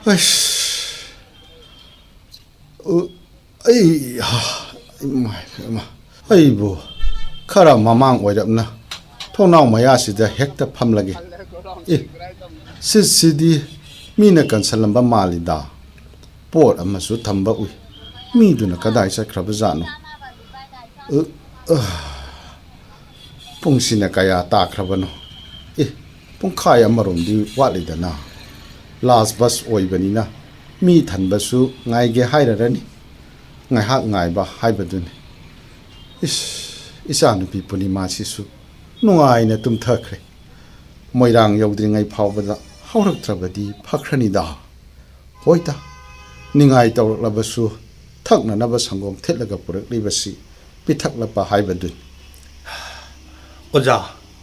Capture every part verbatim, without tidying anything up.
ꯑꯁ, ꯎ, ꯑꯩ, ꯍꯥ, ꯏꯃꯥꯏ, ꯏꯃꯥ, ꯑꯩꯕꯨ ꯈꯔ ꯃꯃꯥꯡ ꯑꯣꯏꯔꯞꯅ ꯊꯣꯡꯅꯥꯎ ꯃꯌꯥꯁꯤꯗ ꯍꯦꯛꯇ ꯐꯝꯂꯒꯦ꯫ ꯑꯦ, ꯁꯤꯠꯁꯤꯗꯤ ꯃꯤꯅ ꯀꯟꯁꯜꯂꯝꯕ ꯃꯥꯜꯂꯤꯗ꯫ ꯄꯣꯠ ꯑꯃꯁꯨ ꯊꯝꯕ ꯎꯏ꯫ ꯃꯤꯗꯨꯅ ꯀꯗꯥꯏ ꯆꯠꯈ꯭ꯔꯕꯖꯥꯠꯅꯣ? ꯑ, ꯑ, ꯄꯨꯡꯁꯤꯅ ꯀꯌꯥ ꯇꯥꯈ꯭ꯔꯕꯅꯣ? ꯑꯦ, ꯄꯨꯡꯈꯥꯏ ꯑꯃꯔꯣꯝꯗꯤ ꯋꯥꯠꯂꯤꯗꯅ꯫ ꯂꯥꯁ ꯕꯁ ꯑꯣꯏꯕꯅꯤꯅ ꯃꯤ ꯊꯟꯕꯁꯨ ꯉꯥꯏꯒꯦ ꯍꯥꯏꯔꯔꯅꯤ꯫ ꯉꯥꯏꯍꯥꯛ ꯉꯥꯏꯕ ꯍꯥꯏꯕꯗꯨꯅꯤ꯫ ꯏꯁ, ꯏꯆꯥꯅꯨꯄꯤ ꯄꯨꯔꯅꯤꯃꯥꯁꯤꯁꯨ ꯅꯨꯡꯉꯥꯏꯅ ꯇꯨꯝꯊꯈ꯭ꯔꯦ꯫ ꯃꯣꯏꯔꯥꯡ ꯌꯧꯗ꯭ꯔꯤꯉꯩ ꯐꯥꯎꯕꯗ ꯍꯧꯔꯛꯇ꯭ꯔꯕꯗꯤ ꯐꯈ꯭ꯔꯅꯤꯗ꯫ ꯍꯣꯏꯗ, ꯅꯤꯡꯉꯥꯏ ꯇꯧꯔꯛꯂꯕꯁꯨ ꯊꯛꯅꯅꯕ ꯁꯪꯒꯣꯝ ꯊꯤꯠꯂꯒ ꯄꯨꯔꯛꯂꯤꯕꯁꯤ ꯄꯤꯊꯛꯂꯛꯄ ꯍꯥꯏꯕꯗꯨꯅꯤ꯫ ꯑꯣꯖꯥ,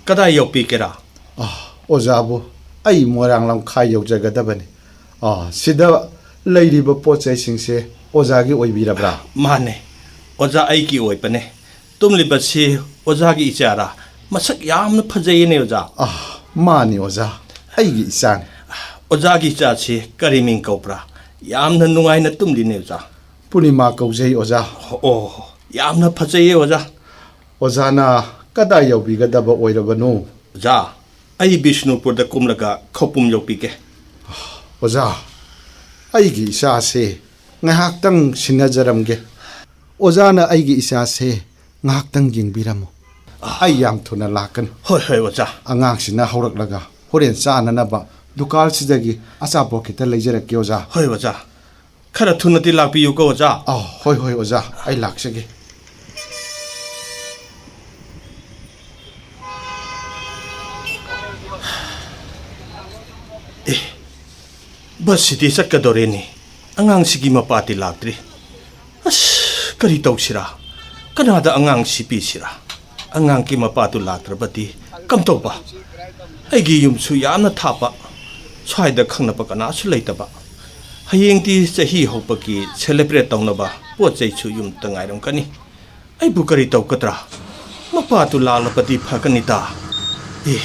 ꯀꯗꯥꯏ ꯌꯧꯕꯤꯒꯦꯔꯥ? ꯑꯥ, ꯑꯣꯖꯥꯕꯨ, ꯑꯩ ꯃꯣꯏꯔꯥꯡ ꯂꯝꯈꯥꯏ ꯌꯧꯖꯒꯗꯕꯅꯤ꯫ ꯑꯥ, ꯁꯤꯗ ꯂꯩꯔꯤꯕ ꯄꯣꯠ ꯆꯩꯁꯤꯡꯁꯦ ꯑꯣꯖꯥꯒꯤ ꯑꯣꯏꯕꯤꯔꯕ꯭ꯔꯥ? ꯃꯥꯅꯦ, ꯑꯣꯖꯥ, ꯑꯩꯒꯤ ꯑꯣꯏꯕꯅꯦ꯫ ꯇꯨꯝꯂꯤꯕꯁꯤ ꯑꯣꯖꯥꯒꯤ ꯏꯆꯥꯔꯥ? ꯃꯁꯛ ꯌꯥꯝꯅ ꯐꯖꯩꯌꯦꯅꯦ, ꯑꯣꯖꯥ꯫ ꯑꯥ, ꯃꯥꯅꯤ ꯑꯣꯖꯥ, ꯑꯩꯒꯤ ꯏꯆꯥꯅꯤ꯫ ꯑꯣꯖꯥꯒꯤ ꯏꯆꯥꯁꯤ ꯀꯔꯤ ꯃꯤꯡ ꯀꯧꯕ꯭ꯔꯥ? ꯌꯥꯝꯅ ꯅꯨꯡꯉꯥꯏꯅ ꯇꯨꯝꯂꯤꯅꯦ, ꯑꯣꯖꯥ꯫ ꯄꯨꯔꯅꯤꯃꯥ ꯀꯧꯖꯩ ꯑꯣꯖꯥ꯫ ꯑꯣ, ꯌꯥꯝꯅ ꯐꯖꯩꯌꯦ, ꯑꯣꯖꯥ꯫ ꯑꯣꯖꯥꯅ ꯀꯗꯥꯏ ꯌꯧꯕꯤꯒꯗꯕ ꯑꯣꯏꯔꯕꯅꯣ? ꯑꯣꯖꯥ, ꯑꯩ ꯕꯤꯁꯅꯨꯄꯨꯔꯗ ꯀꯨꯝꯂꯒ ꯈꯧꯄꯨꯝ ꯌꯧꯕꯤꯒꯦ꯫ ꯑꯣꯖꯥ, ꯑꯩꯒꯤ ꯏꯆꯥꯁꯦ ꯉꯥꯏꯍꯥꯛꯇꯪ ꯁꯤꯟꯅꯖꯔꯝꯒꯦ꯫ ꯑꯣꯖꯥꯅ ꯑꯩꯒꯤ ꯏꯆꯥꯁꯦ ꯉꯥꯏꯍꯥꯛꯇꯪ ꯌꯦꯡꯕꯤꯔꯝꯃꯨ꯫ ꯑꯩ ꯌꯥꯝ ꯊꯨꯅ ꯂꯥꯛꯀꯅꯤ꯫ ꯍꯣꯏ, ꯍꯣꯏ, ꯑꯣꯖꯥ꯫ ꯑꯉꯥꯡꯁꯤꯅ ꯍꯧꯔꯛꯂꯒ ꯍꯣꯔꯦꯟ ꯆꯥꯅꯅꯕ ꯗꯨꯀꯥꯟꯁꯤꯗꯒꯤ ꯑꯆꯥꯄꯣꯠ ꯈꯤꯇ ꯂꯩꯖꯔꯛꯀꯦ, ꯑꯣꯖꯥ꯫ ꯍꯣꯏ, ꯑꯣꯖꯥ꯫ ꯈꯔ ꯊꯨꯅꯗꯤ ꯂꯥꯛꯄꯤꯌꯨꯀꯣ, ꯑꯣꯖꯥ꯫ ꯑꯥ, ꯍꯣꯏ, ꯍꯣꯏ, ꯑꯣꯖꯥ, ꯑꯩ ꯂꯥꯛꯆꯒꯦ꯫ ꯑꯦ, ꯕꯁꯁꯤꯗꯤ ꯆꯠꯀꯗꯧꯔꯦꯅꯦ꯫ ꯑꯉꯥꯡꯁꯤꯒꯤ ꯃꯄꯥꯗꯤ ꯂꯥꯛꯇ꯭ꯔꯤ꯫ ꯑꯁ, ꯀꯔꯤ ꯇꯧꯁꯤꯔꯥ? ꯀꯅꯥꯗ ꯑꯉꯥꯡꯁꯤ ꯄꯤꯁꯤꯔꯥ? ꯑꯉꯥꯡꯒꯤ ꯃꯄꯥꯗꯨ ꯂꯥꯛꯇ꯭ꯔꯕꯗꯤ ꯀꯝꯇꯧꯕ? ꯑꯩꯒꯤ ꯌꯨꯝꯁꯨ ꯌꯥꯝꯅ ꯊꯥꯞꯄ, ꯁ꯭ꯋꯥꯏꯗ ꯈꯪꯅꯕ ꯀꯅꯥꯁꯨ ꯂꯩꯇꯕ꯫ ꯍꯌꯦꯡꯗꯤ ꯆꯍꯤ ꯍꯧꯕꯒꯤ ꯁꯦꯂꯦꯕ꯭ꯔꯦꯠ ꯇꯧꯅꯕ ꯄꯣꯠ ꯆꯩꯁꯨ ꯌꯨꯝꯗ ꯉꯥꯏꯔꯝꯒꯅꯤ꯫ ꯑꯩꯕꯨ ꯀꯔꯤ ꯇꯧꯒꯗ꯭ꯔꯥ? ꯃꯄꯥꯗꯨ ꯂꯥꯛꯂꯕꯗꯤ ꯐꯒꯅꯤꯗ꯫ ꯑꯦ,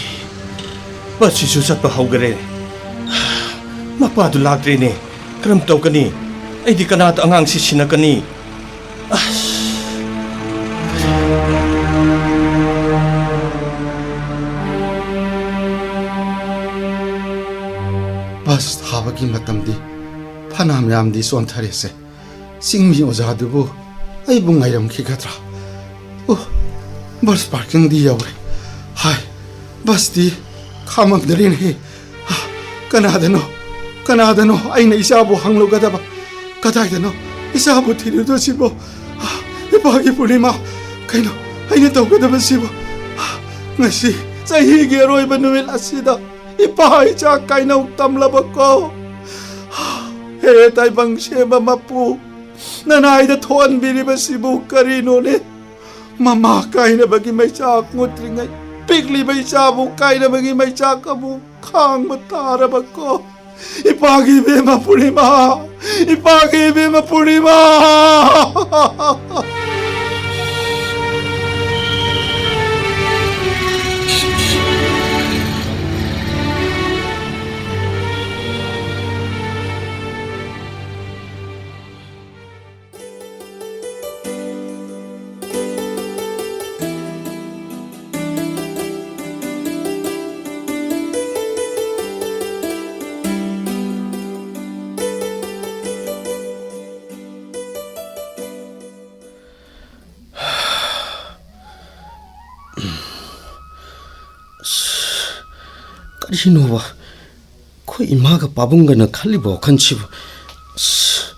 ꯕꯁꯁꯤꯁꯨ ꯆꯠꯄ ꯍꯧꯒꯔꯦ꯫ ꯃꯄꯥꯗꯨ ꯂꯥꯛꯇ꯭ꯔꯦꯅꯦ꯫ ꯀꯔꯝ ꯇꯧꯒꯅꯤ? ꯑꯩꯗꯤ ꯀꯅꯥꯗ ꯑꯉꯥꯡꯁꯤ ꯁꯤꯟꯅꯒꯅꯤ? ꯑꯁ! ꯕꯁ ꯊꯥꯕꯒꯤ ꯃꯇꯝꯗꯤ ꯐꯅꯌꯥꯝ ꯌꯥꯝꯗꯤ ꯆꯣꯟꯊꯔꯦꯁꯦ꯫ ꯆꯤꯡꯃꯤ ꯑꯣꯖꯥꯗꯨꯕꯨ ꯑꯩꯕꯨ ꯉꯥꯏꯔꯝꯈꯤꯒꯗ꯭ꯔꯥ? ꯑꯣ, ꯕꯁ ꯄꯥꯔꯀꯤꯡꯗꯤ ꯌꯧꯔꯦ꯫ ꯍꯥꯏ, ꯕꯁꯇꯤ ꯈꯥꯝꯃꯝꯗ꯭ꯔꯦꯅꯦꯍꯦ꯫ ꯍꯥ, ꯀꯅꯥꯗꯅꯣ? ꯀꯅꯥꯗꯅꯣ ꯑꯩꯅ ꯏꯆꯥꯕꯨ ꯍꯪꯂꯨꯒꯗꯕ? ꯀꯗꯥꯏꯗꯅꯣ ꯏꯆꯥꯕꯨ ꯊꯤꯔꯨꯗꯣꯏꯁꯤꯕꯣ? ꯍꯥ, ꯏꯄꯥꯒꯤ ꯄꯨꯔꯅꯤꯃꯥ, ꯀꯩꯅꯣ ꯑꯩꯅ ꯇꯧꯒꯗꯕꯁꯤꯕꯣ? ꯍꯥ, ꯉꯁꯤ ꯆꯍꯤꯒꯤ ꯑꯔꯣꯏꯕ ꯅꯨꯃꯤꯠ ꯑꯁꯤꯗ ꯏꯄꯥ ꯏꯆꯥ ꯀꯥꯏꯅꯧ ꯇꯝꯂꯕꯀꯣ꯫ ꯍꯦ ꯇꯥꯏꯕꯪ ꯁꯦꯝꯕ ꯃꯄꯨ, ꯅꯅꯥꯏꯗ ꯊꯣꯛꯍꯟꯕꯤꯔꯤꯕꯁꯤꯕꯨ ꯀꯔꯤꯅꯣꯅꯦ? ꯃꯃꯥ ꯀꯥꯏꯅꯕꯒꯤ ꯃꯩꯆꯥꯛ ꯃꯨꯠꯇ꯭ꯔꯤꯉꯩ ꯄꯤꯛꯂꯤꯕ ꯏꯆꯥꯕꯨ ꯀꯥꯏꯅꯕꯒꯤ ꯃꯩꯆꯥꯛ ꯑꯃꯨꯛ ꯈꯥꯡꯕ ꯇꯥꯔꯕꯀꯣ꯫ ꯏꯄꯥꯒꯤ ꯏꯕꯦꯝꯃ ꯄꯨꯔꯅꯤꯃꯥ, ꯏꯄꯥꯒꯤ ꯏꯕꯦꯝꯃ ꯄꯨꯔꯅꯤꯃꯥ꯫ ꯑꯁ, ꯀꯔꯤꯅꯣꯕ? ꯑꯩꯈꯣꯏ ꯏꯃꯥꯒ ꯄꯥꯕꯨꯡꯒꯅ ꯈꯜꯂꯤꯕ ꯋꯥꯈꯜꯁꯤꯕꯨ? ꯑꯁ,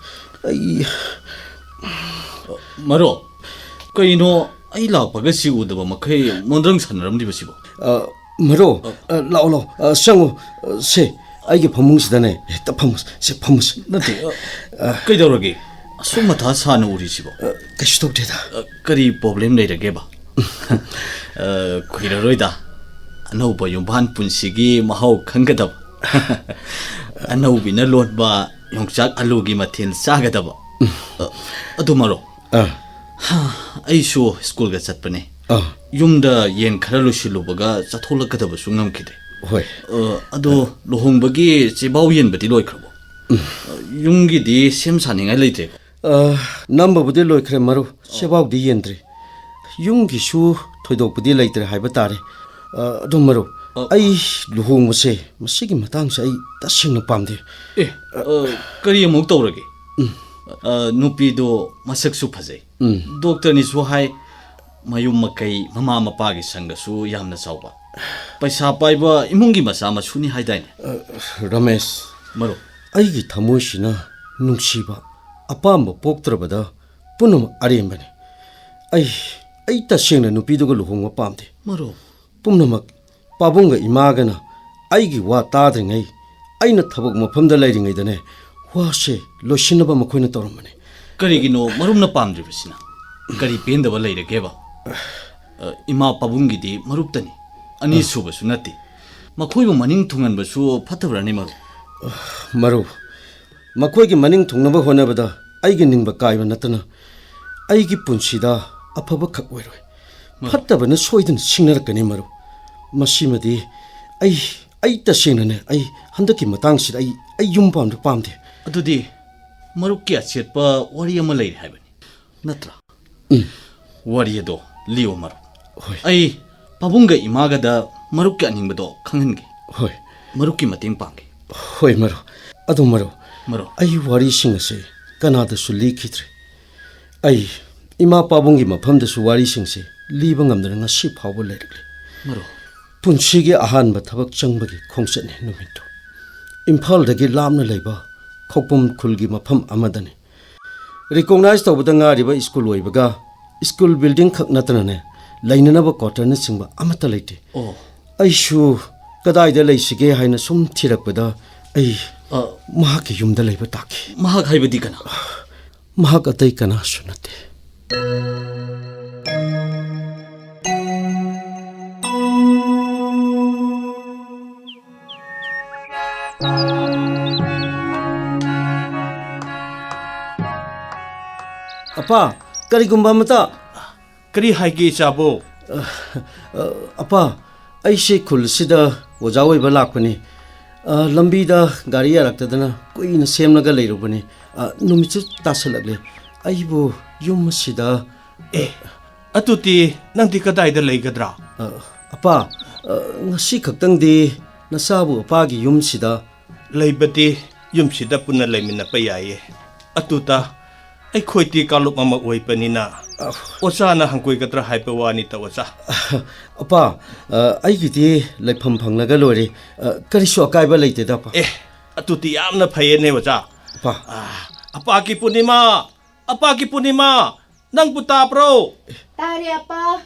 ꯑꯩ ꯃꯔꯣ, ꯀꯩꯅꯣ ꯑꯩ ꯂꯥꯛꯄꯒ ꯁꯤ ꯎꯗꯕ ꯃꯈꯩ ꯅꯣꯟꯗ꯭ꯔꯪ ꯁꯥꯟꯅꯔꯝꯂꯤꯕꯁꯤꯕꯣ? ꯑ, ꯃꯔꯣ, ꯑ, ꯂꯥꯛꯑꯣ, ꯂꯥꯛꯑꯣ, ꯑ, ꯆꯪꯉꯣ, ꯑ, ꯁꯦ, ꯑꯩꯒꯤ ꯐꯃꯨꯡꯁꯤꯗꯅꯦ ꯍꯦꯛꯇ ꯐꯝꯃꯨꯁꯦ, ꯁꯦ, ꯐꯝꯃꯨꯁꯦ꯫ ꯅꯠꯇꯦ, ꯑ, ꯑ, ꯀꯩꯗꯧꯔꯒꯦ? ꯑꯁꯨꯛ ꯃꯊꯥ ꯁꯥꯅ ꯎꯔꯤꯁꯤꯕꯣ? ꯑ, ꯀꯩꯁꯨ ꯇꯧꯗꯦꯗ꯫ ꯑ, ꯀꯔꯤ ꯄ꯭ꯔꯣꯕ꯭ꯂꯦꯝ ꯂꯩꯔꯒꯦꯕ? ꯑ, ꯀꯨꯏꯔꯔꯣꯏꯗ꯫ ꯑꯅꯧꯕ ꯌꯨꯝꯕꯥꯟ ꯄꯨꯟꯁꯤꯒꯤ ꯃꯍꯥꯎ ꯈꯪꯒꯗꯕ꯫ ꯑꯅꯧꯕꯤꯅ ꯂꯣꯟꯕ ꯌꯣꯡꯆꯥꯛ ꯑꯂꯨꯒꯤ ꯃꯊꯦꯜ ꯆꯥꯒꯗꯕ꯫ ꯑ, ꯑꯗꯨ ꯃꯔꯣ꯫ ꯑ꯫ ꯍꯥ, ꯑꯩꯁꯨ ꯁ꯭ꯀꯨꯜꯒ ꯆꯠꯄꯅꯦ꯫ ꯑ꯫ ꯌꯨꯝꯗ ꯌꯦꯟ ꯈꯔ ꯂꯣꯏꯁꯤꯜꯂꯨꯕꯒ ꯆꯠꯊꯣꯛꯂꯛꯀꯗꯕꯁꯨ ꯉꯝꯈꯤꯗꯦ꯫ ꯍꯣꯏ꯫ ꯑ, ꯑꯗꯣ ꯂꯨꯍꯣꯡꯕꯒꯤ ꯆꯦꯕꯥꯎ ꯌꯦꯟꯕꯗꯤ ꯂꯣꯏꯈ꯭ꯔꯕꯣ? ꯑ, ꯌꯨꯝꯒꯤꯗꯤ ꯁꯦꯝ ꯁꯥꯅꯤꯡꯉꯥꯏ ꯂꯩꯇ꯭ꯔꯦꯀꯣ? ꯑ, ꯅꯝꯕꯕꯨꯗꯤ ꯂꯣꯏꯈ꯭ꯔꯦ ꯃꯔꯨꯞ, ꯆꯦꯕꯥꯎꯗꯤ ꯌꯦꯟꯗ꯭ꯔꯤ꯫ ꯌꯨꯝꯒꯤꯁꯨ ꯊꯣꯏꯗꯣꯛꯄꯗꯤ ꯂꯩꯇ꯭ꯔꯦ ꯍꯥꯏꯕ ꯇꯥꯔꯦ꯫ ꯑ, ꯑꯗꯨ ꯃꯔꯨꯞ, ꯑ, ꯑꯩ ꯂꯨꯍꯣꯡꯕꯁꯦ ꯃꯁꯤꯒꯤ ꯃꯇꯥꯡꯁꯦ ꯑꯩ ꯇꯁꯦꯡꯅ ꯄꯥꯝꯗꯦ꯫ ꯑꯦ, ꯑ, ꯀꯔꯤ ꯑꯃꯨꯛ ꯇꯧꯔꯒꯦ? ꯎꯝ꯫ ꯑ, ꯅꯨꯄꯤꯗꯣ ꯃꯁꯛꯁꯨ ꯐꯖꯩ꯫ ꯎꯝ꯫ ꯗꯣꯛꯇꯔꯅꯤꯁꯨ ꯍꯥꯏ, ꯃꯌꯨꯝ ꯃꯀꯩ, ꯃꯃꯥ ꯃꯄꯥꯒꯤ ꯁꯪꯒꯁꯨ ꯌꯥꯝꯅ ꯆꯥꯎꯕ꯫ ꯄꯩꯁꯥ ꯄꯥꯏꯕ ꯏꯃꯨꯡꯒꯤ ꯃꯆꯥ ꯃꯁꯨꯅꯤ ꯍꯥꯏꯗꯥꯏꯅꯦ? ꯑ, ꯔꯃꯦꯁ, ꯃꯔꯨꯞ꯫ ꯑꯩꯒꯤ ꯊꯃꯣꯏꯁꯤꯅ ꯅꯨꯡꯁꯤꯕ, ꯑꯄꯥꯝꯕ ꯄꯣꯛꯇ꯭ꯔꯕꯗ ꯄꯨꯝꯅꯃꯛ ꯑꯔꯦꯝꯕꯅꯤ꯫ ꯑꯩ, ꯑꯩ ꯇꯁꯦꯡꯅ ꯅꯨꯄꯤꯗꯨꯒ ꯂꯨꯍꯣꯡꯕ ꯄꯥꯝꯗꯦ꯫ ꯃꯔꯨꯞ꯫ ꯄꯨꯝꯅꯃꯛ ꯄꯥꯕꯨꯡꯒ ꯏꯃꯥꯒꯅ ꯑꯩꯒꯤ ꯋꯥ ꯇꯥꯗ꯭ꯔꯤꯉꯩ, ꯑꯩꯅ ꯊꯕꯛ ꯃꯐꯝꯗ ꯂꯩꯔꯤꯉꯩꯗꯅꯦ, ꯋꯥꯁꯦ ꯂꯣꯏꯁꯤꯟꯅꯕ ꯃꯈꯣꯏꯅ ꯇꯧꯔꯝꯕꯅꯤ꯫ ꯀꯔꯤꯒꯤꯅꯣ ꯃꯔꯨꯞꯅ ꯄꯥꯝꯗ꯭ꯔꯤꯕꯁꯤꯅ? ꯀꯔꯤ ꯄꯦꯟꯗꯕ ꯂꯩꯔꯒꯦꯕ? ꯑ, ꯏꯃꯥ ꯄꯥꯕꯨꯡꯒꯤꯗꯤ ꯃꯔꯨꯞꯇꯅꯤ, ꯑꯅꯤꯁꯨꯕꯁꯨ ꯅꯠꯇꯦ꯫ ꯃꯈꯣꯏꯕꯨ ꯃꯅꯤꯡ ꯊꯨꯡꯍꯟꯕꯁꯨ ꯐꯠꯇꯕ꯭ꯔꯅꯤ, ꯃꯔꯨꯞ? ꯃꯔꯨꯞ, ꯃꯈꯣꯏꯒꯤ ꯃꯅꯤꯡ ꯊꯨꯡꯅꯕ ꯍꯣꯠꯅꯕꯗ ꯑꯩꯒꯤ ꯅꯤꯡꯕ ꯀꯥꯏꯕ ꯅꯠꯇꯅ ꯑꯩꯒꯤ ꯄꯨꯟꯁꯤꯗ ꯑꯐꯕ ꯈꯛ ꯑꯣꯏꯔꯣꯏ꯫ ꯃꯔꯨꯞ꯫ ꯐꯠꯇꯕꯅ ꯁꯣꯏꯗꯅ ꯁꯤꯡꯅꯔꯛꯀꯅꯤ, ꯃꯔꯨꯞ꯫ ꯃꯁꯤꯃꯗꯤ ꯑꯩ, ꯑꯩ ꯇꯁꯦꯡꯅꯅꯦ, ꯑꯩ ꯍꯟꯗꯛꯀꯤ ꯃꯇꯥꯡꯁꯤꯗ ꯑꯩ, ꯑꯩ ꯌꯨꯝ ꯄꯥꯟꯕ ꯄꯥꯝꯗꯦ꯫ ꯑꯗꯨꯗꯤ ꯃꯔꯨꯞꯀꯤ ꯑꯆꯦꯠꯄ ꯋꯥꯔꯤ ꯑꯃ ꯂꯩꯔꯦ ꯍꯥꯏꯕꯅꯤ, ꯅꯠꯇ꯭ꯔꯥ? ꯎꯝ꯫ ꯋꯥꯔꯤ ꯑꯗꯣ ꯂꯤꯌꯣ, ꯃꯔꯨꯞ꯫ ꯍꯣꯏ꯫ ꯑꯩ ꯄꯥꯕꯨꯡꯒ ꯏꯃꯥꯒꯗ ꯃꯔꯨꯞꯀꯤ ꯑꯅꯤꯡꯕꯗꯣ ꯈꯪꯍꯟꯒꯦ꯫ ꯍꯣꯏ꯫ ꯃꯔꯨꯞꯀꯤ ꯃꯇꯦꯡ ꯄꯥꯡꯒꯦ꯫ ꯍꯣꯏ, ꯃꯔꯨꯞ꯫ ꯑꯗꯣ, ꯃꯔꯨꯞ, ꯃꯔꯨꯞ꯫ ꯑꯩ ꯋꯥꯔꯤꯁꯤꯡ ꯑꯁꯦ ꯀꯅꯥꯗꯁꯨ ꯂꯤꯈꯤꯗ꯭ꯔꯦ꯫ ꯑꯩ ꯏꯃꯥ ꯄꯥꯕꯨꯡꯒꯤ ꯃꯐꯝꯗꯁꯨ ꯋꯥꯔꯤꯁꯤꯡꯁꯦ ꯂꯤꯕ ꯉꯝꯗꯅ ꯉꯁꯤ ꯐꯥꯎꯕ ꯂꯩꯔꯛꯂꯤ꯫ ꯃꯔꯨꯞ꯫ ꯄꯨꯟꯁꯤꯒꯤ ꯑꯍꯥꯟꯕ ꯊꯕꯛ ꯆꯪꯕꯒꯤ ꯈꯣꯡꯆꯠꯅꯤ ꯅꯨꯃꯤꯠꯇꯨ꯫ ꯏꯝꯐꯥꯜꯗꯒꯤ ꯂꯥꯞꯅ ꯂꯩꯕ ꯈꯧꯄꯨꯝ ꯈꯨꯜꯒꯤ ꯃꯐꯝ ꯑꯃꯗꯅꯤ꯫ ꯔꯤꯀꯣꯛꯅꯥꯏꯖ ꯇꯧꯕꯗ ꯉꯥꯏꯔꯤꯕ ꯁ꯭ꯀꯨꯜ ꯑꯣꯏꯕꯒ, ꯁ꯭ꯀꯨꯜ ꯕꯤꯜꯗꯤꯡ ꯈꯛ ꯅꯠꯇꯅꯅꯦ, ꯂꯩꯅꯅꯕ ꯀ꯭ꯋꯥꯇꯔꯅꯆꯤꯡꯕ ꯑꯃꯠꯇ ꯂꯩꯇꯦ꯫ ꯑꯣ꯫ ꯑꯩꯁꯨ ꯀꯗꯥꯏꯗ ꯂꯩꯁꯤꯒꯦ ꯍꯥꯏꯅ ꯁꯨꯝ ꯊꯤꯔꯛꯄꯗ, ꯑꯩ ꯑ, ꯃꯍꯥꯛꯀꯤ ꯌꯨꯝꯗ ꯂꯩꯕ ꯇꯥꯈꯤ꯫ ꯃꯍꯥꯛ ꯍꯥꯏꯕꯗꯤ ꯀꯅꯥ? ꯃꯍꯥꯛ ꯑꯇꯩ ꯀꯅꯥꯁꯨ ꯅꯠꯇꯦ꯫ ꯑꯄꯥ, ꯀꯔꯤꯒꯨꯝꯕ ꯑꯃꯇ꯫ ꯀꯔꯤ ꯍꯥꯏꯒꯦ, ꯏꯆꯥꯕꯣ? ꯑ, ꯑ, ꯑꯄꯥ, ꯑꯩꯁꯦ ꯈꯨꯜꯁꯤꯗ ꯑꯣꯖꯥ ꯑꯣꯏꯕ ꯂꯥꯛꯄꯅꯤ꯫ ꯑ, ꯂꯝꯕꯤꯗ ꯒꯥꯔꯤ ꯌꯥꯔꯛꯇꯗꯅ ꯀꯨꯏꯅ ꯁꯦꯝꯂꯒ ꯂꯩꯔꯨꯕꯅꯤ꯫ ꯑ, ꯅꯨꯃꯤꯠꯁꯨ ꯇꯥꯁꯜꯂꯛꯂꯦ꯫ ꯑꯩꯕꯨ ꯌꯨꯝ ꯑꯁꯤꯗ ꯑꯦ, ꯑꯗꯨꯗꯤ ꯅꯪꯗꯤ ꯀꯗꯥꯏꯗ ꯂꯩꯒꯗ꯭ꯔꯥ? ꯑ, ꯑꯄꯥ, ꯑ, ꯉꯁꯤ ꯈꯛꯇꯪꯗꯤ ꯅꯆꯥꯕꯨ ꯑꯄꯥꯒꯤ ꯌꯨꯝꯁꯤꯗ ꯂꯩꯕꯗꯤ ꯌꯨꯝꯁꯤꯗ ꯄꯨꯟꯅ ꯂꯩꯃꯤꯟꯅꯕ ꯌꯥꯏꯌꯦ꯫ ꯑꯗꯨꯗ ꯑꯩꯈꯣꯏꯗꯤ ꯀꯥꯡꯂꯨꯞ ꯑꯃ ꯑꯣꯏꯕꯅꯤꯅ ꯑ, ꯑꯣꯖꯥꯅ ꯍꯪꯒꯣꯏꯒꯗ꯭ꯔꯥ ꯍꯥꯏꯕ ꯋꯥꯅꯤꯗ, ꯑꯣꯖꯥ꯫ ꯑꯄꯥ, ꯑ, ꯑꯩꯒꯤꯗꯤ ꯂꯩꯐꯝ ꯐꯪꯂꯒ ꯂꯣꯏꯔꯦ꯫ ꯑ, ꯀꯔꯤꯁꯨ ꯑꯀꯥꯏꯕ ꯂꯩꯇꯦꯗ, ꯑꯄꯥ꯫ ꯑꯦ, ꯑꯗꯨꯗꯤ ꯌꯥꯝꯅ ꯐꯩꯌꯦꯅꯦ, ꯑꯣꯖꯥ꯫ ꯑꯄꯥ꯫ ꯑ, ꯑꯄꯥꯒꯤ ꯄꯨꯔꯅꯤꯃꯥ! ꯑꯄꯥꯒꯤ ꯄꯨꯔꯅꯤꯃꯥ! ꯅꯪꯕꯨ ꯇꯥꯕ꯭ꯔꯣ? ꯇꯥꯔꯦ, ꯑꯄꯥ꯫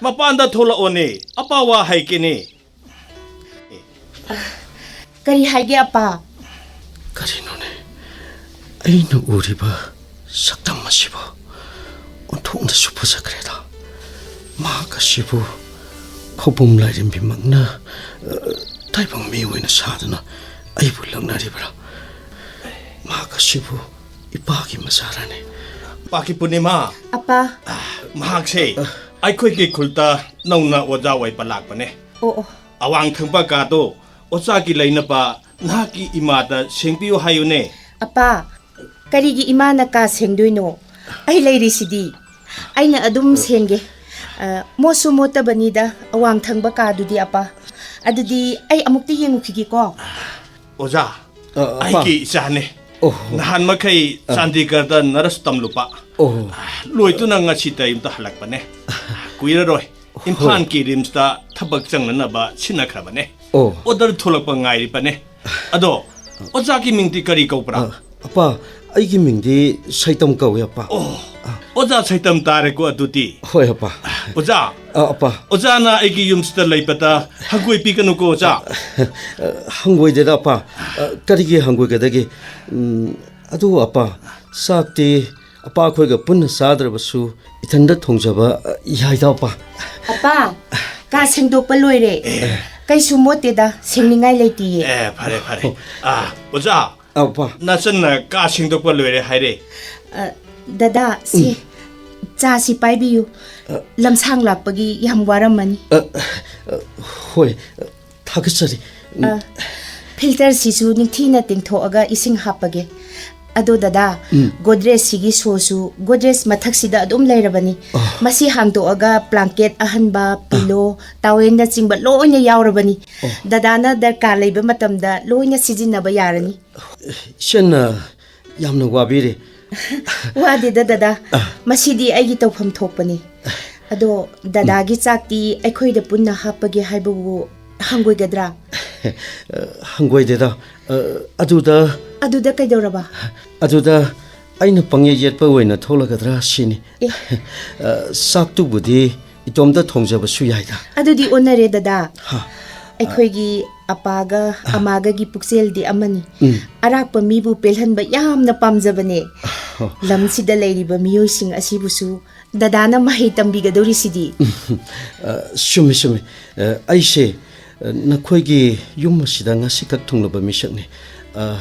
ꯃꯄꯥꯟꯗ ꯊꯣꯛꯂꯛꯑꯣꯅꯦ, ꯑꯄꯥ ꯋꯥ ꯍꯥꯏꯒꯦꯅꯦ꯫ ꯀꯔꯤ ꯍꯥꯏꯒꯦ, ꯑꯄꯥ? ꯀꯔꯤꯅꯣꯅꯦ? ꯑꯩꯅ ꯎꯔꯤꯕ ꯁꯛꯇꯝ ꯑꯁꯤꯕꯨ ꯑꯣꯟꯊꯣꯛꯅꯁꯨ ꯐꯖꯈ꯭ꯔꯦꯗ꯫ ꯃꯍꯥꯛ ꯑꯁꯤꯕꯨ ꯈꯧꯄꯨꯝ ꯂꯥꯏꯔꯦꯝꯕꯤꯃꯛꯅ, ꯑ, ꯇꯥꯏꯕꯪ ꯃꯤ ꯑꯣꯏꯅ ꯁꯥꯗꯨꯅ ꯑꯩꯕꯨ ꯂꯛꯅꯔꯤꯕ꯭ꯔꯥ? ꯃꯍꯥꯛ ꯑꯁꯤꯕꯨ ꯏꯄꯥꯒꯤ ꯃꯆꯥꯔꯅꯦ? ꯄꯥꯀꯤ ꯄꯨꯔꯅꯤꯃꯥ! ꯑꯄꯥ꯫ ꯃꯍꯥꯛꯁꯦ ꯑꯩꯈꯣꯏꯒꯤ ꯈꯨꯜꯗ ꯅꯧꯅ ꯑꯣꯖꯥ ꯑꯣꯏꯕ ꯂꯥꯛꯄꯅꯦ꯫ ꯑꯣ, ꯑꯣ꯫ ꯑꯋꯥꯡ ꯊꯪꯕ ꯀꯥꯗꯣ ꯑꯣꯖꯥꯒꯤ ꯂꯩꯅꯕ ꯅꯍꯥꯛꯀꯤ ꯏꯃꯥꯗ ꯁꯦꯡꯕꯤꯌꯨ ꯍꯥꯏꯌꯨꯅꯦ꯫ ꯑꯄꯥ, ꯀꯔꯤꯒꯤ ꯏꯃꯥꯅ ꯀꯥ ꯁꯦꯡꯗꯣꯏꯅꯣ? ꯑꯩ ꯂꯩꯔꯤꯁꯤꯗꯤ꯫ ꯑꯩꯅ ꯑꯗꯨꯝ ꯁꯦꯡꯒꯦ꯫ ꯑ, ꯃꯣꯠꯁꯨ ꯃꯣꯠꯇꯕꯅꯤꯗ, ꯑꯋꯥꯡ ꯊꯪꯕ ꯀꯥꯗꯨꯗꯤ, ꯑꯄꯥ꯫ ꯑꯗꯨꯗꯤ ꯑꯩ ꯑꯃꯨꯛꯇ ꯌꯦꯡꯉꯨꯈꯤꯒꯦꯀꯣ꯫ ꯑꯣꯖꯥ, ꯑ, ꯑꯄꯥ꯫ ꯑꯩꯒꯤ ꯏꯆꯥꯅꯦ꯫ ꯑꯣꯍꯣ꯫ ꯅꯍꯥꯟ ꯃꯈꯩ ꯑ꯫ ꯆꯥꯟꯗꯤꯒꯔꯗ ꯅꯔꯁ ꯇꯝꯂꯨꯕ꯫ ꯑꯣꯍꯣ꯫ ꯂꯣꯏꯗꯨꯅ ꯉꯁꯤꯗ ꯌꯨꯝꯗ ꯍꯜꯂꯛꯄꯅꯦ꯫ ꯀꯨꯏꯔꯔꯣꯏ꯫ ꯍꯣꯏ꯫ ꯏꯝꯐꯥꯜꯒꯤ ꯔꯤꯝꯁꯇ ꯊꯕꯛ ꯆꯪꯅꯅꯕ ꯁꯤꯟꯅꯈ꯭ꯔꯕꯅꯦ꯫ ꯑꯣ꯫ ꯑꯣꯔꯗꯔ ꯊꯣꯛꯂꯛꯄ ꯉꯥꯏꯔꯤꯕꯅꯦ꯫ ꯑꯗꯣ, ꯑꯣꯖꯥꯒꯤ ꯃꯤꯡꯗꯤ ꯀꯔꯤ ꯀꯧꯕ꯭ꯔꯥ? ꯑ, ꯑꯄꯥ, ꯑꯩꯒꯤ ꯃꯤꯡꯗꯤ ꯁꯩꯇꯝ ꯀꯧꯏ, ꯑꯄꯥ꯫ ꯑꯣ, ꯑꯣꯖꯥ ꯁꯩꯇꯝ ꯇꯥꯔꯦꯀꯣ ꯑꯗꯨꯗꯤ꯫ ꯍꯣꯏ, ꯑꯄꯥ꯫ ꯑꯣꯖꯥ, ꯑ, ꯑꯄꯥ꯫ ꯑꯣꯖꯥꯅ ꯑꯩꯒꯤ ꯌꯨꯝꯁꯤꯗ ꯂꯩꯕꯗ ꯍꯪꯒꯣꯏ ꯄꯤꯒꯅꯨꯀꯣ, ꯑꯣꯖꯥ꯫ ꯑ, ꯍꯪꯒꯣꯏꯗꯦꯗ, ꯑꯄꯥ꯫ ꯑ, ꯀꯔꯤꯒꯤ ꯍꯪꯒꯣꯏꯒꯗꯒꯦ? ꯎꯝ, ꯑꯗꯨ, ꯑꯄꯥ, ꯆꯥꯛꯇꯤ ꯑꯄꯥ ꯑꯩꯈꯣꯏꯒ ꯄꯨꯟꯅ ꯆꯥꯗ꯭ꯔꯕꯁꯨ ꯏꯊꯟꯗ ꯊꯣꯡꯖꯕ, ꯑ, ꯌꯥꯏꯗ, ꯑꯄꯥ꯫ ꯑꯄꯥ, ꯀꯥ ꯁꯦꯡꯗꯣꯛꯄ ꯂꯣꯏꯔꯦ꯫ ꯑꯦ꯫ ꯀꯩꯁꯨ ꯃꯣꯠꯇꯦꯗ, ꯁꯦꯡꯅꯤꯡꯉꯥꯏ ꯂꯩꯇꯤꯌꯦ꯫ ꯑꯦ, ꯐꯔꯦ, ꯐꯔꯦ꯫ ꯑꯣ꯫ ꯑ, ꯑꯣꯖꯥ, ꯑ, ꯑꯄꯥ꯫ ꯅꯆꯟꯅ ꯀꯥ ꯁꯦꯡꯗꯣꯛꯄ ꯂꯣꯏꯔꯦ ꯍꯥꯏꯔꯦ꯫ ꯑ, ꯗꯗꯥ, ꯁꯤ ꯎꯝ꯫ ꯆꯥꯁꯤ ꯄꯥꯏꯕꯤꯌꯨ꯫ ꯂꯝꯁꯥꯡ ꯂꯥꯛꯄꯒꯤ ꯌꯥꯝ ꯋꯥꯔꯝꯃꯅꯤ꯫ ꯑ, ꯑ, ꯍꯣꯏ, ꯑ, ꯊꯥꯒꯠꯆꯔꯤ꯫ ꯎꯝ, ꯑ, ꯐꯤꯜꯇꯔꯁꯤꯁꯨ ꯅꯤꯡꯊꯤꯅ ꯇꯦꯡꯊꯣꯛꯑꯒ ꯏꯁꯤꯡ ꯍꯥꯞꯄꯒꯦ꯫ ꯑꯗꯣ ꯗꯗꯥ, ꯎꯝ꯫ ꯒꯣꯗ꯭ꯔꯦꯖꯁꯤꯒꯤ ꯁꯣꯁꯨ ꯒꯣꯗ꯭ꯔꯦꯖ ꯃꯊꯛꯁꯤꯗ ꯑꯗꯨꯝ ꯂꯩꯔꯕꯅꯤ꯫ ꯑ꯫ ꯃꯁꯤ ꯍꯥꯡꯗꯣꯛꯑꯒ ꯕ꯭ꯂꯥꯡꯀꯦꯠ ꯑꯍꯟꯕ, ꯄꯤꯂꯣ, ꯇꯥꯋꯦꯜꯅꯆꯤꯡꯕ ꯂꯣꯏꯅ ꯌꯥꯎꯔꯕꯅꯤ꯫ ꯑꯣ꯫ ꯗꯗꯥꯅ ꯗꯔꯀꯥꯔ ꯂꯩꯕ ꯃꯇꯝꯗ ꯂꯣꯏꯅ ꯁꯤꯖꯤꯟꯅꯕ ꯌꯥꯔꯅꯤ꯫ ꯏꯆꯟꯅ ꯌꯥꯝꯅ ꯋꯥꯕꯤꯔꯦ꯫ ꯋꯥꯗꯦꯗ ꯗꯗꯥ, ꯃꯁꯤꯗꯤ ꯑꯩꯒꯤ ꯇꯧꯐꯝ ꯊꯣꯛꯄꯅꯤ꯫ ꯑꯗꯣ ꯗꯗꯥꯒꯤ ꯆꯥꯛꯇꯤ ꯑꯩꯈꯣꯏꯗ ꯄꯨꯟꯅ ꯍꯥꯞꯄꯒꯦ ꯍꯥꯏꯕꯕꯨ ꯍꯪꯒꯣꯏꯒꯗ꯭ꯔꯥ? ꯑ, ꯍꯪꯒꯣꯏꯗꯦꯗ꯫ ꯑ, ꯑꯗꯨꯗ ꯑꯗꯨꯗ ꯀꯩꯗꯧꯔꯕ? ꯑꯗꯨꯗ ꯑꯩꯅ ꯄꯪꯌꯦꯠ ꯌꯦꯠꯄ ꯑꯣꯏꯅ ꯊꯣꯛꯂꯒꯗ꯭ꯔꯥ ꯁꯤꯅꯤ꯫ ꯑꯦ꯫ ꯑ, ꯆꯥꯛꯇꯨꯕꯨꯗꯤ ꯏꯇꯣꯝꯇ ꯊꯣꯡꯖꯕꯁꯨ ꯌꯥꯏꯗ꯫ ꯑꯗꯨꯗꯤ ꯑꯣꯟꯅꯔꯦ ꯗꯗꯥ꯫ ꯍꯥ꯫ ꯑꯩꯈꯣꯏꯒꯤ ꯑꯄꯥꯒ ꯑꯃꯥꯒꯒꯤ ꯄꯨꯛꯆꯦꯜꯗꯤ ꯑꯃꯅꯤ꯫ ꯎꯝ꯫ ꯑꯔꯥꯛꯄ ꯃꯤꯕꯨ ꯄꯦꯜꯍꯟꯕ ꯌꯥꯝꯅ ꯄꯥꯝꯖꯕꯅꯦ꯫ ꯍꯣ꯫ ꯂꯝꯁꯤꯗ ꯂꯩꯔꯤꯕ ꯃꯤꯑꯣꯏꯁꯤꯡ ꯑꯁꯤꯕꯨꯁꯨ ꯗꯗꯥꯅ ꯃꯍꯩ ꯇꯝꯕꯤꯒꯗꯧꯔꯤꯁꯤꯗꯤ꯫ ꯑ, ꯆꯨꯝꯃꯤ, ꯆꯨꯝꯃꯤ꯫ ꯑ, ꯑꯩꯁꯦ, ꯑ, ꯅꯈꯣꯏꯒꯤ ꯌꯨꯝ ꯑꯁꯤꯗ ꯉꯁꯤꯈꯛ ꯊꯨꯡꯂꯕ ꯃꯤꯁꯛꯅꯤ꯫ ꯑ,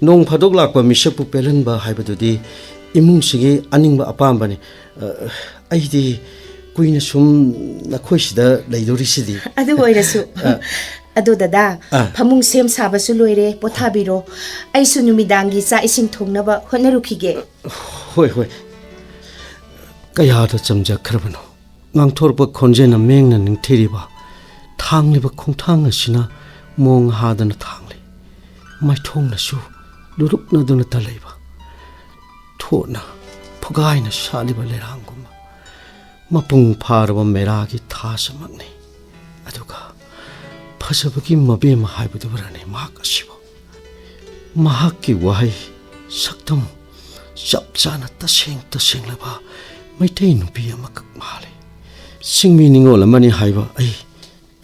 ꯅꯣꯡ ꯐꯥꯗꯣꯛ ꯂꯥꯛꯄ ꯃꯤꯁꯛꯄꯨ ꯄꯦꯜꯍꯟꯕ ꯍꯥꯏꯕꯗꯨꯗꯤ ꯏꯃꯨꯡꯁꯤꯒꯤ ꯑꯅꯤꯡꯕ ꯑꯄꯥꯝꯕꯅꯤ꯫ ꯑ, ꯑꯩꯗꯤ ꯀꯨꯏꯅ ꯁꯨꯝ ꯅꯈꯣꯏꯁꯤꯗ ꯂꯩꯗꯧꯔꯤꯁꯤꯗꯤ꯫ ꯑꯗꯨ ꯑꯣꯏꯔꯁꯨ꯫ ꯑ꯫ ꯑꯗꯣ ꯗꯗꯥ, ꯑ꯫ ꯐꯃꯨꯡ ꯁꯦꯝ ꯁꯥꯕꯁꯨ ꯂꯣꯏꯔꯦ, ꯄꯣꯊꯥꯕꯤꯔꯣ꯫ ꯑꯩꯁꯨ ꯅꯨꯃꯤꯗꯥꯡꯒꯤ ꯆꯥꯛ ꯏꯁꯤꯡ ꯊꯣꯡꯅꯕ ꯍꯣꯠꯅꯔꯨꯈꯤꯒꯦ꯫ ꯍꯣꯏ, ꯍꯣꯏ꯫ ꯀꯌꯥꯗ ꯆꯝꯖꯈ꯭ꯔꯕꯅꯣ꯫ ꯉꯥꯡꯊꯣꯔꯛꯄ ꯈꯣꯟꯖꯦꯜꯅ ꯃꯦꯡꯅ ꯅꯤꯡꯊꯤꯔꯤꯕ ꯊꯥꯡꯂꯤꯕ ꯈꯣꯡꯊꯥꯡ ꯑꯁꯤꯅ ꯃꯣꯡ ꯍꯥꯗꯅ ꯊꯥꯡꯂꯤ꯫ ꯃꯥꯏꯊꯣꯡꯅꯁꯨ ꯂꯨꯔꯨꯛꯅꯗꯨꯅꯇ ꯂꯩꯕ꯫ ꯊꯣꯠꯅ ꯐꯨꯒꯥꯏꯅ ꯁꯥꯠꯂꯤꯕ ꯂꯩꯔꯥꯡꯒꯨꯝꯕ ꯃꯄꯨꯡ ꯐꯥꯔꯕ ꯃꯦꯔꯥꯒꯤ ꯊꯥꯁꯃꯛꯅꯤ꯫ ꯑꯗꯨꯒ ꯐꯖꯕꯒꯤ ꯃꯕꯦꯝꯃ ꯍꯥꯏꯕꯗꯨꯕꯨꯔꯅꯦ ꯃꯍꯥꯛ ꯑꯁꯤꯕꯨ? ꯃꯍꯥꯛꯀꯤ ꯋꯥꯍꯩ, ꯁꯛꯇꯝ ꯆꯞ ꯆꯥꯅ ꯇꯁꯦꯡ ꯇꯁꯦꯡꯂꯕ ꯃꯩꯇꯩ ꯅꯨꯄꯤ ꯑꯃꯈꯛ ꯃꯥꯜꯂꯤ꯫ ꯆꯤꯡꯃꯤ ꯅꯤꯉꯣꯜ ꯑꯃꯅꯤ ꯍꯥꯏꯕ ꯑꯩ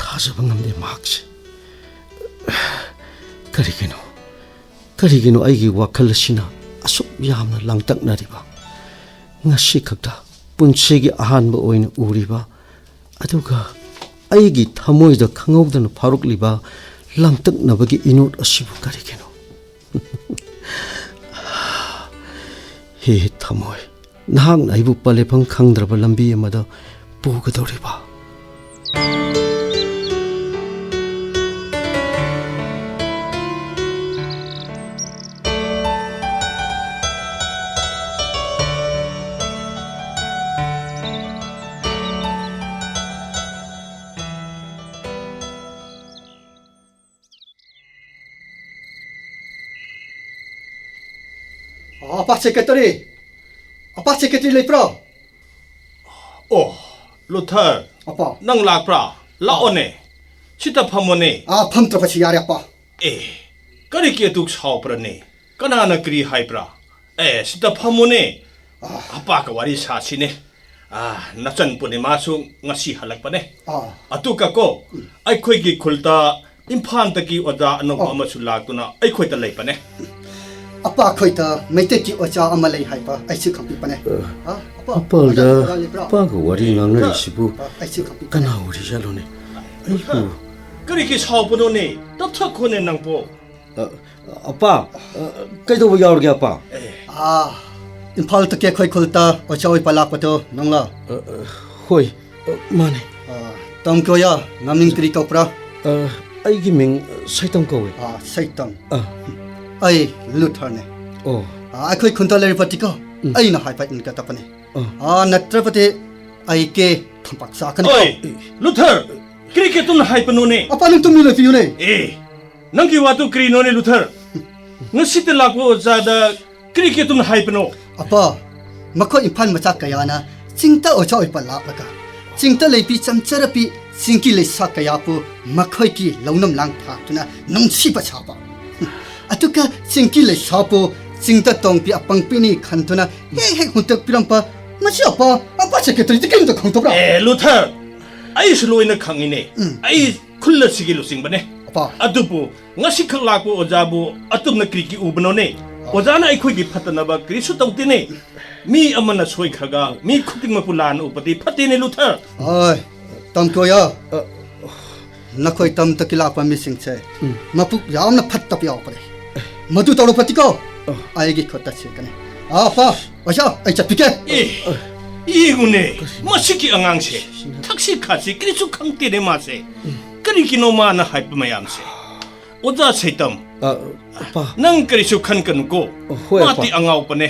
ꯊꯥꯖꯕ ꯉꯝꯗꯦ ꯃꯍꯥꯛꯁꯦ꯫ ꯀꯔꯤꯒꯤꯅꯣ? ꯀꯔꯤꯒꯤꯅꯣ ꯑꯩꯒꯤ ꯋꯥꯈꯜ ꯑꯁꯤꯅ ꯑꯁꯨꯛ ꯌꯥꯝꯅ ꯂꯥꯡꯇꯛꯅꯔꯤꯕ? ꯉꯁꯤ ꯈꯛꯇ ꯄꯨꯟꯁꯤꯒꯤ ꯑꯍꯥꯟꯕ ꯑꯣꯏꯅ ꯎꯔꯤꯕ, ꯑꯗꯨꯒ ꯑꯩꯒꯤ ꯊꯃꯣꯏꯗ ꯈꯪꯍꯧꯗꯅ ꯐꯥꯎꯔꯛꯂꯤꯕ ꯂꯥꯡꯇꯛꯅꯕꯒꯤ ꯏꯅꯣꯠ ꯑꯁꯤꯕꯨ ꯀꯔꯤꯒꯤꯅꯣ? ꯍꯦ ꯊꯃꯣꯏ, ꯅꯍꯥꯛꯅ ꯑꯩꯕꯨ ꯄꯂꯦꯐꯝ ꯈꯪꯗ꯭ꯔꯕ ꯂꯝꯕꯤ ꯑꯃꯗ ꯄꯨꯒꯗꯧꯔꯤꯕ? ꯑꯄꯥ ꯁꯦꯀ꯭ꯔꯦꯇꯔꯤ! ꯑꯄꯥ ꯁꯦꯀ꯭ꯔꯦꯇꯔꯤ ꯂꯩꯕ꯭ꯔꯣ? ꯑꯣ, ꯂꯨꯊꯔ, ꯑꯄꯥ꯫ ꯅꯪ ꯂꯥꯛꯄ꯭ꯔꯥ? ꯂꯥꯛꯑꯣꯅꯦ꯫ ꯁꯤꯗ ꯐꯝꯃꯣꯅꯦ꯫ ꯑꯥ, ꯐꯝꯗ꯭ꯔꯕꯁꯨ ꯌꯥꯔꯦ, ꯑꯄꯥ꯫ ꯑꯦ, ꯀꯔꯤꯒꯤ ꯑꯗꯨꯛ ꯁꯥꯎꯕ꯭ꯔꯅꯦ? ꯀꯅꯥꯅ ꯀꯔꯤ ꯍꯥꯏꯕ꯭ꯔꯥ? ꯑꯦ, ꯁꯤꯗ ꯐꯝꯃꯣꯅꯦ꯫ ꯑꯥ꯫ ꯑꯄꯥꯒ ꯋꯥꯔꯤ ꯁꯥꯁꯤꯅꯦ꯫ ꯑꯥ, ꯅꯆꯟ ꯄꯨꯔꯅꯤꯃꯥꯁꯨ ꯉꯁꯤ ꯍꯜꯂꯛꯄꯅꯦ꯫ ꯑꯥ꯫ ꯑꯗꯨꯒ ꯀꯣ, ꯎꯝ꯫ ꯑꯩꯈꯣꯏꯒꯤ ꯈꯨꯜꯗ ꯏꯝꯐꯥꯜꯗꯒꯤ ꯑꯣꯖꯥ ꯑꯅꯧꯕ ꯑꯣ꯫ ꯑꯃꯁꯨ ꯂꯥꯛꯇꯨꯅ ꯑꯩꯈꯣꯏꯗ ꯂꯩꯕꯅꯦ꯫ ꯑꯄꯥ ꯈꯣꯏꯗ ꯃꯩꯇꯩꯒꯤ ꯑꯣꯖꯥ ꯑꯃ ꯂꯩ ꯍꯥꯏꯕ ꯑꯩꯁꯨ ꯈꯪꯕꯤꯕꯅꯦ꯫ ꯑ, ꯑ, ꯑꯄꯥ, ꯏꯝꯐꯥꯜꯗ ꯑꯣꯖꯥ ꯂꯩꯕ꯭ꯔꯥ? ꯏꯄꯥꯒ ꯋꯥꯔꯤ ꯉꯥꯡꯅꯔꯤꯁꯤꯕꯨ ꯑ, ꯑꯩꯁꯨ ꯈꯪꯕꯤꯕꯅꯦ꯫ ꯀꯅꯥ ꯑꯣꯏꯔꯤꯖꯥꯠꯂꯣꯅꯦ? ꯑꯩꯕꯨ ꯀꯔꯤꯒꯤ ꯁꯥꯎꯕꯅꯣꯅꯦ? ꯇꯞꯊꯈꯣꯅꯦ ꯅꯪꯕꯣ꯫ ꯑ, ꯑꯄꯥ, ꯑ, ꯀꯩꯗꯧꯕ ꯌꯥꯎꯔꯒꯦ, ꯑꯄꯥ? ꯑꯦ꯫ ꯑꯥ, ꯏꯝꯐꯥꯜꯗꯒꯤ ꯑꯩꯈꯣꯏ ꯈꯨꯜꯗ ꯑꯣꯖꯥ ꯑꯣꯏꯕ ꯂꯥꯛꯄꯗꯣ ꯅꯪꯂꯣ? ꯑ, ꯑ, ꯍꯣꯏ꯫ ꯑ, ꯃꯥꯅꯦ꯫ ꯑ, ꯇꯝ ꯀꯣꯌꯥ, ꯅꯃꯤꯡ ꯀꯔꯤ ꯀꯧꯕ꯭ꯔꯥ? ꯑ, ꯑꯩꯒꯤ ꯃꯤꯡ ꯁꯩꯇꯝ ꯀꯧꯋꯦ꯫ ꯑ, ꯁꯩꯇꯝ꯫ ꯑ꯫ ꯑꯩ ꯂꯨꯊꯔꯅꯦ꯫ ꯑꯣ꯫ ꯑ, ꯑꯩꯈꯣꯏ ꯈꯨꯟꯗ ꯂꯩꯔꯕꯗꯤꯀꯣ, ꯎꯝ꯫ ꯑꯩꯅ ꯍꯥꯏꯕ ꯏꯟꯒꯗꯕꯅꯦ꯫ ꯑ꯫ ꯑ, ꯅꯠꯇ꯭ꯔꯕꯗꯤ ꯑꯩ ꯀꯦ ꯊꯝꯄꯥꯛ ꯆꯥꯀꯅꯤ꯫ ꯑꯣꯏ, ꯂꯨꯊꯔ, ꯀꯔꯤ ꯀꯦ ꯇꯨꯝꯅ ꯍꯥꯏꯕꯅꯣꯅꯦ? ꯑꯄꯥ, ꯅꯪ ꯇꯨꯃꯤꯟ ꯂꯩꯕꯤꯌꯨꯅꯦ꯫ ꯑꯦ, ꯅꯪꯒꯤ ꯋꯥꯗꯨ ꯀꯔꯤꯅꯣꯅꯦ, ꯂꯨꯊꯔ? ꯉꯁꯤꯗ ꯂꯥꯛꯄ ꯑꯣꯖꯥꯗ ꯀꯔꯤꯒꯤ ꯑꯗꯨꯝ ꯍꯥꯏꯕꯅꯣ? ꯑꯄꯥ, ꯃꯈꯣꯏ ꯏꯝꯐꯥꯜ ꯃꯆꯥ ꯀꯌꯥꯅ ꯆꯤꯡꯗ ꯑꯣꯖꯥ ꯑꯣꯏꯕ ꯂꯥꯛꯂꯒ, ꯆꯤꯡꯗ ꯂꯩꯕꯤ ꯆꯝꯆꯔꯕꯤ ꯆꯤꯡꯒꯤ ꯂꯩꯁꯥ ꯀꯌꯥꯕꯨ ꯃꯈꯣꯏꯒꯤ ꯂꯧꯅꯝ ꯂꯥꯡ ꯊꯥꯛꯇꯨꯅ ꯅꯨꯡꯁꯤꯕ ꯁꯥꯕ꯫ ꯑꯗꯨꯒ ꯆꯤꯡꯒꯤ ꯂꯩꯁꯥꯕꯨ ꯆꯤꯡꯗ ꯇꯣꯡꯕꯤ ꯑꯄꯪꯕꯤꯅꯤ ꯈꯟꯗꯨꯅ ꯍꯦꯛ ꯍꯦꯛ ꯍꯨꯟꯗꯣꯛꯄꯤꯔꯝꯕ, ꯃꯁꯤ ꯑꯄꯥ, ꯑꯄꯥ ꯁꯦꯀ꯭ꯔꯦꯇꯔꯤꯗꯤ ꯀꯔꯤꯝꯇ ꯈꯪꯗꯕ꯭ꯔꯥ? ꯑꯦ, ꯂꯨꯊꯔ, ꯑꯩꯁꯨ ꯂꯣꯏꯅ ꯈꯪꯉꯤꯅꯦ꯫ ꯎꯝ꯫ ꯑꯩ ꯈꯨꯜ ꯑꯁꯤꯒꯤ ꯂꯨꯆꯤꯡꯕꯅꯦ꯫ ꯑꯄꯥ꯫ ꯑꯗꯨꯕꯨ ꯉꯁꯤꯈꯛ ꯂꯥꯛꯄ ꯑꯣꯖꯥꯕꯨ ꯑꯇꯨꯝꯅ ꯀꯔꯤꯒꯤ ꯎꯕꯅꯣꯅꯦ? ꯑꯣꯖꯥꯅ ꯑꯩꯈꯣꯏꯒꯤ ꯐꯠꯇꯅꯕ ꯀꯔꯤꯁꯨ ꯇꯧꯗꯦꯅꯦ꯫ ꯃꯤ ꯑꯃꯅ ꯁꯣꯏꯈ꯭ꯔꯒ ꯃꯤ ꯈꯨꯗꯤꯡꯃꯛꯄꯨ ꯂꯥꯟꯅ ꯎꯕꯗꯤ ꯐꯠꯇꯦꯅꯦ, ꯂꯨꯊꯔ꯫ ꯑꯣꯏ, ꯇꯝꯀꯣꯌꯥ꯫ ꯑ, ꯅꯈꯣꯏ ꯇꯝꯗꯒꯤ ꯂꯥꯛꯄ ꯃꯤꯁꯤꯡꯁꯦ ꯎꯝ꯫ ꯃꯄꯨꯛ ꯌꯥꯝꯅ ꯐꯠꯇꯕ ꯌꯥꯎꯕꯅꯦ꯫ ꯃꯗꯨ ꯇꯧꯔꯛꯄꯗꯤꯀꯣ, ꯑ꯫ ꯑꯩꯒꯤ ꯈꯨꯠꯇ ꯁꯤꯒꯅꯤ꯫ ꯑꯥ, ꯑꯄꯥ, ꯑꯣꯖꯥ, ꯑꯩ ꯆꯠꯄꯤꯒꯦ꯫ ꯑꯦ, ꯌꯦꯡꯉꯨꯅꯦ, ꯃꯁꯤꯒꯤ ꯑꯉꯥꯡꯁꯦ ꯊꯛꯁꯤ ꯈꯥꯁꯤ ꯀꯔꯤꯁꯨ ꯈꯪꯗꯦꯅꯦ ꯃꯥꯁꯦ꯫ ꯀꯔꯤꯒꯤꯅꯣ ꯃꯥꯅ ꯍꯥꯏꯕ ꯃꯌꯥꯝꯁꯦ? ꯑꯣꯖꯥ ꯁꯩꯇꯝ, ꯑ, ꯑꯄꯥ꯫ ꯅꯪ ꯀꯔꯤꯁꯨ ꯈꯟꯒꯅꯨꯀꯣ꯫ ꯍꯣꯏ, ꯑꯄꯥ꯫ ꯃꯥꯗꯤ ꯑꯉꯥꯎꯕꯅꯦ꯫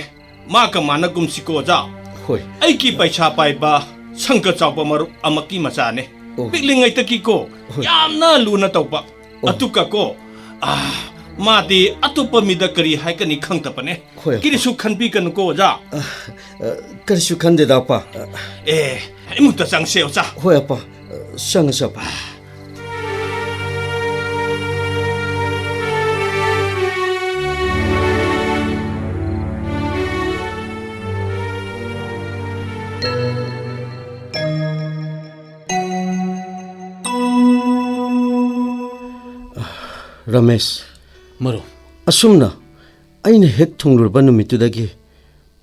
ꯃꯥꯒ ꯃꯥꯟꯅꯒꯨꯝꯁꯤꯀꯣ, ꯑꯣꯖꯥ꯫ ꯍꯣꯏ꯫ ꯑꯩꯒꯤ ꯄꯩꯁꯥ ꯄꯥꯏꯕ ꯁꯪꯒ ꯆꯥꯎꯕ ꯃꯔꯨꯞ ꯑꯃꯒꯤ ꯃꯆꯥꯅꯦ꯫ ꯑꯣ꯫ ꯄꯤꯛꯂꯤꯉꯩꯗꯒꯤꯀꯣ, ꯍꯣꯏ꯫ ꯌꯥꯝꯅ ꯂꯨꯅ ꯇꯧꯕ꯫ ꯑꯣ꯫ ꯑꯗꯨꯒꯀꯣ, ꯑꯥ, ꯃꯥꯗꯤ ꯑꯇꯣꯞꯄ ꯃꯤꯗ ꯀꯔꯤ ꯍꯥꯏꯒꯅꯤ ꯈꯪꯗꯕꯅꯦ꯫ ꯍꯣꯏ, ꯑꯄꯥ꯫ ꯀꯔꯤꯁꯨ ꯈꯟꯕꯤꯒꯅꯨꯀꯣ, ꯑꯣꯖꯥ꯫ ꯑ, ꯑ, ꯀꯔꯤꯁꯨ ꯈꯟꯗꯦꯗ, ꯑꯄꯥ꯫ ꯑꯦ, ꯏꯃꯨꯡꯗ ꯆꯪꯁꯦ, ꯑꯣꯖꯥ꯫ ꯍꯣꯏ, ꯑꯄꯥ꯫ ꯑ, ꯆꯪꯉꯁꯤ, ꯑꯄꯥ꯫ ꯔꯃꯦꯁ꯫ ꯃꯔꯨꯞ꯫ ꯑꯁꯨꯝꯅ ꯑꯩꯅ ꯍꯦꯛ ꯊꯨꯡꯂꯨꯔꯕ ꯅꯨꯃꯤꯠꯇꯨꯗꯒꯤ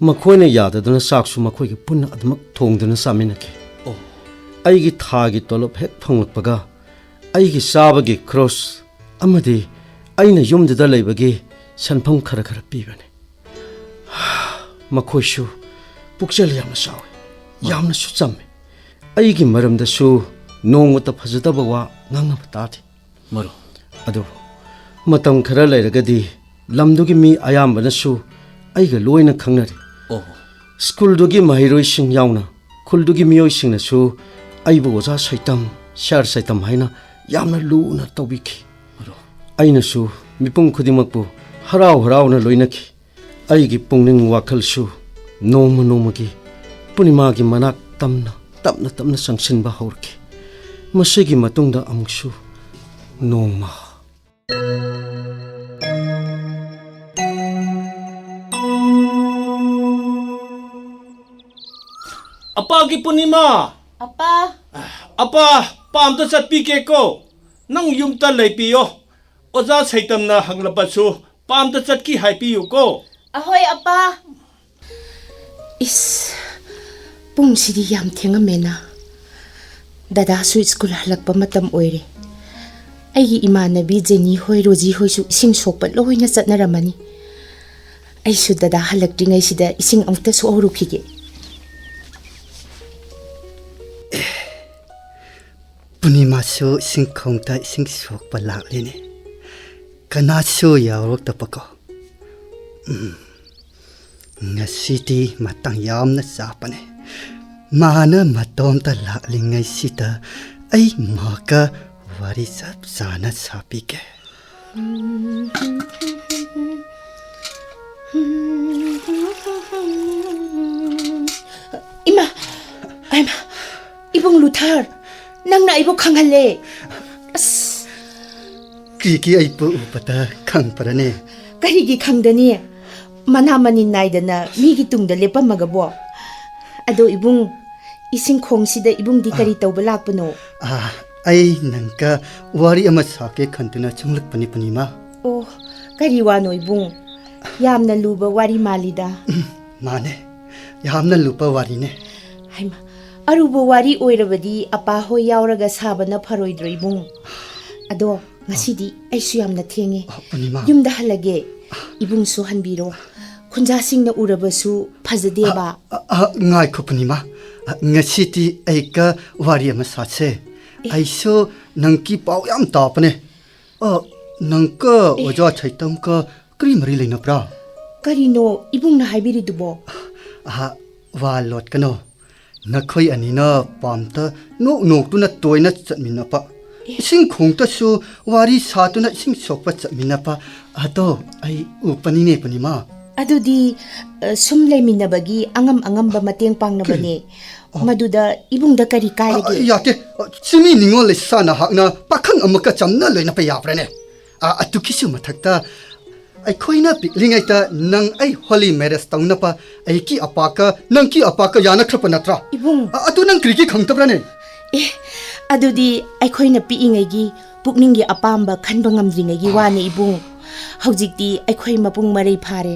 ꯃꯈꯣꯏꯅ ꯌꯥꯗꯗꯨꯅ ꯆꯥꯛꯁꯨ ꯃꯈꯣꯏꯒꯤ ꯄꯨꯟꯅ ꯑꯗꯨꯃꯛ ꯊꯣꯡꯗꯨꯅ ꯆꯥꯃꯤꯟꯅꯈꯤ꯫ ꯑꯣ꯫ ꯑꯩꯒꯤ ꯊꯥꯒꯤ ꯇꯣꯂꯣꯞ ꯍꯦꯛ ꯐꯪꯂꯛꯄꯒ ꯑꯩꯒꯤ ꯆꯥꯕꯒꯤ ꯈꯔꯣꯁ ꯑꯃꯗꯤ ꯑꯩꯅ ꯌꯨꯝꯗꯨꯗ ꯂꯩꯕꯒꯤ ꯁꯦꯟꯐꯝ ꯈꯔ ꯈꯔ ꯄꯤꯕꯅꯤ꯫ ꯃꯈꯣꯏꯁꯨ ꯄꯨꯛꯆꯦꯜ ꯌꯥꯝꯅ ꯆꯥꯎꯏ, ꯌꯥꯝꯅꯁꯨ ꯆꯝꯃꯤ꯫ ꯑꯩꯒꯤ ꯃꯔꯝꯗꯁꯨ ꯅꯣꯡꯃꯇ ꯐꯖꯗꯕ ꯋꯥ ꯉꯥꯡꯅꯕ ꯇꯥꯗꯦ꯫ ꯃꯔꯨꯞ꯫ ꯑꯗꯨꯕꯨ ꯃꯇꯝ ꯈꯔ ꯂꯩꯔꯒꯗꯤ ꯂꯝꯗꯨꯒꯤ ꯃꯤ ꯑꯌꯥꯝꯕꯅꯁꯨ ꯑꯩꯒ ꯂꯣꯏꯅ ꯈꯪꯅꯔꯦ꯫ ꯑꯣ꯫ ꯁ꯭ꯀꯨꯜꯗꯨꯒꯤ ꯃꯍꯩꯔꯣꯏꯁꯤꯡ ꯌꯥꯎꯅ ꯈꯨꯜꯗꯨꯒꯤ ꯃꯤꯑꯣꯏꯁꯤꯡꯅꯁꯨ ꯑꯩꯕꯨ ꯑꯣꯖꯥ ꯁꯩꯇꯝ, ꯁꯥꯔ ꯁꯩꯇꯝ ꯍꯥꯏꯅ ꯌꯥꯝꯅ ꯂꯨꯅ ꯇꯧꯕꯤꯈꯤ꯫ ꯃꯔꯨꯞ꯫ ꯑꯩꯅꯁꯨ ꯃꯤꯄꯨꯝ ꯈꯨꯗꯤꯡꯃꯛꯄꯨ ꯍꯔꯥꯎ ꯍꯔꯥꯎꯅ ꯂꯣꯏꯅꯈꯤ꯫ ꯑꯩꯒꯤ ꯄꯨꯛꯅꯤꯡ ꯋꯥꯈꯜꯁꯨ ꯅꯣꯡꯃ ꯅꯣꯡꯃꯒꯤ ꯄꯨꯔꯅꯤꯃꯥꯒꯤ ꯃꯅꯥꯛ ꯇꯝꯅ, ꯇꯞꯅ ꯇꯞꯅ ꯆꯪꯁꯤꯟꯕ ꯍꯧꯔꯛꯈꯤ꯫ ꯃꯁꯤꯒꯤ ꯃꯇꯨꯡꯗ ꯑꯃꯨꯛꯁꯨ ꯅꯣꯡꯃ꯫ ꯑꯄꯥꯒꯤ ꯄꯨꯔꯅꯤꯃꯥ! ꯑꯄꯥ! ꯑꯄꯥ, ꯄꯥꯝꯗ ꯆꯠꯄꯤꯒꯦꯀꯣ꯫ ꯅꯪ ꯌꯨꯝꯗ ꯂꯩꯕꯤꯌꯣ꯫ ꯑꯣꯖꯥ ꯁꯩꯇꯝꯅ ꯍꯪꯂꯕꯁꯨ ꯄꯥꯝꯗ ꯆꯠꯈꯤ ꯍꯥꯏꯕꯤꯌꯨꯀꯣ꯫ ꯑꯍꯣꯏ, ꯑꯄꯥ꯫ ꯏꯁ, ꯄꯨꯡꯁꯤꯗꯤ ꯌꯥꯝ ꯊꯦꯡꯉꯝꯃꯦꯅ꯫ ꯗꯗꯥꯁꯨ ꯁ꯭ꯀꯨꯜ ꯍꯜꯂꯛꯄ ꯃꯇꯝ ꯑꯣꯏꯔꯦ꯫ ꯑꯩꯒꯤ ꯏꯃꯥꯟꯅꯕꯤ ꯖꯦꯅꯤ ꯍꯣꯏ, ꯔꯣꯖꯤ ꯍꯣꯏꯁꯨ ꯏꯁꯤꯡ ꯁꯣꯛꯄ ꯂꯣꯏꯅ ꯆꯠꯅꯔꯝꯃꯅꯤ꯫ ꯑꯩꯁꯨ ꯗꯗꯥ ꯍꯜꯂꯛꯇ꯭ꯔꯤꯉꯩꯁꯤꯗ ꯏꯁꯤꯡ ꯑꯃꯨꯛꯇ ꯁꯣꯛꯍꯧꯔꯨꯈꯤꯒꯦ꯫ ꯄꯨꯔꯅꯤꯃꯥꯁꯨ ꯏꯁꯤꯡ ꯈꯣꯡꯗ ꯏꯁꯤꯡ ꯁꯣꯛꯄ ꯂꯥꯛꯂꯤꯅꯦ꯫ ꯀꯅꯥꯁꯨ ꯌꯥꯎꯔꯛꯇꯕꯀꯣ꯫ ꯎꯝ, ꯉꯁꯤꯗꯤ ꯃꯇꯥꯡ ꯌꯥꯝꯅ ꯆꯥꯕꯅꯦ꯫ ꯃꯥꯅ ꯃꯇꯣꯝꯇ ꯂꯥꯛꯂꯤꯉꯩꯁꯤꯗ ꯑꯩ ꯃꯥꯒ ꯋꯥꯔꯤ ꯆꯞ ꯆꯥꯅ ꯁꯥꯕꯤꯒꯦ꯫ ꯏꯃꯥ! ꯏꯃꯥ! ꯏꯕꯨꯡ ꯂꯨꯊꯔ, ꯅꯪꯅ ꯑꯩꯕꯨ ꯈꯪꯍꯜꯂꯦ꯫ ꯑꯁ! ꯀ꯭ꯔꯤꯀꯤ ꯑꯩꯕꯨ ꯎꯕꯗ ꯈꯪꯕ꯭ꯔꯅꯦ? ꯀꯔꯤꯒꯤ ꯈꯪꯗꯅꯤ? ꯃꯅꯥ ꯃꯅꯤꯟ ꯅꯥꯏꯗꯅ ꯃꯤꯒꯤ ꯇꯨꯡꯗ ꯂꯦꯞꯄꯝꯃꯒꯕꯣ? ꯑꯗꯣ ꯏꯕꯨꯡ, ꯏꯁꯤꯡ ꯈꯣꯡꯁꯤꯗ ꯏꯕꯨꯡꯗꯤ ꯀꯔꯤ ꯇꯧꯕ ꯂꯥꯛꯄꯅꯣ? ꯑꯥ, ꯑꯩ ꯅꯪꯒ ꯋꯥꯔꯤ ꯑꯃ ꯁꯥꯒꯦ ꯈꯟꯗꯨꯅ ꯆꯪꯂꯛꯄꯅꯤ, ꯄꯨꯔꯅꯤꯃꯥ꯫ ꯑꯣ, ꯀꯔꯤ ꯋꯥꯅꯣ ꯏꯕꯨꯡ? ꯌꯥꯝꯅ ꯂꯨꯕ ꯋꯥꯔꯤ ꯃꯥꯜꯂꯤꯗ꯫ ꯎꯝ, ꯃꯥꯅꯦ, ꯌꯥꯝꯅ ꯂꯨꯕ ꯋꯥꯔꯤꯅꯦ꯫ ꯍꯩꯃꯥ, ꯑꯔꯨꯕ ꯋꯥꯔꯤ ꯑꯣꯏꯔꯕꯗꯤ ꯑꯄꯥ ꯍꯣꯏ ꯌꯥꯎꯔꯒ ꯁꯥꯕꯅ ꯐꯔꯣꯏꯗ꯭ꯔꯣ ꯏꯕꯨꯡ? ꯑꯗꯣ ꯉꯁꯤꯗꯤ ꯑꯩꯁꯨ ꯌꯥꯝꯅ ꯊꯦꯡꯉꯦ꯫ ꯑ, ꯄꯨꯔꯅꯤꯃꯥ꯫ ꯌꯨꯝꯗ ꯍꯜꯂꯒꯦ꯫ ꯏꯕꯨꯡꯁꯨ ꯍꯟꯕꯤꯔꯣ꯫ ꯈꯨꯟꯖꯥꯁꯤꯡꯅ ꯎꯔꯕꯁꯨ ꯐꯖꯗꯦꯕ꯫ ꯑ, ꯑ, ꯉꯥꯏꯈꯣ ꯄꯨꯔꯅꯤꯃꯥ꯫ ꯑ, ꯉꯁꯤꯗꯤ ꯑꯩꯒ ꯋꯥꯔꯤ ꯑꯃ ꯁꯥꯁꯦ꯫ ꯑꯦ꯫ ꯑꯩꯁꯨ ꯅꯪꯒꯤ ꯄꯥꯎ ꯌꯥꯝ ꯇꯥꯕꯅꯦ꯫ ꯑ, ꯅꯪꯒ ꯑꯦ꯫ ꯑꯣꯖꯥ ꯁꯩꯇꯝꯒ ꯀꯔꯤ ꯃꯔꯤ ꯂꯩꯅꯕ꯭ꯔꯥ? ꯀꯔꯤꯅꯣ ꯏꯕꯨꯡꯅ ꯍꯥꯏꯕꯤꯔꯤꯗꯨꯕꯣ? ꯑꯍ, ꯋꯥ ꯂꯣꯠꯀꯅꯣ꯫ ꯅꯈꯣꯏ ꯑꯅꯤꯅ ꯄꯥꯝꯗ ꯅꯣꯛ ꯅꯣꯛꯇꯨꯅ ꯇꯣꯏꯅ ꯆꯠꯃꯤꯟꯅꯕ, ꯑꯦ꯫ ꯏꯁꯤꯡ ꯈꯣꯡꯗꯁꯨ ꯋꯥꯔꯤ ꯁꯥꯗꯨꯅ ꯏꯁꯤꯡ ꯁꯣꯛꯄ ꯆꯠꯃꯤꯟꯅꯕ ꯑꯗꯣ ꯑꯩ ꯎꯕꯅꯤꯅꯦ, ꯄꯨꯔꯅꯤꯃꯥ꯫ ꯑꯗꯨꯗꯤ, ꯑ, ꯁꯨꯝ ꯂꯩꯃꯤꯟꯅꯕꯒꯤ ꯑꯉꯝ ꯑꯉꯝꯕ ꯃꯇꯦꯡ ꯄꯥꯡꯅꯕꯅꯦ꯫ ꯑꯣ꯫ ꯃꯗꯨꯗ ꯏꯕꯨꯡꯗ ꯀꯔꯤ ꯀꯥꯏꯔꯒꯦ? ꯑ, ꯌꯥꯗꯦ꯫ ꯑ, ꯆꯤꯃꯤ ꯅꯤꯉꯣꯜ ꯂꯩꯁꯥꯅ ꯍꯥꯛꯅ ꯄꯥꯈꯪ ꯑꯃꯒ ꯆꯝꯅ ꯂꯣꯏꯅꯕ ꯌꯥꯕ꯭ꯔꯥꯅꯦ? ꯑ, ꯑꯗꯨꯒꯤꯁꯨ ꯃꯊꯛꯇ ꯑꯩꯈꯣꯏꯅ ꯄꯤꯛꯂꯤꯉꯩꯗ ꯅꯪ ꯑꯩ holy marriage ꯇꯧꯅꯕ ꯑꯩꯒꯤ ꯑꯄꯥꯒ ꯅꯪꯒꯤ ꯑꯄꯥꯒ ꯌꯥꯅꯈ꯭ꯔꯕ ꯅꯠꯇ꯭ꯔꯥ? ꯏꯕꯨꯡ꯫ ꯑ, ꯑꯗꯨ ꯅꯪ ꯀꯔꯤꯒꯤ ꯈꯪꯗꯕ꯭ꯔꯥꯅꯦ? ꯑꯦ, ꯑꯗꯨꯗꯤ ꯑꯩꯈꯣꯏꯅ ꯄꯤꯛꯏꯉꯩꯒꯤ ꯄꯨꯛꯅꯤꯡꯒꯤ ꯑꯄꯥꯝꯕ ꯈꯟꯕ ꯉꯝꯗ꯭ꯔꯤꯉꯩꯒꯤ ꯋꯥꯅꯤ ꯏꯕꯨꯡ꯫ ꯍꯧꯖꯤꯛꯇꯤ ꯑꯩꯈꯣꯏ ꯃꯄꯨꯡ ꯃꯔꯩ ꯐꯥꯔꯦ꯫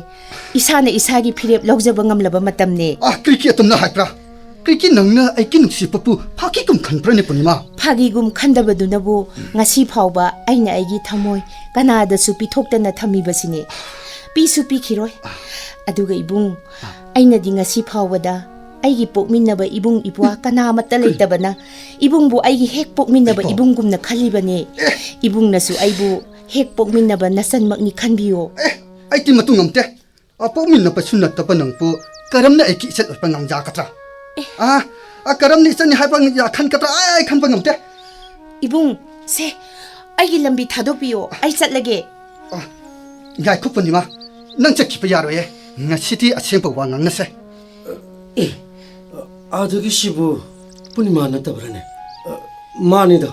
ꯏꯁꯥꯅ ꯏꯁꯥꯒꯤ ꯐꯤꯔꯦꯞ ꯂꯧꯖꯕ ꯉꯝꯂꯕ ꯃꯇꯝꯅꯦ꯫ ꯑ, ꯀ꯭ꯔꯤꯀꯤ ꯑꯗꯨꯝꯅ ꯍꯥꯏꯕ꯭ꯔꯥ? ꯀ꯭ꯔꯤꯀꯤ ꯅꯪꯅ ꯑꯩꯒꯤ ꯅꯨꯡꯁꯤꯕꯕꯨ ꯐꯥꯒꯤꯒꯨꯝ ꯈꯟꯕ꯭ꯔꯥꯅꯦ, ꯄꯨꯔꯅꯤꯃꯥ? ꯐꯥꯒꯤꯒꯨꯝ ꯈꯟꯗꯕꯗꯨꯅꯕꯨ ꯉꯁꯤ ꯐꯥꯎꯕ ꯑꯩꯅ ꯑꯩꯒꯤ ꯊꯃꯣꯏ ꯀꯅꯥꯗꯁꯨ ꯄꯤꯊꯣꯛꯇꯅ ꯊꯝꯃꯤꯕꯁꯤꯅꯤ꯫ ꯄꯤꯁꯨ ꯄꯤꯈꯤꯔꯣꯏ꯫ ꯑꯗꯨꯒ ꯏꯕꯨꯡ, ꯑꯩꯅꯗꯤ ꯉꯁꯤ ꯐꯥꯎꯕꯗ ꯑꯩꯒꯤ ꯄꯣꯛꯃꯤꯟꯅꯕ ꯏꯕꯨꯡ ꯏꯄ꯭ꯋꯥ ꯀꯅꯥꯃꯠꯇ ꯂꯩꯇꯕꯅ ꯏꯕꯨꯡꯕꯨ ꯑꯩꯒꯤ ꯍꯦꯛ ꯄꯣꯛꯃꯤꯟꯅꯕ ꯏꯄꯥꯎ꯫ ꯏꯕꯨꯡꯒꯨꯝꯅ ꯈꯜꯂꯤꯕꯅꯦ꯫ ꯑꯦ! ꯏꯕꯨꯡꯅꯁꯨ ꯑꯩꯕꯨ ꯍꯦꯛ ꯄꯣꯛꯃꯤꯟꯅꯕ ꯅꯆꯟꯃꯛꯅꯤ ꯈꯟꯕꯤꯌꯣ꯫ ꯑꯦ! ꯑꯩꯗꯤ ꯃꯇꯨꯡ ꯉꯝꯗꯦ꯫ ꯑ, ꯄꯣꯛꯃꯤꯟꯅꯕꯁꯨ ꯅꯠꯇꯕ ꯅꯪꯕꯨ ꯀꯔꯝꯅ ꯑꯩꯒꯤ ꯏꯆꯟ ꯑꯣꯏꯕ ꯉꯝꯖꯒꯗ꯭ꯔꯥ? ꯑꯦ꯫ ꯑ, ꯑ, ꯀꯔꯝꯅ ꯏꯆꯟꯅꯤ ꯍꯥꯏꯕ ꯌꯥ-, ꯈꯟꯒꯗ꯭ꯔꯥ? ꯑꯩ, ꯑꯩ ꯈꯟꯕ ꯉꯝꯗꯦ꯫ ꯏꯕꯨꯡ, ꯁꯦ, ꯑꯩꯒꯤ ꯂꯝꯕꯤ ꯊꯥꯗꯣꯛꯄꯤꯌꯣ, ꯑꯩ ꯆꯠꯂꯒꯦ꯫ ꯑ, ꯉꯥꯏꯈꯣ ꯄꯨꯔꯅꯤꯃꯥ, ꯅꯪ ꯆꯠꯈꯤꯕ ꯌꯥꯔꯣꯏꯌꯦ꯫ ꯉꯁꯤꯗꯤ ꯑꯁꯦꯡꯕ ꯋꯥ ꯉꯥꯡꯅꯁꯦ꯫ ꯑꯦ, ꯑꯥꯗꯒꯤꯁꯤꯕꯨ ꯄꯨꯔꯅꯤꯃꯥ ꯅꯠꯇꯕ꯭ꯔꯥꯅꯦ? ꯑ, ꯃꯥꯅꯤꯗ,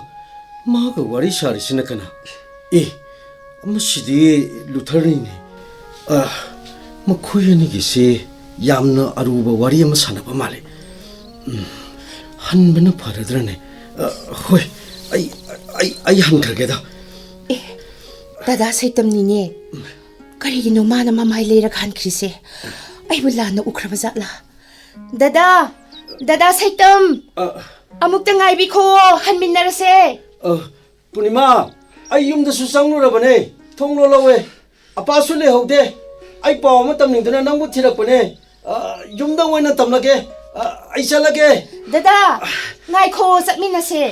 ꯃꯥꯒ ꯋꯥꯔꯤ ꯁꯥꯔꯤꯁꯤꯅ ꯀꯅꯥ? ꯑꯦ, ꯃꯁꯤꯗꯤ ꯂꯨꯊꯔꯅꯤꯅꯦ꯫ ꯑ, ꯃꯈꯣꯏ ꯑꯅꯤꯒꯤꯁꯤ ꯌꯥꯝꯅ ꯑꯔꯨꯕ ꯋꯥꯔꯤ ꯑꯃ ꯁꯥꯟꯅꯕ ꯃꯥꯜꯂꯦ꯫ ꯎꯝ, ꯍꯟꯕꯅ ꯐꯔꯗ꯭ꯔꯅꯦ? ꯑ, ꯍꯣꯏ, ꯑꯩ, ꯑꯩ, ꯑꯩ ꯍꯟꯈ꯭ꯔꯒꯦꯗ꯫ ꯑꯦ, ꯗꯗꯥ ꯁꯩꯇꯝꯅꯤꯅꯦ꯫ ꯀꯔꯤꯒꯤꯅꯣ ꯃꯥꯅ ꯃꯃꯥꯏ ꯂꯩꯔꯒ ꯍꯟꯈ꯭ꯔꯤꯁꯦ? ꯑꯩꯕꯨ ꯂꯥꯟꯅ ꯎꯈ꯭ꯔꯕ ꯖꯥꯠꯂꯥ? ꯗꯗꯥ! ꯗꯗꯥ ꯁꯩꯇꯝ! ꯑ, ꯑꯃꯨꯛꯇ ꯉꯥꯏꯕꯤꯈꯣ, ꯍꯟꯃꯤꯟꯅꯔꯁꯦ꯫ ꯑ, ꯄꯨꯔꯅꯤꯃꯥ, ꯑꯩ ꯌꯨꯝꯗꯁꯨ ꯆꯪꯂꯨꯔꯕꯅꯦ, ꯊꯣꯡ ꯂꯣꯜꯍꯧꯋꯦ꯫ ꯑꯄꯥꯁꯨ ꯂꯩꯍꯧꯗꯦ꯫ ꯑꯩ ꯄꯥꯎ ꯑꯃ ꯇꯝꯅꯤꯡꯗꯨꯅ ꯅꯪꯕꯨ ꯊꯤꯔꯛꯄꯅꯦ꯫ ꯑ, ꯌꯨꯝꯗ ꯑꯣꯏꯅ ꯇꯝꯂꯒꯦ꯫ ꯑ, ꯑꯩ ꯆꯠꯂꯒꯦ꯫ ꯗꯗꯥ, ꯉꯥꯏꯈꯣ, ꯆꯠꯃꯤꯟꯅꯁꯦ꯫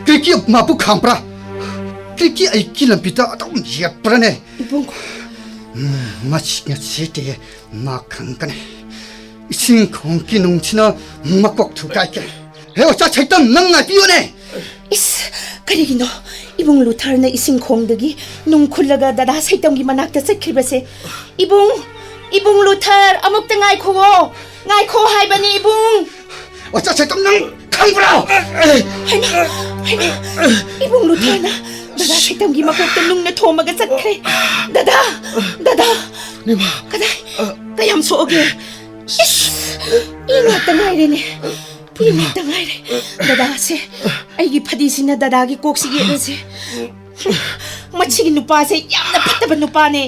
ꯀ꯭ꯔꯤꯀꯤ ꯃꯥꯕꯨ ꯈꯥꯝꯕ꯭ꯔꯥ? ꯀ꯭ꯔꯤꯀꯤ ꯑꯩꯒꯤ ꯂꯝꯕꯤꯗ ꯑꯗꯨꯝ ꯌꯦꯠꯄ꯭ꯔꯥꯅꯦ? ꯏꯕꯨꯡ꯫ ꯎꯝ, ꯃꯁꯤ ꯉꯁꯤꯗꯤ ꯃꯥ ꯈꯪꯒꯅꯤ꯫ ꯏꯁꯤꯡ ꯈꯣꯡꯒꯤ ꯅꯨꯡꯁꯤꯅ ꯃꯀꯣꯛ ꯊꯨꯒꯥꯏꯒꯦ꯫ ꯍꯦ, ꯑꯣꯖꯥ ꯁꯩꯇꯝ, ꯅꯪ ꯉꯥꯏꯕꯤꯌꯨꯅꯦ꯫ ꯏꯁ, ꯀꯔꯤꯒꯤꯅꯣ ꯏꯕꯨꯡ ꯂꯨꯊꯔꯅ ꯏꯁꯤꯡ ꯈꯣꯡꯗꯒꯤ ꯅꯨꯡ ꯈꯨꯜꯂꯒ ꯗꯗꯥ ꯁꯩꯇꯝꯒꯤ ꯃꯅꯥꯛꯇ ꯆꯠꯈ꯭ꯔꯤꯕꯁꯦ? ꯏꯕꯨꯡ, ꯏꯕꯨꯡ ꯂꯨꯊꯔ, ꯑꯃꯨꯛꯇ ꯉꯥꯏꯈꯣꯋꯣ꯫ ꯉꯥꯏꯈꯣ ꯍꯥꯏꯕꯅꯤ, ꯏꯕꯨꯡ꯫ ꯑꯣꯖꯥ ꯁꯩꯇꯝ, ꯅꯪ ꯈꯪꯕ꯭ꯔꯣ? ꯍꯩꯃꯥ, ꯍꯩꯃꯥ, ꯏꯕꯨꯡ ꯂꯨꯊꯔꯅ ꯗꯗꯥ ꯁꯩꯇꯝꯒꯤ ꯃꯀꯣꯛꯇ ꯅꯨꯡꯅ ꯊꯣꯝꯃꯒ ꯆꯠꯈ꯭ꯔꯦ꯫ ꯗꯗꯥ, ꯗꯗꯥ꯫ ꯄꯨꯔꯅꯤꯃꯥ꯫ ꯀꯗꯥꯏ? ꯀꯌꯥꯝ ꯁꯣꯛꯑꯒꯦ? ꯏꯁ, ꯏ ꯉꯥꯛꯇ ꯉꯥꯏꯔꯦꯅꯦ꯫ ꯏ ꯉꯥꯛꯇ ꯉꯥꯏꯔꯦ꯫ ꯗꯗꯥꯁꯦ, ꯑꯩꯒꯤ ꯐꯗꯤꯁꯤꯅ ꯗꯗꯥꯒꯤ ꯀꯣꯛꯁꯤ ꯌꯦꯠꯂꯁꯦ꯫ ꯃꯁꯤꯒꯤ ꯅꯨꯄꯥꯁꯦ ꯌꯥꯝꯅ ꯐꯠꯇꯕ ꯅꯨꯄꯥꯅꯦ꯫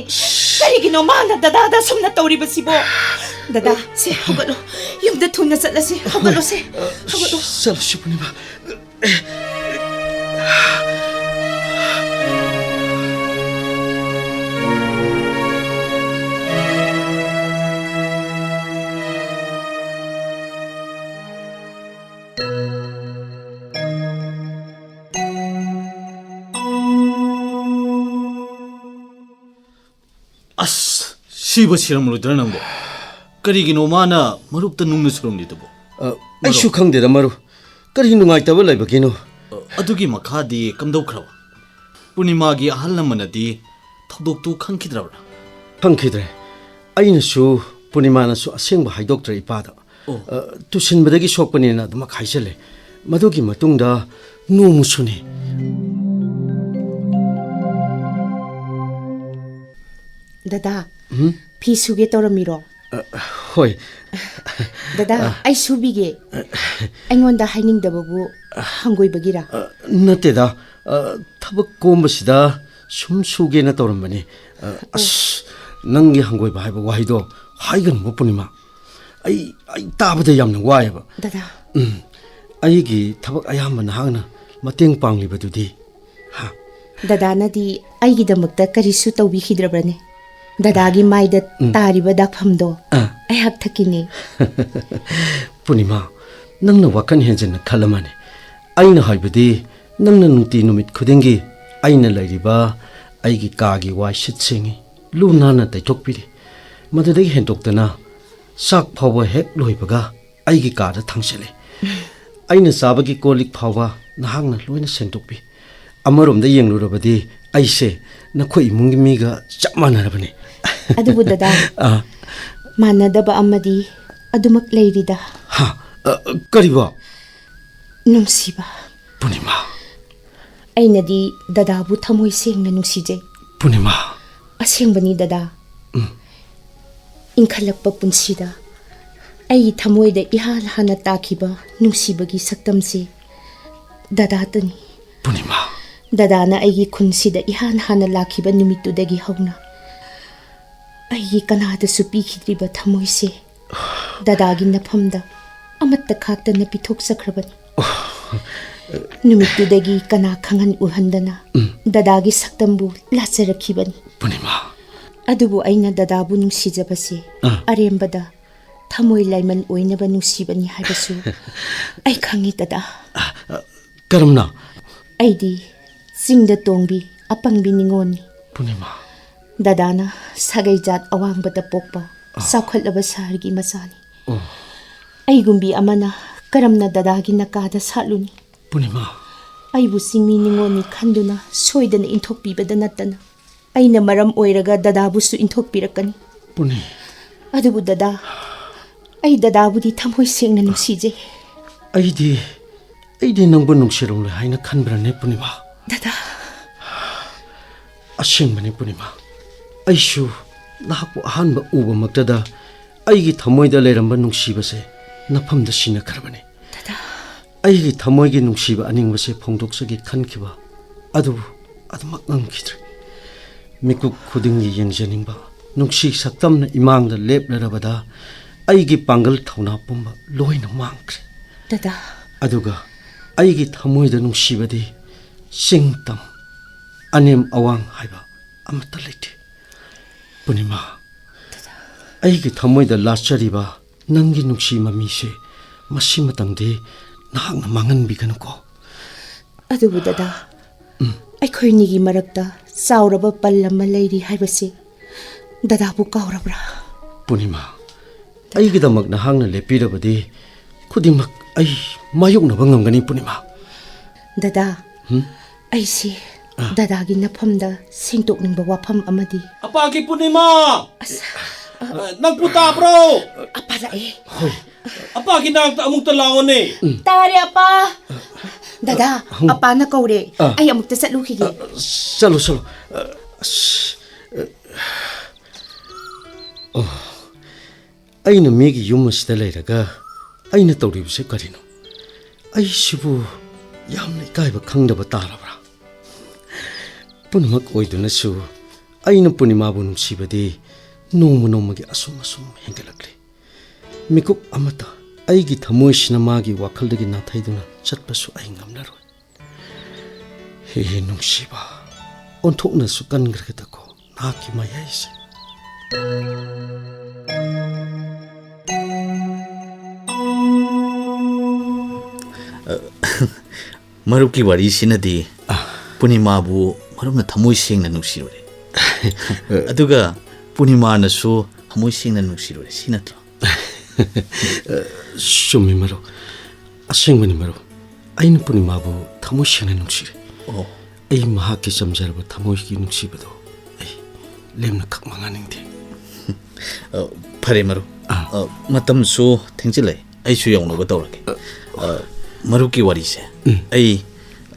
ꯀꯔꯤꯒꯤꯅꯣ ꯃꯥꯅ ꯗꯗꯥꯗ ꯑꯁꯨꯝꯅ ꯇꯧꯔꯤꯕꯁꯤꯕꯣ? ꯗꯗꯥ, ꯁꯦ, ꯍꯧꯒꯠꯂꯣ꯫ ꯌꯨꯝꯗ ꯊꯨꯅ ꯆꯠꯂꯁꯤ꯫ ꯍꯧꯒꯠꯂꯣꯁꯦ꯫ ꯍꯧꯒꯠꯂꯣ꯫ ꯆꯠꯂꯁꯤ, ꯄꯨꯔꯅꯤꯃꯥ꯫ ꯑꯁ, ꯁꯤꯕꯨ ꯁꯤꯔꯝꯂꯣꯏꯗ꯭ꯔꯥ ꯅꯪꯕꯣ? ꯀꯔꯤꯒꯤꯅꯣ ꯃꯥꯅ ꯃꯔꯨꯞꯇ ꯅꯨꯡꯅ ꯁꯨꯔꯝꯂꯤꯗꯨꯕꯣ? ꯑ, ꯑꯩꯁꯨ ꯈꯪꯗꯦꯗ ꯃꯔꯨꯞ, ꯀꯔꯤ ꯅꯨꯡꯉꯥꯏꯇꯕ ꯂꯩꯕꯒꯤꯅꯣ? ꯑ, ꯑꯗꯨꯒꯤ ꯃꯈꯥꯗꯤ ꯀꯝꯗꯧꯈ꯭ꯔꯕ? ꯄꯨꯔꯅꯤꯃꯥꯒꯤ ꯑꯍꯜ ꯂꯃꯟꯅꯗꯤ ꯊꯧꯗꯣꯛꯇꯨ ꯈꯪꯈꯤꯗ꯭ꯔꯕ꯭ꯔꯥ? ꯈꯪꯈꯤꯗ꯭ꯔꯦ꯫ ꯑꯩꯅꯁꯨ, ꯄꯨꯔꯅꯤꯃꯥꯅꯁꯨ ꯑꯁꯦꯡꯕ ꯍꯥꯏꯗꯣꯛꯇ꯭ꯔꯦ ꯏꯄꯥꯗ꯫ ꯑꯣ꯫ ꯑ, ꯇꯨꯁꯤꯟꯕꯗꯒꯤ ꯁꯣꯛꯄꯅꯦꯅ ꯑꯗꯨꯃꯛ ꯍꯥꯏꯖꯜꯂꯦ꯫ ꯃꯗꯨꯒꯤ ꯃꯇꯨꯡꯗ ꯅꯣꯡꯃꯁꯨꯅꯦ꯫ ꯗꯗꯥ, ꯎꯝ? ꯐꯤ ꯁꯨꯒꯦ ꯇꯧꯔꯝꯃꯤꯔꯣ? ꯑ, ꯍꯣꯏ꯫ ꯗꯗꯥ, ꯑ꯫ ꯑꯩ ꯁꯨꯕꯤꯒꯦ꯫ ꯑ꯫ ꯑꯩꯉꯣꯟꯗ ꯍꯥꯏꯅꯤꯡꯗꯕꯕꯨ ꯍꯪꯒꯣꯏꯕꯒꯤꯔꯥ? ꯑ, ꯅꯠꯇꯦꯗ꯫ ꯑ, ꯊꯕꯛ ꯀꯣꯝꯕꯁꯤꯗ ꯁꯨꯝ ꯁꯨꯒꯦꯅ ꯇꯧꯔꯝꯕꯅꯤ꯫ ꯑ, ꯑꯣ꯫ ꯑꯁ, ꯅꯪꯒꯤ ꯍꯪꯒꯣꯏꯕ ꯍꯥꯏꯕ ꯋꯥꯍꯩꯗꯣ ꯍꯥꯏꯒꯅꯨꯕ ꯄꯨꯔꯅꯤꯃꯥ꯫ ꯑꯩ, ꯑꯩ ꯇꯥꯕꯗ ꯌꯥꯝꯅ ꯋꯥꯏꯌꯦꯕ꯫ ꯗꯗꯥ꯫ ꯎꯝ, ꯑꯩꯒꯤ ꯊꯕꯛ ꯑꯌꯥꯝꯕ ꯅꯍꯥꯛꯅ ꯃꯇꯦꯡ ꯄꯥꯡꯂꯤꯕꯗꯨꯗꯤ꯫ ꯍꯥ? ꯗꯗꯥꯅꯗꯤ ꯑꯩꯒꯤꯗꯃꯛꯇ ꯀꯔꯤꯁꯨ ꯇꯧꯕꯤꯈꯤꯗ꯭ꯔꯕꯅꯦ꯫ ꯗꯗꯥꯒꯤ ꯃꯥꯏꯗ ꯎꯝ꯫ ꯇꯥꯔꯤꯕ ꯗꯥꯛꯐꯝꯗꯣ ꯑꯥ꯫ ꯑꯩꯍꯥꯛ ꯊꯛꯀꯤꯅꯦ꯫ ꯄꯨꯔꯅꯤꯃꯥ, ꯅꯪꯅ ꯋꯥꯈꯜ ꯍꯦꯟꯖꯟꯅ ꯈꯜꯂꯝꯃꯅꯤ꯫ ꯑꯩꯅ ꯍꯥꯏꯕꯗꯤ, ꯅꯪꯅ ꯅꯨꯡꯇꯤ ꯅꯨꯃꯤꯠ ꯈꯨꯗꯤꯡꯒꯤ ꯑꯩꯅ ꯂꯩꯔꯤꯕ ꯑꯩꯒꯤ ꯀꯥꯒꯤ ꯋꯥꯏ ꯁꯤꯠ ꯁꯦꯡꯉꯤ, ꯂꯨ ꯅꯥꯟꯅ ꯇꯩꯊꯣꯛꯄꯤꯔꯤ꯫ ꯃꯗꯨꯗꯒꯤ ꯍꯦꯟꯗꯣꯛꯇꯅ ꯆꯥꯛ ꯐꯥꯎꯕ ꯍꯦꯛ ꯂꯣꯏꯕꯒ ꯑꯩꯒꯤ ꯀꯥꯗ ꯊꯥꯡꯖꯜꯂꯤ꯫ ꯑꯩꯅ ꯆꯥꯕꯒꯤ ꯀꯣꯜ ꯂꯤꯛ ꯐꯥꯎꯕ ꯅꯍꯥꯛꯅ ꯂꯣꯏꯅ ꯁꯦꯡꯗꯣꯛꯄꯤ꯫ ꯑꯃꯔꯣꯝꯗ ꯌꯦꯡꯂꯨꯔꯕꯗꯤ ꯑꯩꯁꯦ ꯅꯈꯣꯏ ꯏꯃꯨꯡꯒꯤ ꯃꯤꯒ ꯆꯞ ꯃꯥꯟꯅꯔꯕꯅꯤ꯫ ꯑꯗꯨꯕꯨ ꯗꯗꯥ, ꯑꯥ꯫ ꯃꯥꯟꯅꯗꯕ ꯑꯃꯗꯤ ꯑꯗꯨꯃꯛ ꯂꯩꯔꯤꯗ꯫ ꯍꯥ? ꯑ, ꯀꯔꯤꯕꯣ? ꯅꯨꯡꯁꯤꯕ꯫ ꯄꯨꯔꯅꯤꯃꯥ꯫ ꯑꯩꯅꯗꯤ ꯗꯗꯥꯕꯨ ꯊꯃꯣꯏ ꯁꯦꯡꯅ ꯅꯨꯡꯁꯤꯖꯩ꯫ ꯄꯨꯔꯅꯤꯃꯥ꯫ ꯑꯁꯦꯡꯕꯅꯤ ꯗꯗꯥ꯫ ꯎꯝ꯫ ꯏꯟꯈꯠꯂꯛꯄ ꯄꯨꯟꯁꯤꯗ ꯑꯩꯒꯤ ꯊꯃꯣꯏꯗ ꯏꯍꯥꯟ ꯍꯥꯟꯅ ꯇꯥꯈꯤꯕ ꯅꯨꯡꯁꯤꯕꯒꯤ ꯁꯛꯇꯝꯁꯤ ꯗꯗꯥꯇꯅꯤ꯫ ꯄꯨꯔꯅꯤꯃꯥ꯫ ꯗꯗꯥꯅ ꯑꯩꯒꯤ ꯈꯨꯟꯁꯤꯗ ꯏꯍꯥꯟ ꯍꯥꯟꯅ ꯂꯥꯛꯈꯤꯕ ꯅꯨꯃꯤꯠꯇꯨꯗꯒꯤ ꯍꯧꯅ ꯑꯩꯒꯤ ꯀꯅꯥꯗꯁꯨ ꯄꯤꯈꯤꯗ꯭ꯔꯤꯕ ꯊꯃꯣꯏꯁꯦ ꯗꯗꯥꯒꯤ ꯅꯐꯝꯗ ꯑꯃꯠꯇ ꯈꯥꯛꯇꯅ ꯄꯤꯊꯣꯛꯆꯈ꯭ꯔꯕꯅꯤ꯫ ꯅꯨꯃꯤꯠꯇꯨꯗꯒꯤ ꯀꯅꯥ ꯈꯪꯍꯟ ꯎꯍꯟꯗꯅ ꯎꯝ꯫ ꯗꯗꯥꯒꯤ ꯁꯛꯇꯝꯕꯨ ꯂꯥꯠꯆꯔꯛꯈꯤꯕꯅꯤ꯫ ꯄꯨꯔꯅꯤꯃꯥ꯫ ꯑꯗꯨꯕꯨ ꯑꯩꯅ ꯗꯗꯥꯕꯨ ꯅꯨꯡꯁꯤꯖꯕꯁꯦ ꯑꯥ꯫ ꯑꯔꯦꯝꯕꯗ ꯊꯃꯣꯏ ꯂꯥꯏꯃꯟ ꯑꯣꯏꯅꯕ ꯅꯨꯡꯁꯤꯕꯅꯤ ꯍꯥꯏꯕꯁꯨ ꯑꯩ ꯈꯪꯉꯤ ꯗꯗꯥ꯫ ꯑ, ꯑ, ꯀꯔꯝꯅ? ꯑꯩꯗꯤ ꯆꯤꯡꯗ ꯇꯣꯡꯕꯤ ꯑꯄꯪꯕꯤ ꯅꯤꯉꯣꯜꯅꯤ꯫ ꯄꯨꯔꯅꯤꯃꯥ꯫ ꯗꯗꯥꯅ ꯁꯥꯒꯩ ꯖꯥꯠ ꯑꯋꯥꯡꯕꯗ ꯄꯣꯛꯄ, ꯑꯥ꯫ ꯆꯥꯎꯈꯠꯂꯕ ꯁꯍꯔꯒꯤ ꯃꯆꯥꯅꯤ꯫ ꯑꯣ꯫ ꯑꯩꯒꯨꯝꯕꯤ ꯑꯃꯅ ꯀꯔꯝꯅ ꯗꯗꯥꯒꯤ ꯅꯀꯥꯗ ꯁꯥꯠꯂꯨꯅꯤ? ꯄꯨꯔꯅꯤꯃꯥ꯫ ꯑꯩꯕꯨ ꯆꯤꯡꯃꯤ ꯅꯤꯉꯣꯜꯅꯤ ꯈꯟꯗꯨꯅ ꯁꯣꯏꯗꯅ ꯏꯟꯊꯣꯛꯄꯤꯕꯗ ꯅꯠꯇꯅ ꯑꯩꯅ ꯃꯔꯝ ꯑꯣꯏꯔꯒ ꯗꯗꯥꯕꯨꯁꯨ ꯏꯟꯊꯣꯛꯄꯤꯔꯛꯀꯅꯤ꯫ ꯄꯨꯅꯤ꯫ ꯑꯗꯨꯕꯨ ꯗꯗꯥ, ꯑꯩ ꯗꯗꯥꯕꯨꯗꯤ ꯊꯃꯣꯏ ꯁꯦꯡꯅ ꯅꯨꯡꯁꯤꯖꯩ꯫ ꯑꯩꯗꯤ, ꯑꯩꯗꯤ ꯅꯪꯕꯨ ꯅꯨꯡꯁꯤꯔꯝꯂꯣꯏ ꯍꯥꯏꯅ ꯈꯟꯕ꯭ꯔꯅꯦ, ꯄꯨꯔꯅꯤꯃꯥ? ꯗꯗꯥ꯫ ꯑꯁꯦꯡꯕꯅꯤ, ꯄꯨꯔꯅꯤꯃꯥ꯫ ꯑꯩꯁꯨ ꯅꯍꯥꯛꯄꯨ ꯑꯍꯥꯟꯕ ꯎꯕꯃꯛꯇꯗ ꯑꯩꯒꯤ ꯊꯃꯣꯏꯗ ꯂꯩꯔꯝꯕ ꯅꯨꯡꯁꯤꯕꯁꯦ ꯅꯐꯝꯗ ꯁꯤꯟꯅꯈ꯭ꯔꯕꯅꯤ꯫ ꯗꯗꯥ꯫ ꯑꯩꯒꯤ ꯊꯃꯣꯏꯒꯤ ꯅꯨꯡꯁꯤꯕ ꯑꯅꯤꯡꯕꯁꯦ ꯐꯣꯡꯗꯣꯛꯆꯒꯦ ꯈꯟꯈꯤꯕ ꯑꯗꯨꯕꯨ ꯑꯗꯨꯃꯛ ꯉꯝꯈꯤꯗ꯭ꯔꯦ꯫ ꯃꯤꯀꯨꯞ ꯈꯨꯗꯤꯡꯒꯤ ꯌꯦꯡꯖꯅꯤꯡꯕ ꯅꯨꯡꯁꯤ ꯁꯛꯇꯝꯅ ꯏꯃꯥꯡꯗ ꯂꯦꯞꯂꯔꯕꯗ ꯑꯩꯒꯤ ꯄꯥꯡꯒꯜ ꯊꯧꯅꯥ ꯄꯨꯝꯕ ꯂꯣꯏꯅ ꯃꯥꯡꯈ꯭ꯔꯦ꯫ ꯗꯗꯥ꯫ ꯑꯗꯨꯒ ꯑꯩꯒꯤ ꯊꯃꯣꯏꯗ ꯅꯨꯡꯁꯤꯕꯗꯤ ꯆꯤꯡ ꯇꯝ, ꯑꯅꯦꯝ ꯑꯋꯥꯡ ꯍꯥꯏꯕ ꯑꯃꯠꯇ ꯂꯩꯇꯦ꯫ ꯄꯨꯔꯅꯤꯃꯥ, ꯗꯗꯥ꯫ ꯑꯩꯒꯤ ꯊꯃꯣꯏꯗ ꯂꯥꯠꯆꯔꯤꯕ ꯅꯪꯒꯤ ꯅꯨꯡꯁꯤ ꯃꯃꯤꯁꯦ ꯃꯁꯤꯃꯇꯪꯗꯤ ꯅꯍꯥꯛꯅ ꯃꯥꯡꯍꯟꯕꯤꯒꯅꯨꯀꯣ꯫ ꯑꯗꯨꯕꯨ ꯗꯗꯥ, ꯎꯝ꯫ ꯑꯩꯈꯣꯏꯅꯤꯒꯤ ꯃꯔꯛꯇ ꯆꯥꯎꯔꯕ ꯄꯜ ꯑꯃ ꯂꯩꯔꯤ ꯍꯥꯏꯕꯁꯤ ꯗꯗꯥꯕꯨ ꯀꯥꯎꯔꯕ꯭ꯔꯥ? ꯄꯨꯔꯅꯤꯃꯥ, ꯑꯩꯒꯤꯗꯃꯛ ꯅꯍꯥꯛꯅ ꯂꯦꯞꯄꯤꯔꯕꯗꯤ ꯈꯨꯗꯤꯡꯃꯛ ꯑꯩ ꯃꯥꯌꯣꯛꯅꯕ ꯉꯝꯒꯅꯤ, ꯄꯨꯔꯅꯤꯃꯥ꯫ ꯗꯗꯥ, ꯍꯨꯝ? ꯑꯩꯁꯤ ꯑꯥ꯫ ꯗꯗꯥꯒꯤ ꯅꯐꯝꯗ ꯁꯦꯡꯗꯣꯛꯅꯤꯡꯕ ꯋꯥꯐꯝ ꯑꯃꯗꯤ꯫ ꯑꯄꯥꯒꯤ ꯄꯨꯔꯅꯤꯃꯥ! ꯑꯁ, ꯑ, ꯅꯪꯕꯨ ꯇꯥꯕ꯭ꯔꯣ? ꯑꯄꯥ ꯂꯥꯛꯑꯦ꯫ ꯍꯣꯏ꯫ ꯑꯄꯥꯒꯤ ꯅꯥꯛꯇ ꯑꯃꯨꯛꯇ ꯂꯥꯛꯑꯣꯅꯦ꯫ ꯇꯥꯔꯦ, ꯑꯄꯥ꯫ ꯗꯗꯥ, ꯍꯨꯝ꯫ ꯑꯄꯥꯅ ꯀꯧꯔꯦ꯫ ꯑꯥ꯫ ꯑꯩ ꯑꯃꯨꯛꯇ ꯆꯠꯂꯨꯈꯤꯒꯦ꯫ ꯑ, ꯆꯠꯂꯣ, ꯆꯠꯂꯣ꯫ ꯑ, ꯑꯁ, ꯑ, ꯑꯣ꯫ ꯑꯩꯅ ꯃꯤꯒꯤ ꯌꯨꯝ ꯑꯁꯤꯗ ꯂꯩꯔꯒ ꯑꯩꯅ ꯇꯧꯔꯤꯕꯁꯤ ꯀꯔꯤꯅꯣ? ꯑꯩꯁꯤꯕꯨ ꯌꯥꯝꯅ ꯏꯀꯥꯏꯕ ꯈꯪꯗꯕ ꯇꯥꯔꯕ꯭ꯔꯥ? ꯄꯨꯝꯅꯃꯛ ꯑꯣꯏꯗꯨꯅꯁꯨ ꯑꯩꯅ ꯄꯨꯔꯅꯤꯃꯥꯕꯨ ꯅꯨꯡꯁꯤꯕꯗꯤ ꯅꯣꯡꯃ ꯅꯣꯡꯃꯒꯤ ꯑꯁꯨꯝ ꯑꯁꯨꯝ ꯍꯦꯟꯒꯠꯂꯛꯂꯤ꯫ ꯃꯤꯀꯨꯞ ꯑꯃꯇ ꯑꯩꯒꯤ ꯊꯃꯣꯏꯁꯤꯅ ꯃꯥꯒꯤ ꯋꯥꯈꯜꯗꯒꯤ ꯅꯥꯊꯩꯗꯨꯅ ꯆꯠꯄꯁꯨ ꯑꯩ ꯉꯝꯂꯔꯣꯏ꯫ ꯍꯦ, ꯍꯦ, ꯅꯨꯡꯁꯤꯕ, ꯑꯣꯟꯊꯣꯛꯅꯁꯨ ꯀꯟꯈ꯭ꯔꯒꯗꯀꯣ ꯅꯍꯥꯛꯀꯤ ꯃꯌꯥꯏꯁꯦ꯫ ꯃꯔꯨꯞꯀꯤ ꯋꯥꯔꯤꯁꯤꯅꯗꯤ ꯑ꯫ ꯄꯨꯔꯅꯤꯃꯥꯕꯨ ꯃꯔꯨꯞꯅ ꯊꯃꯣꯏ ꯁꯦꯡꯅ ꯅꯨꯡꯁꯤꯔꯨꯔꯦ꯫ ꯑꯗꯨꯒ ꯄꯨꯔꯅꯤꯃꯥꯅꯁꯨ ꯊꯃꯣꯏ ꯁꯦꯡꯅ ꯅꯨꯡꯁꯤꯔꯨꯔꯦ, ꯁꯤ ꯅꯠꯇ꯭ꯔꯣ? ꯆꯨꯝꯃꯤ ꯃꯔꯨꯞ, ꯑꯁꯦꯡꯕꯅꯤ ꯃꯔꯨꯞ꯫ ꯑꯩꯅ ꯄꯨꯔꯅꯤꯃꯥꯕꯨ ꯊꯃꯣꯏ ꯁꯦꯡꯅ ꯅꯨꯡꯁꯤꯔꯦ꯫ ꯑꯣ꯫ ꯑꯩ ꯃꯍꯥꯛꯀꯤ ꯆꯝꯖꯔꯕ ꯊꯃꯣꯏꯒꯤ ꯅꯨꯡꯁꯤꯕꯗꯣ ꯑꯩ ꯂꯦꯝꯅ ꯈꯛ ꯃꯥꯡꯍꯟꯅꯤꯡꯗꯦ꯫ ꯑ, ꯐꯔꯦ ꯃꯔꯨꯞ꯫ ꯑꯥ꯫ ꯑ, ꯃꯇꯝꯁꯨ ꯊꯦꯡꯖꯤꯜꯂꯛꯑꯦ, ꯑꯩꯁꯨ ꯌꯧꯅꯕ ꯇꯧꯔꯒꯦ꯫ ꯑ, ꯃꯔꯨꯞꯀꯤ ꯋꯥꯔꯤꯁꯦ ꯎꯝ꯫ ꯑꯩ,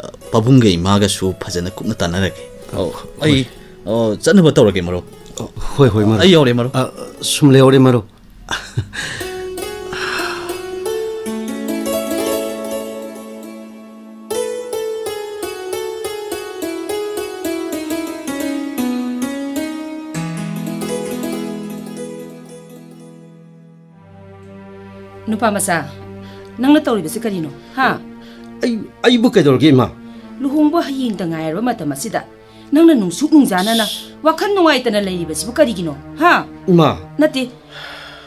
ꯑ, ꯄꯥꯕꯨꯡꯒ ꯏꯃꯥꯒꯁꯨ ꯐꯖꯅ ꯀꯨꯞꯅ ꯇꯥꯟꯅꯔꯒꯦ꯫ ꯑ, ꯑꯩ, ꯍꯣꯏ꯫ ꯑ, ꯆꯠꯅꯕ ꯇꯧꯔꯒꯦ ꯃꯔꯨꯞ꯫ ꯑ, ꯍꯣꯏ, ꯍꯣꯏ, ꯃꯔꯨꯞ꯫ ꯑꯩ ꯌꯧꯔꯦ ꯃꯔꯨꯞ꯫ ꯑ, ꯁꯨꯝ ꯂꯩꯍꯧꯔꯦ ꯃꯔꯨꯞ꯫ ꯅꯨꯄꯥ ꯃꯆꯥ, ꯅꯪꯅ ꯇꯧꯔꯤꯕꯁꯤ ꯀꯔꯤꯅꯣ? ꯍꯥ? ꯑꯩ, ꯑꯩꯕꯨ ꯀꯩꯗꯧꯔꯒꯦ, ꯏꯃꯥ? ꯂꯨꯍꯣꯡꯕ ꯍꯌꯦꯡꯇ ꯉꯥꯏꯔꯕ ꯃꯇꯝ ꯑꯁꯤꯗ ꯅꯪꯅ ꯅꯨꯡꯁꯨꯛ ꯅꯨꯡꯖꯥꯅꯅ ꯋꯥꯈꯜ ꯅꯨꯡꯉꯥꯏꯇꯅ ꯂꯩꯔꯤꯕꯁꯤꯕꯨ ꯀꯔꯤꯒꯤꯅꯣ? ꯍꯥ? ꯏꯃꯥ꯫ ꯅꯠꯇꯦ꯫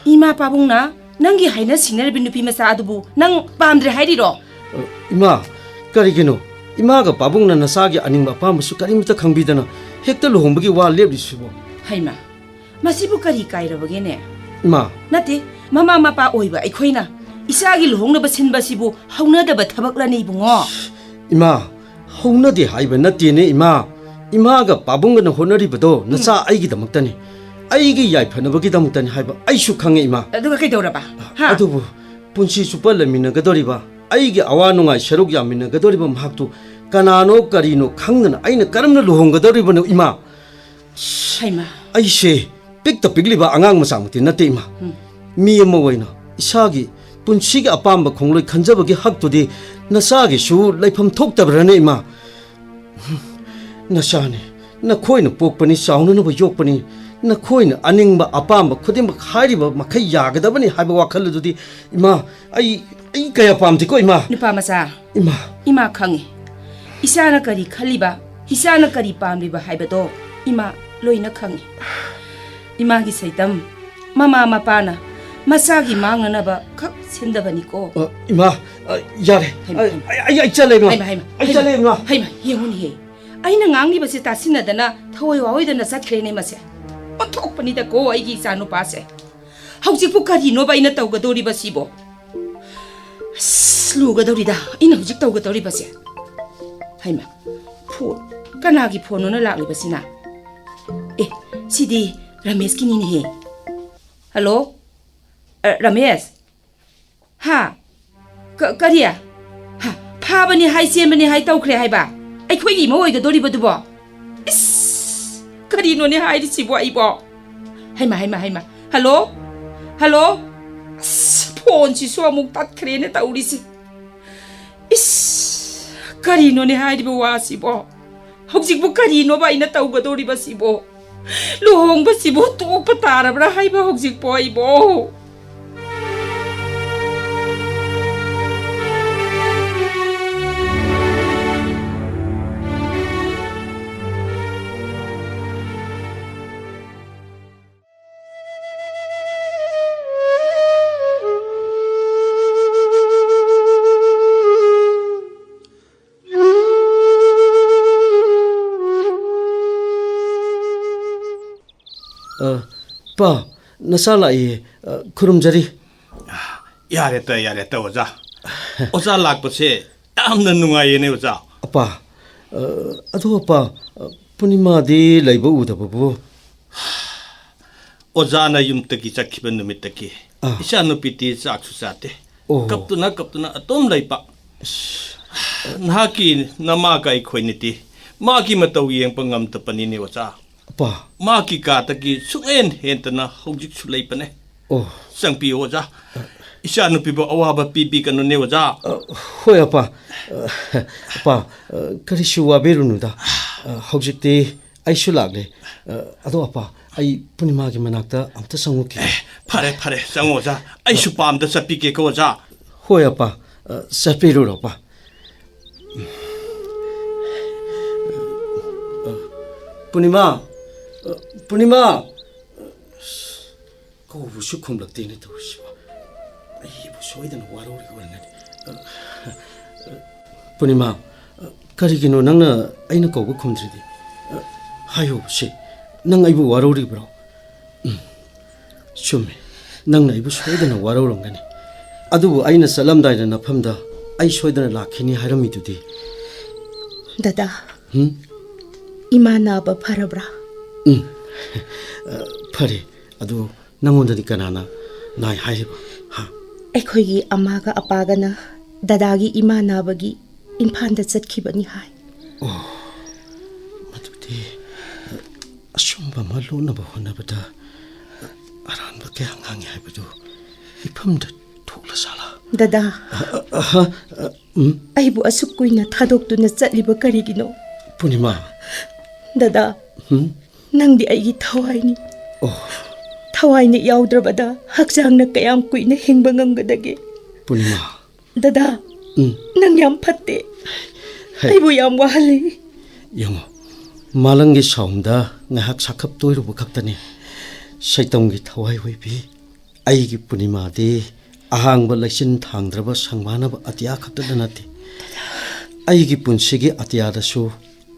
ꯏꯃꯥ ꯄꯥꯕꯨꯡꯅ ꯅꯪꯒꯤ ꯍꯥꯏꯅ ꯁꯤꯡꯅꯔꯤꯕ ꯅꯨꯄꯤ ꯃꯆꯥ ꯑꯗꯨꯕꯨ ꯅꯪ ꯄꯥꯝꯗ꯭ꯔꯦ ꯍꯥꯏꯔꯤꯔꯣ? ꯑ, ꯏꯃꯥ, ꯀꯔꯤꯒꯤꯅꯣ? ꯏꯃꯥꯒ ꯄꯥꯕꯨꯡꯅ ꯅꯆꯥꯒꯤ ꯑꯅꯤꯡꯕ ꯑꯄꯥꯝꯕꯁꯨ ꯀꯔꯤꯃꯇ ꯈꯪꯕꯤꯗꯅ ꯍꯦꯛꯇ ꯂꯨꯍꯣꯡꯕꯒꯤ ꯋꯥ ꯂꯦꯞꯂꯤꯁꯤꯕꯣ? ꯍꯩꯃꯥ, ꯃꯁꯤꯕꯨ ꯀꯔꯤ ꯀꯥꯏꯔꯕꯒꯦꯅꯦ? ꯏꯃꯥ꯫ ꯅꯠꯇꯦ, ꯃꯃꯥ ꯃꯄꯥ ꯑꯣꯏꯕ ꯑꯩꯈꯣꯏꯅ ꯏꯆꯥꯒꯤ ꯂꯨꯍꯣꯡꯅꯕ ꯁꯤꯟꯕꯁꯤꯕꯨ ꯍꯧꯅꯗꯕ ꯊꯕꯛꯂꯅꯦ, ꯏꯕꯨꯡꯉꯣ? ꯏꯃꯥ, ꯍꯧꯅꯗꯦ ꯍꯥꯏꯕ ꯅꯠꯇꯦꯅꯦ, ꯏꯃꯥ꯫ ꯏꯃꯥꯒ ꯄꯥꯕꯨꯡꯒꯅ ꯍꯣꯠꯅꯔꯤꯕꯗꯣ ꯎꯝ꯫ ꯅꯆꯥ ꯑꯩꯒꯤꯗꯃꯛꯇꯅꯤ, ꯑꯩꯒꯤ ꯌꯥꯏꯐꯅꯕꯒꯤꯗꯃꯛꯇꯅꯤ ꯍꯥꯏꯕ ꯑꯩꯁꯨ ꯈꯪꯉꯦ, ꯏꯃꯥ꯫ ꯑꯗꯨꯒ ꯀꯩꯗꯧꯔꯕ? ꯍꯥ? ꯑꯗꯨꯕꯨ ꯄꯨꯟꯁꯤ ꯆꯨꯞꯄ ꯂꯩꯃꯤꯟꯅꯒꯗꯧꯔꯤꯕ, ꯑꯩꯒꯤ ꯑꯋꯥ ꯅꯨꯡꯉꯥꯏ ꯁꯔꯨꯛ ꯌꯥꯃꯤꯟꯅꯒꯗꯧꯔꯤꯕ ꯃꯍꯥꯛꯇꯨ ꯀꯅꯥꯅꯣ ꯀꯔꯤꯅꯣ ꯈꯪꯗꯅ ꯑꯩꯅ ꯀꯔꯝꯅ ꯂꯨꯍꯣꯡꯒꯗꯧꯔꯤꯕꯅꯣ, ꯏꯃꯥ? ꯍꯩꯃꯥ꯫ ꯑꯩꯁꯦ ꯄꯤꯛꯇ ꯄꯤꯛꯂꯤꯕ ꯑꯉꯥꯡ ꯃꯆꯥꯃꯛꯇꯤ ꯅꯠꯇꯦ, ꯏꯃꯥ꯫ ꯎꯝ꯫ ꯃꯤ ꯑꯃ ꯑꯣꯏꯅ ꯏꯁꯥꯒꯤ ꯄꯨꯟꯁꯤꯒꯤ ꯑꯄꯥꯝꯕ ꯈꯣꯡꯂꯣꯏ ꯈꯟꯖꯕꯒꯤ ꯍꯛꯇꯨꯗꯤ ꯅꯆꯥꯒꯤꯁꯨ ꯂꯩꯐꯝ ꯊꯣꯛꯇꯕ꯭ꯔꯅꯦ, ꯏꯃꯥ? ꯅꯆꯥꯅꯤ, ꯅꯈꯣꯏꯅ ꯄꯣꯛꯄꯅꯤ, ꯆꯥꯎꯅꯅꯕ ꯌꯣꯛꯄꯅꯤ, ꯅꯈꯣꯏꯅ ꯑꯅꯤꯡꯕ ꯑꯄꯥꯝꯕ ꯈꯨꯗꯤꯡꯃꯛ ꯍꯥꯏꯔꯤꯕ ꯃꯈꯩ ꯌꯥꯒꯗꯕꯅꯤ ꯍꯥꯏꯕ ꯋꯥꯈꯜ ꯑꯗꯨꯗꯤ, ꯏꯃꯥ, ꯑꯩ, ꯑꯩ ꯀꯌꯥ ꯄꯥꯝꯗꯦꯀꯣ, ꯏꯃꯥ꯫ ꯅꯨꯄꯥ ꯃꯆꯥ, ꯏꯃꯥ꯫ ꯏꯃꯥ ꯈꯪꯉꯤ꯫ ꯏꯆꯥꯅ ꯀꯔꯤ ꯈꯜꯂꯤꯕ, ꯏꯆꯥꯅ ꯀꯔꯤ ꯄꯥꯝꯂꯤꯕ ꯍꯥꯏꯕꯗꯣ ꯏꯃꯥ ꯂꯣꯏꯅ ꯈꯪꯉꯤ꯫ ꯏꯃꯥꯒꯤ ꯁꯩꯇꯝ, ꯃꯃꯥ ꯃꯄꯥꯅ ꯃꯆꯥꯒꯤ ꯃꯥꯡꯅꯅꯕ ꯈꯛ ꯁꯤꯟꯗꯕꯅꯤꯀꯣ꯫ ꯑ, ꯏꯃꯥ, ꯑ, ꯌꯥꯔꯦ꯫ ꯍꯩꯃꯥ, ꯑ, ꯍꯩꯃꯥ꯫ ꯑꯩ, ꯑꯩ, ꯑꯩ ꯆꯠꯂꯦ, ꯏꯃꯥ꯫ ꯍꯩꯃꯥ, ꯍꯩꯃꯥ, ꯑꯩ ꯍꯩꯃꯥ꯫ ꯆꯠꯂꯦ, ꯏꯃꯥ꯫ ꯍꯩꯃꯥ, ꯌꯦꯡꯉꯨꯅꯦꯍꯦ꯫ ꯑꯩꯅ ꯉꯥꯡꯂꯤꯕꯁꯦ ꯇꯥꯁꯤꯟꯅꯗꯅ ꯊꯋꯥꯏ ꯋꯥꯑꯣꯏꯗꯅ ꯆꯠꯈ꯭ꯔꯦꯅꯦ ꯃꯁꯦ꯫ ꯑꯣꯟꯊꯣꯛꯄꯅꯤꯗꯀꯣ ꯑꯩꯒꯤ ꯏꯆꯥ ꯅꯨꯄꯥꯁꯦ꯫ ꯍꯧꯖꯤꯛꯄꯨ ꯀꯔꯤꯅꯣꯕ ꯑꯩꯅ ꯇꯧꯒꯗꯧꯔꯤꯕꯁꯤꯕꯣ? ꯑꯁ, ꯂꯨꯒꯗꯧꯔꯤꯗ ꯑꯩꯅ ꯍꯧꯖꯤꯛ ꯇꯧꯒꯗꯧꯔꯤꯕꯁꯦ꯫ ꯍꯩꯃ, ꯐꯣꯟ, ꯀꯅꯥꯒꯤ ꯐꯣꯟꯅꯣꯅ ꯂꯥꯛꯂꯤꯕꯁꯤꯅ? ꯑꯦ, ꯁꯤꯗꯤ ꯔꯃꯦꯁꯀꯤꯅꯤꯅꯦꯍꯦ꯫ ꯍꯜꯂꯣ? ꯑ, ꯔꯃꯦꯁ? ꯍꯥ? ꯀ-, ꯀꯔꯤ? ꯍꯥ, ꯐꯥꯕꯅꯤ ꯍꯥꯏ, ꯆꯦꯟꯕꯅꯤ ꯍꯥꯏ, ꯇꯧꯈ꯭ꯔꯦ ꯍꯥꯏꯕ? ꯑꯩꯈꯣꯏꯒꯤ ꯏꯃꯧ ꯑꯣꯏꯒꯗꯧꯔꯤꯕꯗꯨꯕꯣ? ꯏꯁ! ꯀꯔꯤꯅꯣꯅꯦ ꯍꯥꯏꯔꯤꯁꯤꯕꯣ ꯑꯩꯕꯣ? ꯍꯩꯃ, ꯍꯩꯃ, ꯍꯩꯃ꯫ ꯍꯜꯂꯣ? ꯍꯜꯂꯣ? ꯑꯁ, ꯐꯣꯟꯁꯤꯁꯨ ꯑꯃꯨꯛ ꯇꯠꯈ꯭ꯔꯦꯅꯦ ꯇꯧꯔꯤꯁꯤ꯫ ꯏꯁ! ꯀꯔꯤꯅꯣꯅꯦ ꯍꯥꯏꯔꯤꯕ ꯋꯥꯁꯤꯕꯣ? ꯍꯧꯖꯤꯛꯄꯨ ꯀꯔꯤꯅꯣꯕ ꯑꯩꯅ ꯇꯧꯒꯗꯧꯔꯤꯕꯁꯤꯕꯣ? ꯂꯨꯍꯣꯡꯕꯁꯤꯕꯨ ꯇꯣꯛꯄ ꯇꯥꯔꯕ꯭ꯔꯥ ꯍꯥꯏꯕ ꯍꯧꯖꯤꯛꯄꯣ ꯑꯩꯕꯣ? ꯑ, ꯄꯥ, ꯅꯆꯥ ꯂꯥꯛꯏ꯫ ꯑ, ꯈꯨꯔꯨꯝꯖꯔꯤ꯫ ꯌꯥꯔꯦ ꯇ, ꯌꯥꯔꯦ ꯇ, ꯑꯣꯖꯥ꯫ ꯑꯣꯖꯥ ꯂꯥꯛꯄꯁꯦ ꯌꯥꯝꯅ ꯅꯨꯡꯉꯥꯏꯌꯦꯅꯦ, ꯑꯣꯖꯥ꯫ ꯑꯄꯥ, ꯑ, ꯑꯗꯣ ꯑꯄꯥ, ꯑ, ꯄꯨꯔꯅꯤꯃꯥꯗꯤ ꯂꯩꯕ ꯎꯗꯕꯕꯨ? ꯑꯣꯖꯥꯅ ꯌꯨꯝꯗꯒꯤ ꯆꯠꯈꯤꯕ ꯅꯨꯃꯤꯠꯇꯒꯤ ꯑꯥ꯫ ꯏꯆꯥꯅꯨꯄꯤꯗꯤ ꯆꯥꯛꯁꯨ ꯆꯥꯗꯦ꯫ ꯑꯣ꯫ ꯀꯞꯇꯨꯅ, ꯀꯞꯇꯨꯅ ꯑꯗꯨꯝ ꯂꯩꯕ꯫ ꯑꯁ꯫ ꯅꯍꯥꯛꯀꯤ ꯅꯃꯥꯒ ꯑꯩꯈꯣꯏꯅꯗꯤ ꯃꯥꯒꯤ ꯃꯇꯧ ꯌꯦꯡꯕ ꯉꯝꯗꯕꯅꯤꯅꯦ, ꯑꯣꯖꯥ꯫ ꯑꯄꯥ꯫ ꯃꯥꯒꯤ ꯀꯥꯗꯒꯤ ꯁꯨꯡꯍꯦꯟ ꯍꯦꯟꯗꯅ ꯍꯧꯖꯤꯛꯁꯨ ꯂꯩꯕꯅꯦ꯫ ꯑꯣ꯫ ꯆꯪꯕꯤꯌꯨ, ꯑꯣꯖꯥ꯫ ꯏꯆꯥꯅꯨꯄꯤꯕꯨ ꯑꯋꯥꯕ ꯄꯤꯕꯤꯒꯅꯨꯅꯦ, ꯑꯣꯖꯥ꯫ ꯑ, ꯍꯣꯏ, ꯑꯄꯥ꯫ ꯑ, ꯑꯄꯥ, ꯑ, ꯀꯔꯤꯁꯨ ꯋꯥꯕꯤꯔꯨꯅꯨꯗ꯫ ꯑ, ꯍꯧꯖꯤꯛꯇꯤ ꯑꯩꯁꯨ ꯂꯥꯛꯂꯦ꯫ ꯑ, ꯑꯗꯣ, ꯑꯄꯥ, ꯑꯩ ꯄꯨꯔꯅꯤꯃꯥꯒꯤ ꯃꯅꯥꯛꯇ ꯑꯝꯇ ꯆꯪꯉꯨꯈꯤꯒꯦ꯫ ꯑꯦ, ꯐꯔꯦ, ꯐꯔꯦ, ꯆꯪꯉꯣ, ꯑꯣꯖꯥ꯫ ꯑꯩꯁꯨ ꯄꯥꯝꯗ ꯆꯠꯄꯤꯒꯦꯀꯣ, ꯑꯣꯖꯥ꯫ ꯍꯣꯏ, ꯑꯄꯥ꯫ ꯑ, ꯆꯠꯄꯤꯔꯨꯔꯣ, ꯑꯄꯥ꯫ ꯄꯨꯔꯅꯤꯃꯥ! ꯄꯨꯔꯅꯤꯃꯥ! ꯀꯧꯕꯁꯨ ꯈꯨꯝꯂꯛꯇꯦꯅꯦ ꯇꯧꯔꯤꯁꯤꯕꯣ꯫ ꯑꯩꯕꯨ ꯁꯣꯏꯗꯅ ꯋꯥꯔꯧꯔꯤꯕ ꯑꯣꯏꯔꯝꯒꯅꯤ꯫ ꯄꯨꯔꯅꯤꯃꯥ, ꯀꯔꯤꯒꯤꯅꯣ ꯅꯪꯅ ꯑꯩꯅ ꯀꯧꯕ ꯈꯨꯝꯗ꯭ꯔꯤꯗꯤ? ꯍꯥꯏꯌꯨ ꯁꯤ, ꯅꯪ ꯑꯩꯕꯨ ꯋꯥꯔꯧꯔꯤꯕ꯭ꯔꯣ? ꯎꯝ, ꯆꯨꯝꯃꯤ, ꯅꯪꯅ ꯑꯩꯕꯨ ꯁꯣꯏꯗꯅ ꯋꯥꯔꯧꯔꯝꯒꯅꯤ꯫ ꯑꯗꯨꯕꯨ ꯑꯩꯅ ꯆꯠꯂꯝꯗꯥꯏꯗ ꯅꯐꯝꯗ ꯑꯩ ꯁꯣꯏꯗꯅ ꯂꯥꯛꯈꯤꯅꯤ ꯍꯥꯏꯔꯝꯃꯤꯗꯨꯗꯤ꯫ ꯗꯗꯥ, ꯍꯨꯝ? ꯏꯃꯥ ꯅꯥꯕ ꯐꯔꯕ꯭ꯔꯥ? ꯎꯝ, ꯐꯔꯦ꯫ ꯑꯗꯨ ꯅꯪꯉꯣꯟꯗꯗꯤ ꯀꯅꯥꯅ ꯅꯥꯏ ꯍꯥꯏꯔꯤꯕ? ꯍꯥ? ꯑꯩꯈꯣꯏꯒꯤ ꯑꯃꯥꯒ ꯑꯄꯥꯒꯅ ꯗꯗꯥꯒꯤ ꯏꯃꯥ ꯅꯥꯕꯒꯤ ꯏꯝꯐꯥꯜꯗ ꯆꯠꯈꯤꯕꯅꯤ ꯍꯥꯏ꯫ ꯑꯣ, ꯃꯗꯨꯗꯤ ꯑꯆꯨꯝꯕ ꯑꯃ ꯂꯣꯠꯅꯕ ꯍꯣꯠꯅꯕꯗ ꯑꯔꯥꯟꯕ ꯀꯌꯥ ꯉꯥꯡꯉꯤ ꯍꯥꯏꯕꯗꯨ ꯏꯐꯝꯗ ꯊꯣꯛꯂ ꯖꯥꯠꯂꯥ? ꯗꯗꯥ, ꯑ, ꯑ, ꯍ, ꯑ, ꯎꯝ? ꯑꯩꯕꯨ ꯑꯁꯨꯛ ꯀꯨꯏꯅ ꯊꯥꯗꯣꯛꯇꯨꯅ ꯆꯠꯂꯤꯕ ꯀꯔꯤꯒꯤꯅꯣ? ꯄꯨꯔꯅꯤꯃꯥ꯫ ꯗꯗꯥ, ꯎꯝ? ꯅꯪꯗꯤ ꯑꯩꯒꯤ ꯊꯋꯥꯏꯅꯤ꯫ ꯑꯣ꯫ ꯊꯋꯥꯏꯅ ꯌꯥꯎꯗ꯭ꯔꯕꯗ ꯍꯛꯆꯥꯡꯅ ꯀꯌꯥꯝ ꯀꯨꯏꯅ ꯍꯤꯡꯕ ꯉꯝꯒꯗꯒꯦ? ꯄꯨꯔꯅꯤꯃꯥ꯫ ꯗꯗꯥ, ꯎꯝ꯫ ꯅꯪ ꯌꯥꯝ ꯐꯠꯇꯦ꯫ ꯍꯩ꯫ ꯑꯩꯕꯨ ꯌꯥꯝ ꯋꯥꯍꯜꯂꯤ꯫ ꯌꯦꯡꯉꯣ, ꯃꯥꯂꯪꯒꯤ ꯁꯥꯎꯟꯗ ꯉꯥꯏꯍꯥꯛ ꯁꯥꯈꯞ ꯇꯣꯏꯔꯨꯕ ꯈꯛꯇꯅꯤ꯫ ꯁꯩꯇꯝꯒꯤ ꯊꯋꯥꯏ ꯑꯣꯏꯕꯤ ꯑꯩꯒꯤ ꯄꯨꯔꯅꯤꯃꯥꯗꯤ ꯑꯍꯥꯡꯕ ꯂꯩꯆꯤꯟ ꯊꯥꯡꯗ꯭ꯔꯕ ꯁꯪꯕꯥꯅꯕ ꯑꯇꯤꯌꯥ ꯈꯛꯇꯗ ꯅꯠꯇꯦ꯫ ꯑꯩꯒꯤ ꯄꯨꯟꯁꯤꯒꯤ ꯑꯇꯤꯌꯥꯗꯁꯨ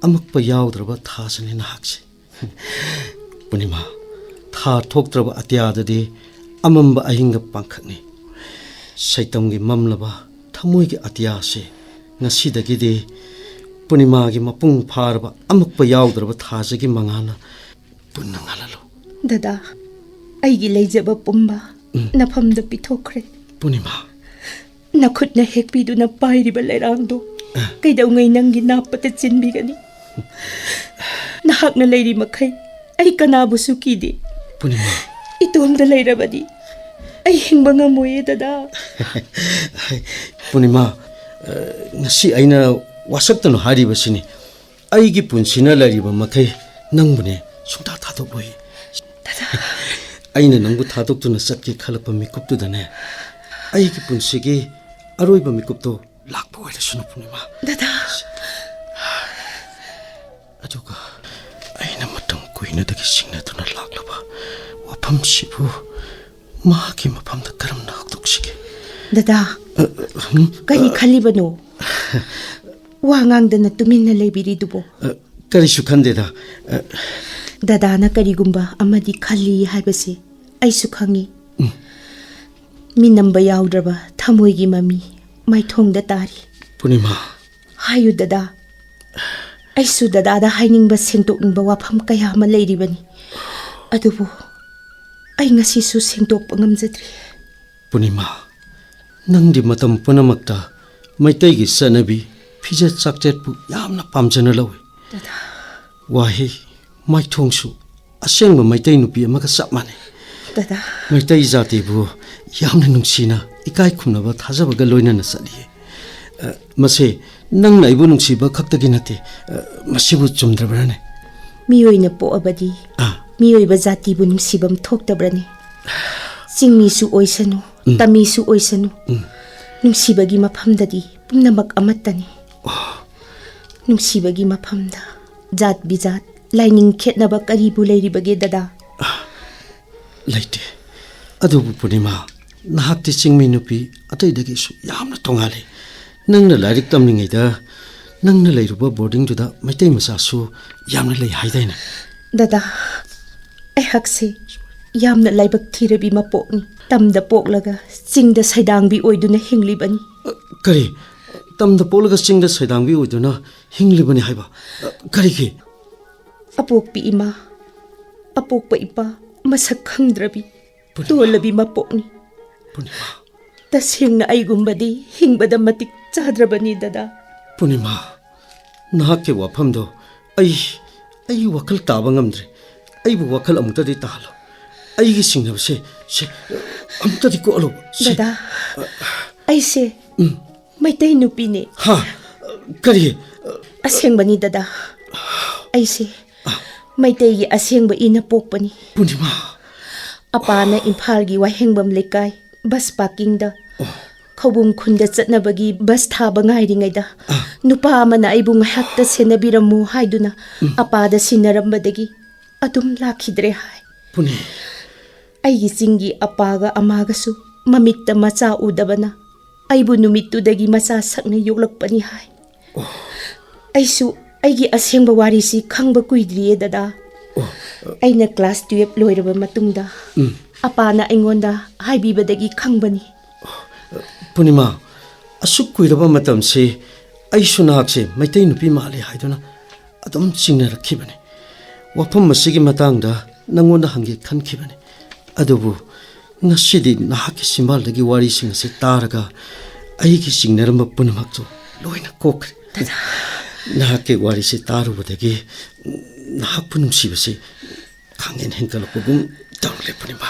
ꯑꯃꯛꯄ ꯌꯥꯎꯗ꯭ꯔꯕ ꯊꯥꯁꯤꯅꯤ ꯅꯍꯥꯛꯁꯦ꯫ ꯄꯨꯔꯅꯤꯃꯥ, ꯊꯥ ꯊꯣꯛꯇ꯭ꯔꯕ ꯑꯇꯤꯌꯥꯗꯗꯤ ꯑꯃꯝꯕ ꯑꯍꯤꯡꯒ ꯄꯥꯡꯈꯛꯅꯤ꯫ ꯁꯩꯇꯝꯒꯤ ꯃꯝꯂꯕ ꯊꯃꯣꯏꯒꯤ ꯑꯇꯤꯌꯥꯁꯦ ꯉꯁꯤꯗꯒꯤꯗꯤ ꯄꯨꯔꯅꯤꯃꯥꯒꯤ ꯃꯄꯨꯡ ꯐꯥꯔꯕ ꯑꯃꯛꯄ ꯌꯥꯎꯗ꯭ꯔꯕ ꯊꯥꯁꯤꯒꯤ ꯃꯉꯥꯜꯅ ꯄꯨꯟꯅ ꯉꯥꯜꯍꯜꯂꯨ꯫ ꯗꯗꯥ, ꯑꯩꯒꯤ ꯂꯩꯖꯕ ꯄꯨꯝꯕ ꯎꯝ꯫ ꯅꯐꯝꯗ ꯄꯤꯊꯣꯛꯈ꯭ꯔꯦ꯫ ꯄꯨꯔꯅꯤꯃꯥ꯫ ꯅꯈꯨꯠꯅ ꯍꯦꯛꯄꯤꯗꯨꯅ ꯄꯥꯏꯔꯤꯕ ꯂꯩꯔꯥꯡꯗꯣ ꯑ꯫ ꯀꯩꯗꯧꯉꯩ ꯅꯪꯒꯤ ꯅꯥꯞꯄꯗ ꯆꯤꯟꯕꯤꯒꯅꯤ? ꯅꯍꯥꯛꯅ ꯂꯩꯔꯤ ꯃꯈꯩ ꯑꯩ ꯀꯅꯥꯕꯨꯁꯨ ꯀꯤꯗꯦ꯫ ꯄꯨꯔꯅꯤꯃꯥ꯫ ꯏꯇꯣꯝꯗ ꯂꯩꯔꯕꯗꯤ ꯑꯩ ꯍꯤꯡꯕ ꯉꯝꯃꯣꯏꯌꯦ, ꯗꯗꯥ꯫ ꯄꯨꯔꯅꯤꯃꯥ, ꯑ, ꯉꯁꯤ ꯑꯩꯅ ꯋꯥꯁꯛꯇꯅ ꯍꯥꯏꯔꯤꯕꯁꯤꯅꯤ꯫ ꯑꯩꯒꯤ ꯄꯨꯟꯁꯤꯅ ꯂꯩꯔꯤꯕ ꯃꯈꯩ ꯅꯪꯕꯨꯅꯦ ꯁꯨꯡꯊꯥ ꯊꯥꯗꯣꯛꯂꯣꯏ꯫ ꯗꯗꯥ꯫ ꯑꯩꯅ ꯅꯪꯕꯨ ꯊꯥꯗꯣꯛꯇꯨꯅ ꯆꯠꯀꯦ ꯈꯜꯂꯛꯄ ꯃꯤꯀꯨꯞꯇꯨꯗꯅꯦ, ꯑꯩꯒꯤ ꯄꯨꯟꯁꯤꯒꯤ ꯑꯔꯣꯏꯕ ꯃꯤꯀꯨꯞꯇꯣ ꯂꯥꯛꯄ ꯑꯣꯏꯔꯁꯅꯨ, ꯄꯨꯔꯅꯤꯃꯥ꯫ ꯗꯗꯥ꯫ ꯑꯗꯨꯒ ꯑꯩꯅ ꯃꯇꯝ ꯀꯨꯏꯅꯗꯒꯤ ꯆꯤꯡꯅꯗꯨꯅ ꯂꯥꯛꯂꯕ ꯋꯥꯐꯝꯁꯤꯕꯨ ꯃꯍꯥꯛꯀꯤ ꯃꯐꯝꯗ ꯀꯔꯝꯅ ꯍꯧꯗꯣꯛꯁꯤꯒꯦ? ꯗꯗꯥ, ꯑ, ꯍꯝ? ꯀꯔꯤ ꯈꯜꯂꯤꯕꯅꯣ? ꯋꯥ ꯉꯥꯡꯗꯅ ꯇꯨꯃꯤꯟꯅ ꯂꯩꯕꯤꯔꯤꯗꯨꯕꯣ? ꯑ, ꯀꯔꯤꯁꯨ ꯈꯟꯗꯦꯗ꯫ ꯑ, ꯗꯗꯥꯅ ꯀꯔꯤꯒꯨꯝꯕ ꯑꯃꯗꯤ ꯈꯜꯂꯤ ꯍꯥꯏꯕꯁꯤ ꯑꯩꯁꯨ ꯈꯪꯏ꯫ ꯎꯝ꯫ ꯃꯤꯅꯝꯕ ꯌꯥꯎꯗ꯭ꯔꯕ ꯊꯃꯣꯏꯒꯤ ꯃꯃꯤ ꯃꯥꯏꯊꯣꯡꯗ ꯇꯥꯔꯤ꯫ ꯄꯨꯔꯅꯤꯃꯥ꯫ ꯍꯥꯏꯌꯨ ꯗꯗꯥ꯫ ꯑꯩꯁꯨ ꯗꯗꯥꯗ ꯍꯥꯏꯅꯤꯡꯕ, ꯁꯦꯡꯗꯣꯛꯅꯤꯡꯕ ꯋꯥꯐꯝ ꯀꯌꯥ ꯑꯃ ꯂꯩꯔꯤꯕꯅꯤ꯫ ꯑꯗꯨꯕꯨ ꯑꯩ ꯉꯁꯤꯁꯨ ꯁꯦꯡꯗꯣꯛꯄ ꯉꯝꯖꯗ꯭ꯔꯤ꯫ ꯄꯨꯔꯅꯤꯃꯥ, ꯅꯪꯗꯤ ꯃꯇꯝ ꯄꯨꯝꯅꯃꯛꯇ ꯃꯩꯇꯩꯒꯤ ꯆꯠꯅꯕꯤ, ꯐꯤꯖꯦꯠ ꯆꯥꯛꯆꯦꯠꯄꯨ ꯌꯥꯝꯅ ꯄꯥꯝꯖꯅ ꯂꯧꯏ꯫ ꯗꯗꯥ꯫ ꯋꯥꯍꯩ, ꯃꯥꯏꯊꯣꯡꯁꯨ ꯑꯁꯦꯡꯕ ꯃꯩꯇꯩ ꯅꯨꯄꯤ ꯑꯃꯒ ꯆꯞ ꯃꯥꯟꯅꯩ꯫ ꯗꯗꯥ꯫ ꯃꯩꯇꯩ ꯖꯥꯇꯤꯕꯨ ꯌꯥꯝꯅ ꯅꯨꯡꯁꯤꯅ, ꯏꯀꯥꯏ ꯈꯨꯝꯅꯕ, ꯊꯥꯖꯕꯒ ꯂꯣꯏꯅꯅ ꯆꯠꯂꯤ꯫ ꯑ, ꯃꯁꯦ ꯅꯪꯅ ꯑꯩꯕꯨ ꯅꯨꯡꯁꯤꯕ ꯈꯛꯇꯒꯤ ꯅꯠꯇꯦ꯫ ꯑ, ꯃꯁꯤꯕꯨ ꯆꯨꯝꯗ꯭ꯔꯕ꯭ꯔꯥꯅꯦ? ꯃꯤꯑꯣꯏꯅ ꯄꯣꯛꯑꯕꯗꯤ ꯑꯥ꯫ ꯃꯤꯑꯣꯏꯕ ꯖꯥꯇꯤꯕꯨ ꯅꯨꯡꯁꯤꯕꯝ ꯊꯣꯛꯇꯕ꯭ꯔꯅꯦ? ꯆꯤꯡꯃꯤꯁꯨ ꯑꯣꯏꯁꯅꯨ, ꯎꯝ꯫ ꯇꯝꯃꯤꯁꯨ ꯑꯣꯏꯁꯅꯨ, ꯎꯝ꯫ ꯅꯨꯡꯁꯤꯕꯒꯤ ꯃꯐꯝꯗꯗꯤ ꯄꯨꯝꯅꯃꯛ ꯑꯃꯠꯇꯅꯤ꯫ ꯑꯣ꯫ ꯅꯨꯡꯁꯤꯕꯒꯤ ꯃꯐꯝꯗ ꯖꯥꯠ ꯕꯤꯖꯥꯠ, ꯂꯥꯏꯅꯤꯡ ꯈꯦꯠꯅꯕ ꯀꯔꯤꯕꯨ ꯂꯩꯔꯤꯕꯒꯦ, ꯗꯗꯥ? ꯂꯩꯇꯦ꯫ ꯑꯗꯨꯕꯨ ꯄꯨꯔꯅꯤꯃꯥ, ꯅꯍꯥꯛꯇꯤ ꯆꯤꯡꯃꯤ ꯅꯨꯄꯤ ꯑꯇꯩꯗꯒꯤꯁꯨ ꯌꯥꯝꯅ ꯇꯣꯉꯥꯜꯂꯤ꯫ ꯅꯪꯅ ꯂꯥꯏꯔꯤꯛ ꯇꯝꯂꯤꯉꯩꯗ ꯅꯪꯅ ꯂꯩꯔꯨꯕ ꯕꯣꯔꯗꯤꯡꯗꯨꯗ ꯃꯩꯇꯩ ꯃꯆꯥꯁꯨ ꯌꯥꯝꯅ ꯂꯩ ꯍꯥꯏꯗꯥꯏꯅꯦ? ꯗꯗꯥ, ꯑꯩꯍꯥꯛꯁꯤ ꯌꯥꯝꯅ ꯂꯥꯏꯕꯛ ꯊꯤꯔꯕꯤ ꯃꯄꯣꯛꯅꯤ꯫ ꯇꯝꯗ ꯄꯣꯛꯂꯒ ꯆꯤꯡꯗ ꯁꯩꯗꯥꯡꯕꯤ ꯑꯣꯏꯗꯨꯅ ꯍꯤꯡꯂꯤꯕꯅꯤ꯫ ꯑ, ꯀꯔꯤ? ꯇꯝꯗ ꯄꯣꯛꯂꯒ ꯆꯤꯡꯗ ꯁꯩꯗꯥꯡꯕꯤ ꯑꯣꯏꯗꯨꯅ ꯍꯤꯡꯂꯤꯕꯅꯤ ꯍꯥꯏꯕ? ꯑ, ꯀꯔꯤꯒꯤ? ꯑꯄꯣꯛꯄꯤ ꯏꯃꯥ, ꯑꯄꯣꯛꯄ ꯏꯄꯥ ꯃꯁꯛ ꯈꯪꯗ꯭ꯔꯕꯤ, ꯄꯨꯔꯅꯤꯃꯥ꯫ ꯇꯣꯜꯂꯕꯤ ꯃꯄꯣꯛꯅꯤ꯫ ꯄꯨꯔꯅꯤꯃꯥ꯫ ꯇꯁꯦꯡꯅ ꯑꯩꯒꯨꯝꯕꯗꯤ ꯍꯤꯡꯕꯗ ꯃꯇꯤꯛ ꯆꯥꯗ꯭ꯔꯕꯅꯤ, ꯗꯗꯥ꯫ ꯄꯨꯔꯅꯤꯃꯥ, ꯅꯍꯥꯛꯀꯤ ꯋꯥꯐꯝꯗꯣ ꯑꯩ, ꯑꯩ ꯋꯥꯈꯜ ꯇꯥꯕ ꯉꯝꯗ꯭ꯔꯦ꯫ ꯑꯩꯕꯨ ꯋꯥꯈꯜ ꯑꯃꯨꯛꯇꯗꯤ ꯇꯥꯍꯜꯂꯣ꯫ ꯑꯩꯒꯤ ꯆꯤꯡꯅꯕꯁꯦ, ꯁꯦ, ꯑꯃꯨꯛꯇꯗꯤ ꯀꯣꯛꯍꯜꯂꯣ꯫ ꯁꯦ꯫ ꯗꯗꯥ, ꯑꯩꯁꯦ ꯎꯝ꯫ ꯃꯩꯇꯩ ꯅꯨꯄꯤꯅꯦ꯫ ꯍꯥ? ꯀꯔꯤ? ꯑꯁꯦꯡꯕꯅꯤ, ꯗꯗꯥ꯫ ꯑꯩꯁꯦ ꯃꯩꯇꯩꯒꯤ ꯑꯁꯦꯡꯕ ꯏꯅ ꯄꯣꯛꯄꯅꯤ꯫ ꯄꯨꯔꯅꯤꯃꯥ꯫ ꯑꯄꯥꯅ ꯏꯝꯐꯥꯜꯒꯤ ꯋꯥꯍꯦꯡꯕꯝ ꯂꯩꯀꯥꯏ ꯕꯁ ꯄꯥꯔꯀꯤꯡꯗ ꯑꯣ꯫ ꯈꯧꯕꯨꯝ ꯈꯨꯟꯗ ꯆꯠꯅꯕꯒꯤ ꯕꯁ ꯊꯥꯕ ꯉꯥꯏꯔꯤꯉꯩꯗ ꯑꯥ꯫ ꯅꯨꯄꯥ ꯑꯃꯅ ꯑꯩꯕꯨ ꯉꯥꯏꯍꯥꯛꯇ ꯁꯦꯟꯅꯕꯤꯔꯝꯃꯨ ꯍꯥꯏꯗꯨꯅ ꯎꯝ꯫ ꯑꯄꯥꯗ ꯁꯤꯟꯅꯔꯝꯕꯗꯒꯤ ꯑꯗꯨꯝ ꯂꯥꯛꯈꯤꯗ꯭ꯔꯦ ꯍꯥꯏ꯫ ꯄꯨꯅꯤ꯫ ꯑꯩꯒꯤ ꯆꯤꯡꯒꯤ ꯑꯄꯥꯒ ꯑꯃꯥꯒꯁꯨ ꯃꯃꯤꯠꯇ ꯃꯆꯥ ꯎꯗꯕꯅ ꯑꯩꯕꯨ ꯅꯨꯃꯤꯠꯇꯨꯗꯒꯤ ꯃꯆꯥ ꯁꯛꯅ ꯌꯣꯛꯂꯛꯄꯅꯤ ꯍꯥꯏ꯫ ꯑꯩꯁꯨ ꯑꯩꯒꯤ ꯑꯁꯦꯡꯕ ꯋꯥꯔꯤꯁꯤ ꯈꯪꯕ ꯀꯨꯏꯗ꯭ꯔꯤꯌꯦ, ꯗꯗꯥ꯫ ꯑꯩꯅ ꯀ꯭ꯂꯥꯁ ꯇꯨꯌꯦꯜꯞ ꯂꯣꯏꯔꯕ ꯃꯇꯨꯡꯗ ꯎꯝ꯫ ꯑꯄꯥꯅ ꯑꯩꯉꯣꯟꯗ ꯍꯥꯏꯕꯤꯕꯗꯒꯤ ꯈꯪꯕꯅꯤ꯫ ꯄꯨꯔꯅꯤꯃꯥ, ꯑꯁꯨꯛ ꯀꯨꯏꯔꯕ ꯃꯇꯝꯁꯤ ꯑꯩꯁꯨ ꯅꯍꯥꯛꯁꯦ ꯃꯩꯇꯩ ꯅꯨꯄꯤ ꯃꯥꯜꯂꯤ ꯍꯥꯏꯗꯨꯅ ꯑꯗꯨꯝ ꯆꯤꯡꯅꯔꯛꯈꯤꯕꯅꯤ꯫ ꯋꯥꯐꯝ ꯑꯁꯤꯒꯤ ꯃꯇꯥꯡꯗ ꯅꯪꯉꯣꯟꯗ ꯍꯪꯒꯦ ꯈꯟꯈꯤꯕꯅꯤ꯫ ꯑꯗꯨꯕꯨ ꯉꯁꯤꯗꯤ ꯅꯍꯥꯛꯀꯤ ꯆꯤꯝꯕꯥꯜꯗꯒꯤ ꯋꯥꯔꯤꯁꯤꯡ ꯑꯁꯤ ꯇꯥꯔꯒ ꯑꯩꯒꯤ ꯆꯤꯡꯅꯔꯝꯕ ꯄꯨꯝꯅꯃꯛꯇꯨ ꯂꯣꯏꯅ ꯀꯣꯛꯈ꯭ꯔꯦ꯫ ꯗꯗꯥ꯫ ꯅꯍꯥꯛꯀꯤ ꯋꯥꯔꯤꯁꯤ ꯇꯥꯔꯨꯕꯗꯒꯤ ꯅꯍꯥꯛꯄꯨ ꯅꯨꯡꯁꯤꯕꯁꯤ ꯈꯪꯍꯦꯟ ꯍꯦꯟꯒꯠꯂꯛꯄꯒꯨꯝ ꯇꯧꯔꯛꯂꯦ, ꯄꯨꯔꯅꯤꯃꯥ꯫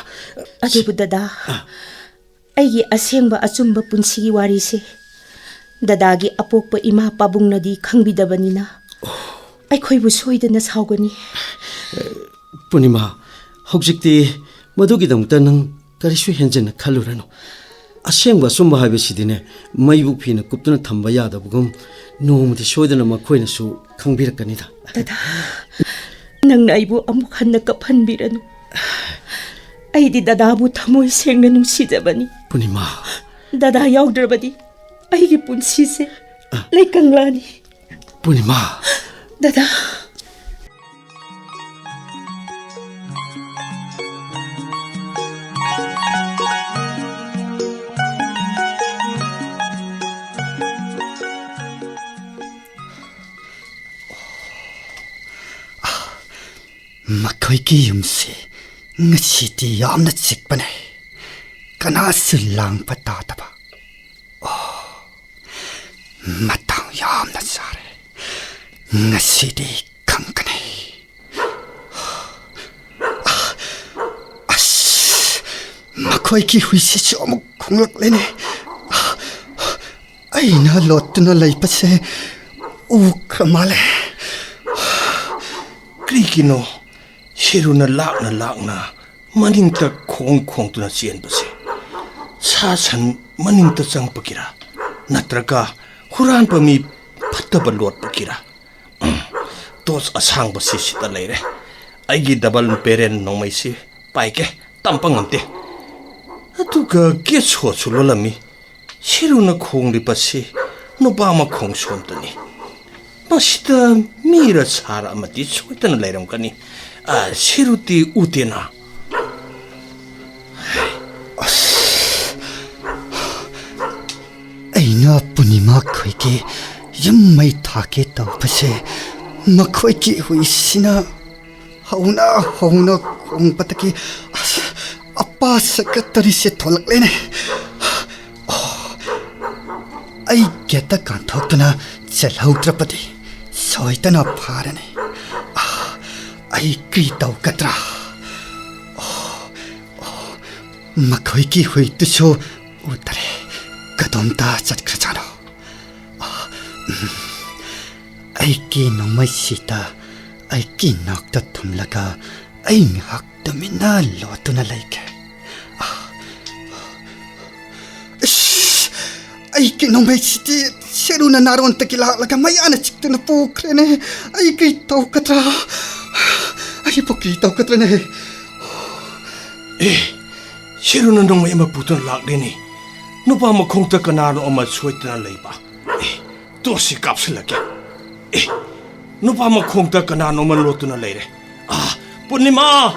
ꯑꯗꯨꯕꯨ ꯗꯗꯥ, ꯑ꯫ ꯑꯩꯒꯤ ꯑꯁꯦꯡꯕ ꯑꯆꯨꯝꯕ ꯄꯨꯟꯁꯤꯒꯤ ꯋꯥꯔꯤꯁꯦ ꯗꯗꯥꯒꯤ ꯑꯄꯣꯛꯄ ꯏꯃꯥ ꯄꯥꯕꯨꯡꯅꯗꯤ ꯈꯪꯕꯤꯗꯕꯅꯤꯅ ꯑꯩꯈꯣꯏꯕꯨ ꯁꯣꯏꯗꯅ ꯁꯥꯎꯒꯅꯤ꯫ ꯄꯨꯔꯅꯤꯃꯥ, ꯍꯧꯖꯤꯛꯇꯤ ꯃꯗꯨꯒꯤꯗꯃꯛꯇ ꯅꯪ ꯀꯔꯤꯁꯨ ꯍꯦꯟꯖꯟꯅ ꯈꯜꯂꯨꯔꯅꯨ꯫ ꯑꯁꯦꯡꯕ ꯑꯆꯨꯝꯕ ꯍꯥꯏꯕꯁꯤꯗꯤꯅꯦ, ꯃꯩꯕꯨ ꯐꯤꯅ ꯀꯨꯞꯇꯨꯅ ꯊꯝꯕ ꯌꯥꯗꯕꯒꯨꯝ, ꯅꯣꯡꯃꯗꯤ ꯁꯣꯏꯗꯅ ꯃꯈꯣꯏꯅꯁꯨ ꯈꯪꯕꯤꯔꯛꯀꯅꯤꯗ꯫ ꯗꯗꯥ, ꯅꯪꯅ ꯑꯩꯕꯨ ꯑꯃꯨꯛ ꯍꯟꯅ ꯀꯞꯍꯟꯕꯤꯔꯅꯨ꯫ ꯑꯩꯗꯤ ꯗꯗꯥꯕꯨ ꯊꯃꯣꯏ ꯁꯦꯡꯅ ꯅꯨꯡꯁꯤꯖꯕꯅꯤ꯫ ꯄꯨꯔꯅꯤꯃꯥ꯫ ꯗꯗꯥ ꯌꯥꯎꯗ꯭ꯔꯕꯗꯤ ꯑꯩꯒꯤ ꯄꯨꯟꯁꯤꯁꯦ ꯑ꯫ ꯂꯩꯀꯪꯂꯥꯅꯤ꯫ ꯄꯨꯔꯅꯤꯃꯥ꯫ ꯗꯗꯥ꯫ ꯃꯈꯣꯏꯒꯤ ꯌꯨꯝꯁꯤ ꯉꯁꯤꯗꯤ ꯌꯥꯝꯅ ꯆꯤꯛꯄꯅꯦ꯫ ꯀꯅꯥꯁꯨ ꯂꯥꯡꯕ ꯇꯥꯗꯕ꯫ ꯑꯣ, ꯃꯇꯥꯡ ꯌꯥꯝꯅ ꯆꯥꯔꯦ꯫ ꯉꯁꯤꯗꯤ ꯈꯪꯒꯅꯤ꯫ ꯑꯁ, ꯃꯈꯣꯏꯒꯤ ꯍꯨꯏꯁꯤꯁꯨ ꯑꯃꯨꯛ ꯈꯣꯡꯂꯛꯂꯦꯅꯦ꯫ ꯑꯩꯅ ꯂꯣꯠꯇꯨꯅ ꯂꯩꯕꯁꯦ ꯎꯈ꯭ꯔ ꯃꯥꯜꯂꯦ꯫ ꯀꯔꯤꯒꯤꯅꯣ ꯁꯤꯔꯨꯅ ꯂꯥꯛꯅ ꯂꯥꯛꯅ ꯃꯅꯤꯡꯇ ꯈꯣꯡ ꯈꯣꯡꯗꯨꯅ ꯆꯦꯟꯕꯁꯦ? ꯁꯥ ꯁꯟ ꯃꯅꯤꯡꯇ ꯆꯪꯕꯒꯤꯔ? ꯅꯠꯇ꯭ꯔꯒ ꯍꯨꯔꯥꯟꯕ ꯃꯤ ꯐꯠꯇꯕ ꯂꯣꯠꯄꯒꯤꯔ? ꯎꯝ, ꯇꯣꯔꯆ ꯑꯁꯥꯡꯕꯁꯤ ꯁꯤꯗ ꯂꯩꯔꯦ꯫ ꯑꯩꯒꯤ ꯗꯕꯜ ꯕꯦꯔꯦꯜ ꯅꯣꯡꯃꯩꯁꯤ ꯄꯥꯏꯒꯦ, ꯇꯝꯕ ꯉꯝꯗꯦ꯫ ꯑꯗꯨꯒ ꯒꯦꯠ ꯁꯣꯠꯁꯨ ꯂꯣꯜꯂꯝꯃꯤ꯫ ꯁꯤꯔꯨꯅ ꯈꯣꯡꯂꯤꯕꯁꯤ ꯅꯨꯄꯥ ꯃꯈꯣꯡ ꯁꯣꯝꯇꯅꯤ꯫ ꯃꯁꯤꯗ ꯃꯤꯔ ꯁꯥꯔ ꯑꯃꯗꯤ ꯁꯣꯏꯗꯅ ꯂꯩꯔꯝꯒꯅꯤ꯫ ꯑ, ꯁꯤꯔꯨꯇꯤ ꯎꯗꯦꯅ꯫ ꯑꯁ, ꯑꯩꯅ ꯄꯨꯔꯅꯤꯃꯥ ꯈꯣꯏꯒꯤ ꯌꯨꯝ ꯃꯩ ꯊꯥꯒꯦ ꯇꯧꯕꯁꯦ, ꯃꯈꯣꯏꯒꯤ ꯍꯨꯏꯁꯤꯅ ꯍꯧꯅ ꯍꯧꯅ ꯈꯣꯡꯕꯗꯒꯤ, ꯑꯁ, ꯑꯄꯥ ꯁꯦꯀ꯭ꯔꯦꯇꯔꯤꯁꯦ ꯊꯣꯛꯂꯛꯂꯦꯅꯦ꯫ ꯑꯣ, ꯑꯩ ꯒꯦꯠꯇ ꯀꯥꯟꯊꯣꯛꯇꯨꯅ ꯆꯦꯜꯍꯧꯗ꯭ꯔꯕꯗꯤ ꯁꯣꯏꯗꯅ ꯐꯥꯔꯅꯤ꯫ ꯑꯥ, ꯑꯩ ꯀꯔꯤ ꯇꯧꯒꯗ꯭ꯔꯥ? ꯑꯣ, ꯑꯣ, ꯃꯈꯣꯏꯒꯤ ꯍꯨꯏꯗꯨꯁꯨ ꯎꯗ꯭ꯔꯦ꯫ ꯀꯗꯣꯝꯗ ꯆꯠꯈ꯭ꯔꯖꯥꯠꯅꯣ? ꯑꯥ, ꯎꯝ, ꯑꯩꯒꯤ ꯅꯣꯡꯃꯩꯁꯤꯗ ꯑꯩꯒꯤ ꯅꯥꯛꯇ ꯊꯝꯂꯒ ꯑꯩ ꯉꯥꯏꯍꯥꯛ ꯇꯨꯃꯤꯟꯅ ꯂꯣꯠꯇꯨꯅ ꯂꯩꯒꯦ꯫ ꯑꯥ, ꯏꯁ! ꯑꯩꯒꯤ ꯅꯣꯡꯃꯩꯁꯤꯗꯤ ꯁꯦꯔꯨꯅ ꯅꯥꯔꯣꯟꯗꯒꯤ ꯂꯥꯛꯂꯒ ꯃꯌꯥꯅ ꯆꯤꯛꯇꯨꯅ ꯄꯨꯈ꯭ꯔꯦꯅꯦ꯫ ꯑꯩ ꯀꯔꯤ ꯇꯧꯒꯗ꯭ꯔꯥ? ꯑꯩꯕꯨ ꯀꯔꯤ ꯇꯧꯒꯗ꯭ꯔꯅꯦ? ꯑꯦ, ꯁꯦꯔꯨꯅ ꯅꯣꯡꯃꯩ ꯑꯃ ꯄꯨꯗꯨꯅ ꯂꯥꯛꯂꯦꯅꯦ꯫ ꯅꯨꯄꯥ ꯃꯈꯣꯡꯗ ꯀꯅꯥꯅꯣ ꯑꯃ ꯁꯣꯏꯗꯅ ꯂꯩꯕ꯫ ꯑꯦ, ꯇꯣꯔꯁꯁꯤ ꯀꯥꯞꯁꯤꯜꯂꯒꯦ꯫ ꯑꯦ, ꯅꯨꯄꯥ ꯃꯈꯣꯡꯗ ꯀꯅꯥꯅꯣ ꯑꯃ ꯂꯣꯠꯇꯨꯅ ꯂꯩꯔꯦ꯫ ꯑꯥ, ꯄꯨꯔꯅꯤꯃꯥ!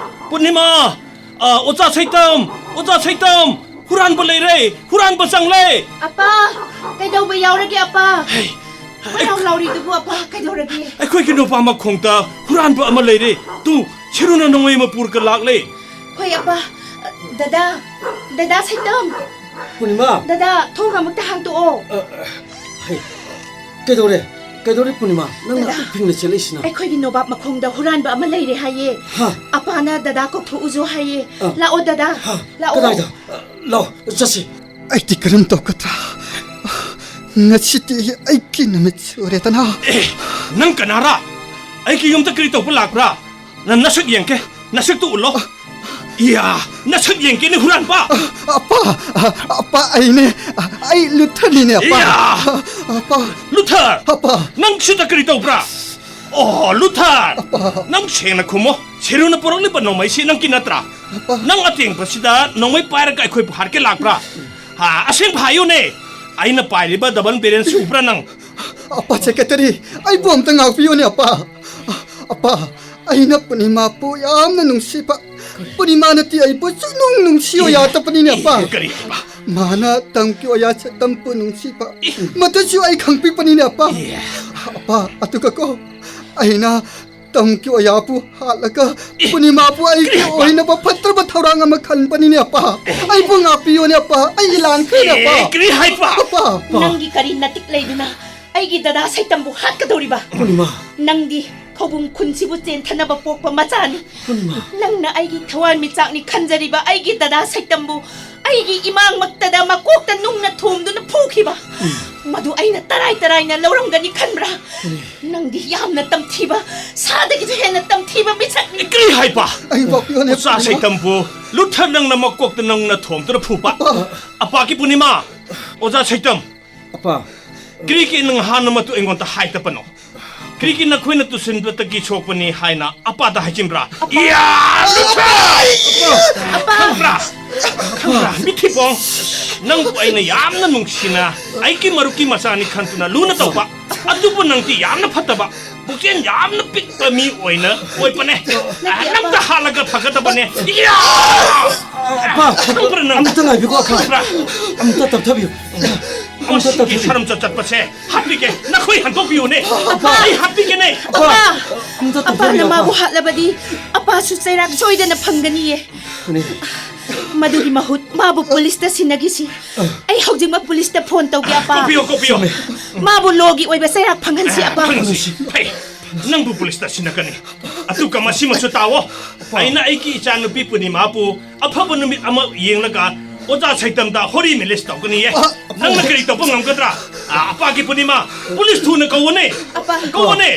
ꯄꯨꯔꯅꯤꯃꯥ! ꯑꯥ, ꯑꯣꯖꯥ ꯁꯩꯇꯝ! ꯑꯣꯖꯥ ꯁꯩꯇꯝ! ꯍꯨꯔꯥꯟꯕ ꯂꯩꯔꯦ! ꯍꯨꯔꯥꯟꯕ ꯆꯪꯂꯦ! ꯑꯄꯥ! ꯀꯩꯗꯧꯕ ꯌꯥꯎꯔꯒꯦ, ꯑꯄꯥ? ꯍꯩ, ꯀꯣꯏꯂꯥꯎ ꯂꯥꯎꯔꯤꯗꯨꯕꯨ, ꯑꯄꯥ, ꯀꯩꯗꯧꯔꯒꯦ? ꯑꯩꯈꯣꯏꯒꯤ ꯅꯨꯄꯥ ꯃꯈꯣꯡꯗ ꯍꯨꯔꯥꯟꯕ ꯑꯃ ꯂꯩꯔꯦ꯫ ꯇꯨ, ꯁꯦꯔꯨꯅ ꯅꯣꯡꯃꯩ ꯑꯃ ꯄꯨꯔꯒ ꯂꯥꯛꯂꯦ꯫ ꯍꯣꯏ, ꯑꯄꯥ꯫ ꯗꯗꯥ, ꯗꯗꯥ ꯁꯩꯇꯝ! ꯄꯨꯔꯅꯤꯃꯥ! ꯗꯗꯥ, ꯊꯣꯡ ꯑꯃꯨꯛꯇ ꯍꯥꯡꯇꯣꯛꯑꯣ꯫ ꯑ, ꯍꯩ, ꯀꯩꯗꯧꯔꯦ? ꯀꯩꯗꯧꯔꯦ, ꯄꯨꯔꯅꯤꯃꯥ? ꯅꯪꯅ ꯗꯗꯥ, ꯑꯗꯨꯛ ꯐꯤꯡꯅ ꯆꯦꯜꯂꯛꯏꯁꯤꯅ? ꯑꯩꯈꯣꯏꯒꯤ ꯅꯣꯕꯥꯞ ꯃꯈꯣꯡꯗ ꯍꯨꯔꯥꯟꯕ ꯑꯃ ꯂꯩꯔꯦ ꯍꯥꯏꯌꯦ꯫ ꯍꯥ? ꯑꯄꯥꯅ ꯗꯗꯥ ꯀꯧꯊꯣꯛꯎꯁꯨ ꯍꯥꯏꯌꯦ꯫ ꯑ, ꯂꯥꯛꯑꯣ, ꯗꯗꯥ, ꯍꯥ? ꯂꯥꯛꯑꯣ꯫ ꯀꯗꯥꯏꯗ? ꯑ, ꯂꯥꯛꯑꯣ, ꯆꯠꯁꯤ꯫ ꯑꯩꯗꯤ ꯀꯔꯝ ꯇꯧꯒꯗ꯭ꯔꯥ? ꯉꯁꯤꯗꯤ ꯑꯩꯒꯤ ꯅꯨꯃꯤꯠ ꯁꯨꯔꯦꯗꯅ꯫ ꯑꯦ, ꯅꯪ ꯀꯅꯥꯔꯥ? ꯑꯩꯒꯤ ꯌꯨꯝꯗ ꯀꯔꯤ ꯇꯧꯕ ꯂꯥꯛꯄ꯭ꯔꯥ? ꯅꯪ ꯅꯁꯛ ꯌꯦꯡꯒꯦ, ꯅꯁꯛꯇꯨ ꯎꯠꯂꯣ꯫ ꯏꯌꯥ, ꯅꯁꯛ ꯌꯦꯡꯒꯦꯅꯦ, ꯍꯨꯔꯥꯟꯕ! ꯑꯄꯥ, ꯑꯄꯥ, ꯑꯩꯅꯦ, ꯑꯩ ꯂꯨꯊꯔꯅꯤꯅꯦ, ꯑꯄꯥ꯫ ꯏꯌꯥ! ꯑꯄꯥ꯫ ꯂꯨꯊꯔ! ꯑꯄꯥ꯫ ꯅꯪ ꯁꯤꯗ ꯀꯔꯤ ꯇꯧꯕ꯭ꯔꯥ? ꯑꯣ, ꯂꯨꯊꯔ! ꯑꯄꯥ꯫ ꯅꯪ ꯁꯦꯡꯅ ꯈꯨꯝꯃꯣ꯫ ꯁꯦꯔꯨꯅ ꯄꯨꯔꯛꯂꯤꯕ ꯅꯣꯡꯃꯩꯁꯤ ꯅꯪꯒꯤ ꯅꯠꯇ꯭ꯔꯥ? ꯑꯄꯥ꯫ ꯅꯪ ꯑꯇꯦꯡꯕꯁꯤꯗ ꯅꯣꯡꯃꯩ ꯄꯥꯏꯔꯒ ꯑꯩꯈꯣꯏꯕꯨ ꯍꯥꯠꯀꯦ ꯂꯥꯛꯄ꯭ꯔꯥ? ꯍꯥ, ꯑꯁꯦꯡꯕ ꯍꯥꯏꯌꯨꯅꯦ꯫ ꯑꯩꯅ ꯄꯥꯏꯔꯤꯕ ꯗꯕꯜ ꯕꯦꯂꯦꯟꯁ ꯎꯕ꯭ꯔꯥ ꯅꯪ? ꯑꯄꯥ ꯁꯦꯀ꯭ꯔꯦꯇꯔꯤ, ꯑꯩꯕꯨ ꯑꯝꯇ ꯉꯥꯛꯄꯤꯌꯨꯅꯦ, ꯑꯄꯥ꯫ ꯑꯄꯥ, ꯑꯩꯅ ꯄꯨꯔꯅꯤꯃꯥꯕꯨ ꯌꯥꯝꯅ ꯅꯨꯡꯁꯤꯕ꯫ ꯄꯨꯔꯅꯤꯃꯥꯅꯗꯤ ꯑꯩꯕꯨ ꯁꯨꯡꯅꯨꯡ ꯅꯨꯡꯁꯤꯌꯣ ꯌꯥꯗꯕꯅꯤꯅꯦ, ꯑꯄꯥ꯫ ꯀꯔꯤ ꯍꯥꯏꯕ? ꯃꯥꯅ ꯇꯝꯀꯤ ꯑꯣꯖꯥ ꯁꯦꯇꯝꯕꯨ ꯅꯨꯡꯁꯤꯕ꯫ ꯃꯗꯨꯁꯨ ꯑꯩ ꯈꯪꯕꯤꯕꯅꯤꯅꯦ, ꯑꯄꯥ꯫ ꯑꯦ꯫ ꯑꯄꯥ, ꯑꯗꯨꯒꯀꯣ, ꯑꯩꯅ ꯇꯝꯀꯤ ꯑꯣꯖꯥꯕꯨ ꯍꯥꯠꯂꯒ ꯄꯨꯔꯅꯤꯃꯥꯕꯨ ꯑꯩꯒꯤ ꯑꯣꯏꯅꯕ ꯐꯠꯇ꯭ꯔꯕ ꯊꯧꯔꯥꯡ ꯑꯃ ꯈꯟꯕꯅꯤꯅꯦ, ꯑꯄꯥ꯫ ꯑꯩꯕꯨ ꯉꯥꯛꯄꯤꯌꯨꯅꯦ, ꯑꯄꯥ꯫ ꯑꯩ ꯂꯥꯟꯈ꯭ꯔꯦꯅꯦ, ꯑꯄꯥ꯫ ꯑꯦ, ꯀꯔꯤ ꯍꯥꯏꯕ? ꯑꯄꯥ, ꯑꯄꯥ꯫ ꯅꯪꯒꯤ ꯀꯔꯤ ꯅꯇꯤꯛ ꯂꯩꯗꯨꯅ ꯑꯩꯒꯤ ꯗꯗꯥ ꯁꯩꯇꯝꯕꯨ ꯍꯥꯠꯀꯗꯧꯔꯤꯕ? ꯄꯨꯔꯅꯤꯃꯥ꯫ ꯅꯪꯗꯤ ꯈꯧꯕꯨꯝ ꯈꯨꯟꯁꯤꯕꯨ ꯆꯦꯟꯊꯅꯕ ꯄꯣꯛꯄ ꯃꯆꯥꯅꯤ꯫ ꯄꯨꯔꯅꯤꯃꯥ꯫ ꯅꯪꯅ ꯑꯩꯒꯤ ꯊꯋꯥꯟꯃꯤꯆꯥꯛꯅꯤ ꯈꯟꯖꯔꯤꯕ ꯑꯩꯒꯤ ꯗꯗꯥ ꯁꯩꯇꯝꯕꯨ ꯑꯩꯒꯤ ꯏꯃꯥꯡꯃꯛꯇꯗ ꯃꯀꯣꯛꯇ ꯅꯨꯡꯅ ꯊꯣꯝꯗꯨꯅ ꯐꯨꯈꯤꯕ꯫ ꯎꯝ꯫ ꯃꯗꯨ ꯑꯩꯅ ꯇꯔꯥꯏ ꯇꯔꯥꯏꯅ ꯂꯧꯔꯝꯒꯅꯤ ꯈꯟꯕ꯭ꯔꯥ? ꯎꯝ꯫ ꯅꯪꯗꯤ ꯌꯥꯝꯅ ꯇꯝꯊꯤꯕ, ꯁꯥꯗꯒꯤꯁꯨ ꯍꯦꯟꯅ ꯇꯝꯊꯤꯕ ꯃꯤꯁꯛꯅꯤ꯫ ꯀꯔꯤ ꯍꯥꯏꯕ? ꯑꯩ ꯉꯥꯛꯄꯤꯌꯨꯅꯦ, ꯑꯣꯖꯥ ꯄꯨꯔꯅꯤꯃꯥ꯫ ꯁꯩꯇꯝꯕꯨ ꯂꯨꯠꯊꯔ ꯅꯪꯅ ꯃꯀꯣꯛꯇ ꯅꯨꯡꯅ ꯊꯣꯝꯗꯨꯅ ꯐꯨꯕ? ꯑꯄꯥ꯫ ꯑꯄꯥꯒꯤ ꯄꯨꯔꯅꯤꯃꯥ, ꯑꯣꯖꯥ ꯁꯩꯇꯝ꯫ ꯑꯄꯥ꯫ ꯀꯔꯤꯒꯤ ꯅꯪ ꯍꯥꯟꯅ ꯃꯗꯨ ꯑꯩꯉꯣꯟꯗ ꯍꯥꯏꯗꯕꯅꯣ? ꯀꯔꯤꯒꯤ ꯅꯈꯣꯏꯅ ꯇꯨꯁꯤꯟꯕꯗꯒꯤ ꯁꯣꯛꯄꯅꯤ ꯍꯥꯏꯅ ꯑꯄꯥꯗ ꯍꯥꯏꯖꯤꯟꯕ꯭ꯔꯥ? ꯑꯄꯥ꯫ ꯌꯥ, ꯂꯨꯠꯊꯔ! ꯑꯄꯥ! ꯈꯪꯕ꯭ꯔꯥ? ꯈꯪꯕ꯭ꯔꯥ? ꯃꯤꯊꯤꯕꯣꯡ, ꯅꯪꯕꯨ ꯑꯩꯅ ꯌꯥꯝꯅ ꯅꯨꯡꯁꯤꯅ ꯑꯩꯒꯤ ꯃꯔꯨꯞꯀꯤ ꯃꯆꯥꯅꯤ ꯈꯟꯗꯨꯅ ꯂꯨꯅ ꯇꯧꯕ꯫ ꯑꯗꯨꯕꯨ ꯅꯪꯗꯤ ꯌꯥꯝꯅ ꯐꯠꯇꯕ, ꯄꯨꯛꯆꯦꯜ ꯌꯥꯝꯅ ꯄꯤꯛꯄ ꯃꯤ ꯑꯣꯏꯅ ꯑꯣꯏꯕꯅꯦ꯫ ꯅꯠꯇꯦ, ꯑꯄꯥ꯫ ꯅꯪꯇ ꯍꯥꯠꯂꯒ ꯐꯒꯗꯕꯅꯦ꯫ ꯌꯥ! ꯑꯄꯥ, ꯈꯪꯕ꯭ꯔꯥ ꯅꯪ? ꯑꯃꯨꯛꯇ ꯉꯥꯏꯕꯤꯀꯣ, ꯑꯄꯥ꯫ ꯈꯪꯕ꯭ꯔꯥ? ꯑꯃꯨꯛꯇ ꯇꯞꯊꯕꯤꯌꯨ꯫ ꯑꯃꯨꯛꯇ ꯃꯁꯤꯒꯤ ꯇꯞꯊꯕꯤꯌꯨ꯫ ꯁꯔꯝꯆꯠ ꯆꯠꯄꯁꯦ ꯍꯥꯠꯄꯤꯒꯦ꯫ ꯅꯈꯣꯏ ꯍꯟꯗꯣꯛꯄꯤꯌꯨꯅꯦ꯫ ꯑꯄꯥ! ꯑꯩ ꯍꯥꯠꯄꯤꯒꯦꯅꯦ꯫ ꯑꯄꯥ! ꯑꯃꯨꯛꯇ ꯑꯄꯥꯅ ꯇꯞꯊꯕꯤꯌꯨ, ꯃꯥꯕꯨ ꯑꯄꯥ꯫ ꯍꯥꯠꯂꯕꯗꯤ ꯑꯄꯥꯁꯨ ꯆꯩꯔꯥꯛ ꯁꯣꯏꯗꯅ ꯐꯪꯒꯅꯤꯌꯦ꯫ ꯃꯗꯨꯒꯤ ꯃꯍꯨꯠ ꯃꯥꯕꯨ ꯄꯨꯂꯤꯁꯇ ꯁꯤꯟꯅꯈꯤꯁꯤ꯫ ꯑꯩ ꯍꯧꯖꯤꯛꯃꯛ ꯄꯨꯂꯤꯁꯇ ꯐꯣꯟ ꯇꯧꯒꯦ, ꯑꯄꯥ꯫ ꯀꯣꯛꯄꯤꯌꯨ, ꯀꯣꯛꯄꯤꯌꯨ꯫ ꯃꯥꯕꯨ ꯂꯣꯒꯤ ꯑꯣꯏꯕ ꯆꯩꯔꯥꯛ ꯐꯪꯍꯟꯁꯤ, ꯑꯄꯥ꯫ ꯐꯪꯍꯟꯁꯤ꯫ ꯐꯩ꯫ ꯅꯪꯕꯨ ꯄꯨꯂꯤꯁꯇ ꯁꯤꯟꯅꯀꯅꯤ꯫ ꯑꯗꯨꯒ ꯃꯁꯤꯃꯁꯨ ꯇꯥꯎꯑꯣ꯫ ꯑꯩꯅ ꯑꯩꯒꯤ ꯏꯆꯥꯅꯨꯄꯤ ꯄꯨꯔꯅꯤꯃꯥꯕꯨ ꯑꯐꯕ ꯅꯨꯃꯤꯠ ꯑꯃ ꯌꯦꯡꯂꯒ ꯑꯣꯖꯥ ꯁꯩꯇꯝꯗ ꯍꯣꯔꯤ ꯃꯦꯂꯦꯖ ꯇꯧꯒꯅꯤꯌꯦ꯫ ꯑ, ꯑ, ꯅꯪꯅ ꯀꯔꯤ ꯇꯧꯕ ꯉꯝꯒꯗ꯭ꯔꯥ? ꯑ, ꯑꯄꯥꯒꯤ ꯄꯨꯔꯅꯤꯃꯥ, ꯄꯨꯂꯤꯁ ꯊꯨꯅ ꯀꯧꯑꯣꯅꯦ꯫ ꯑꯄꯥ꯫ ꯀꯧꯑꯣꯅꯦ꯫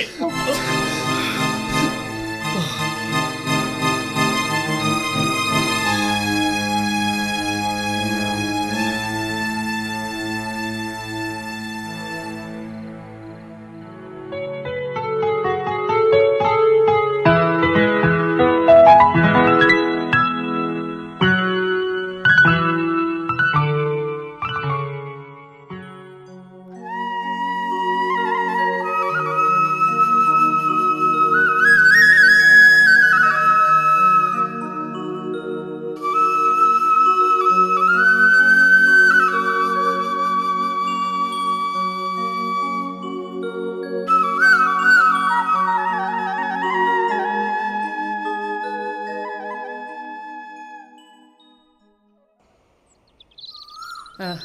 ꯑ,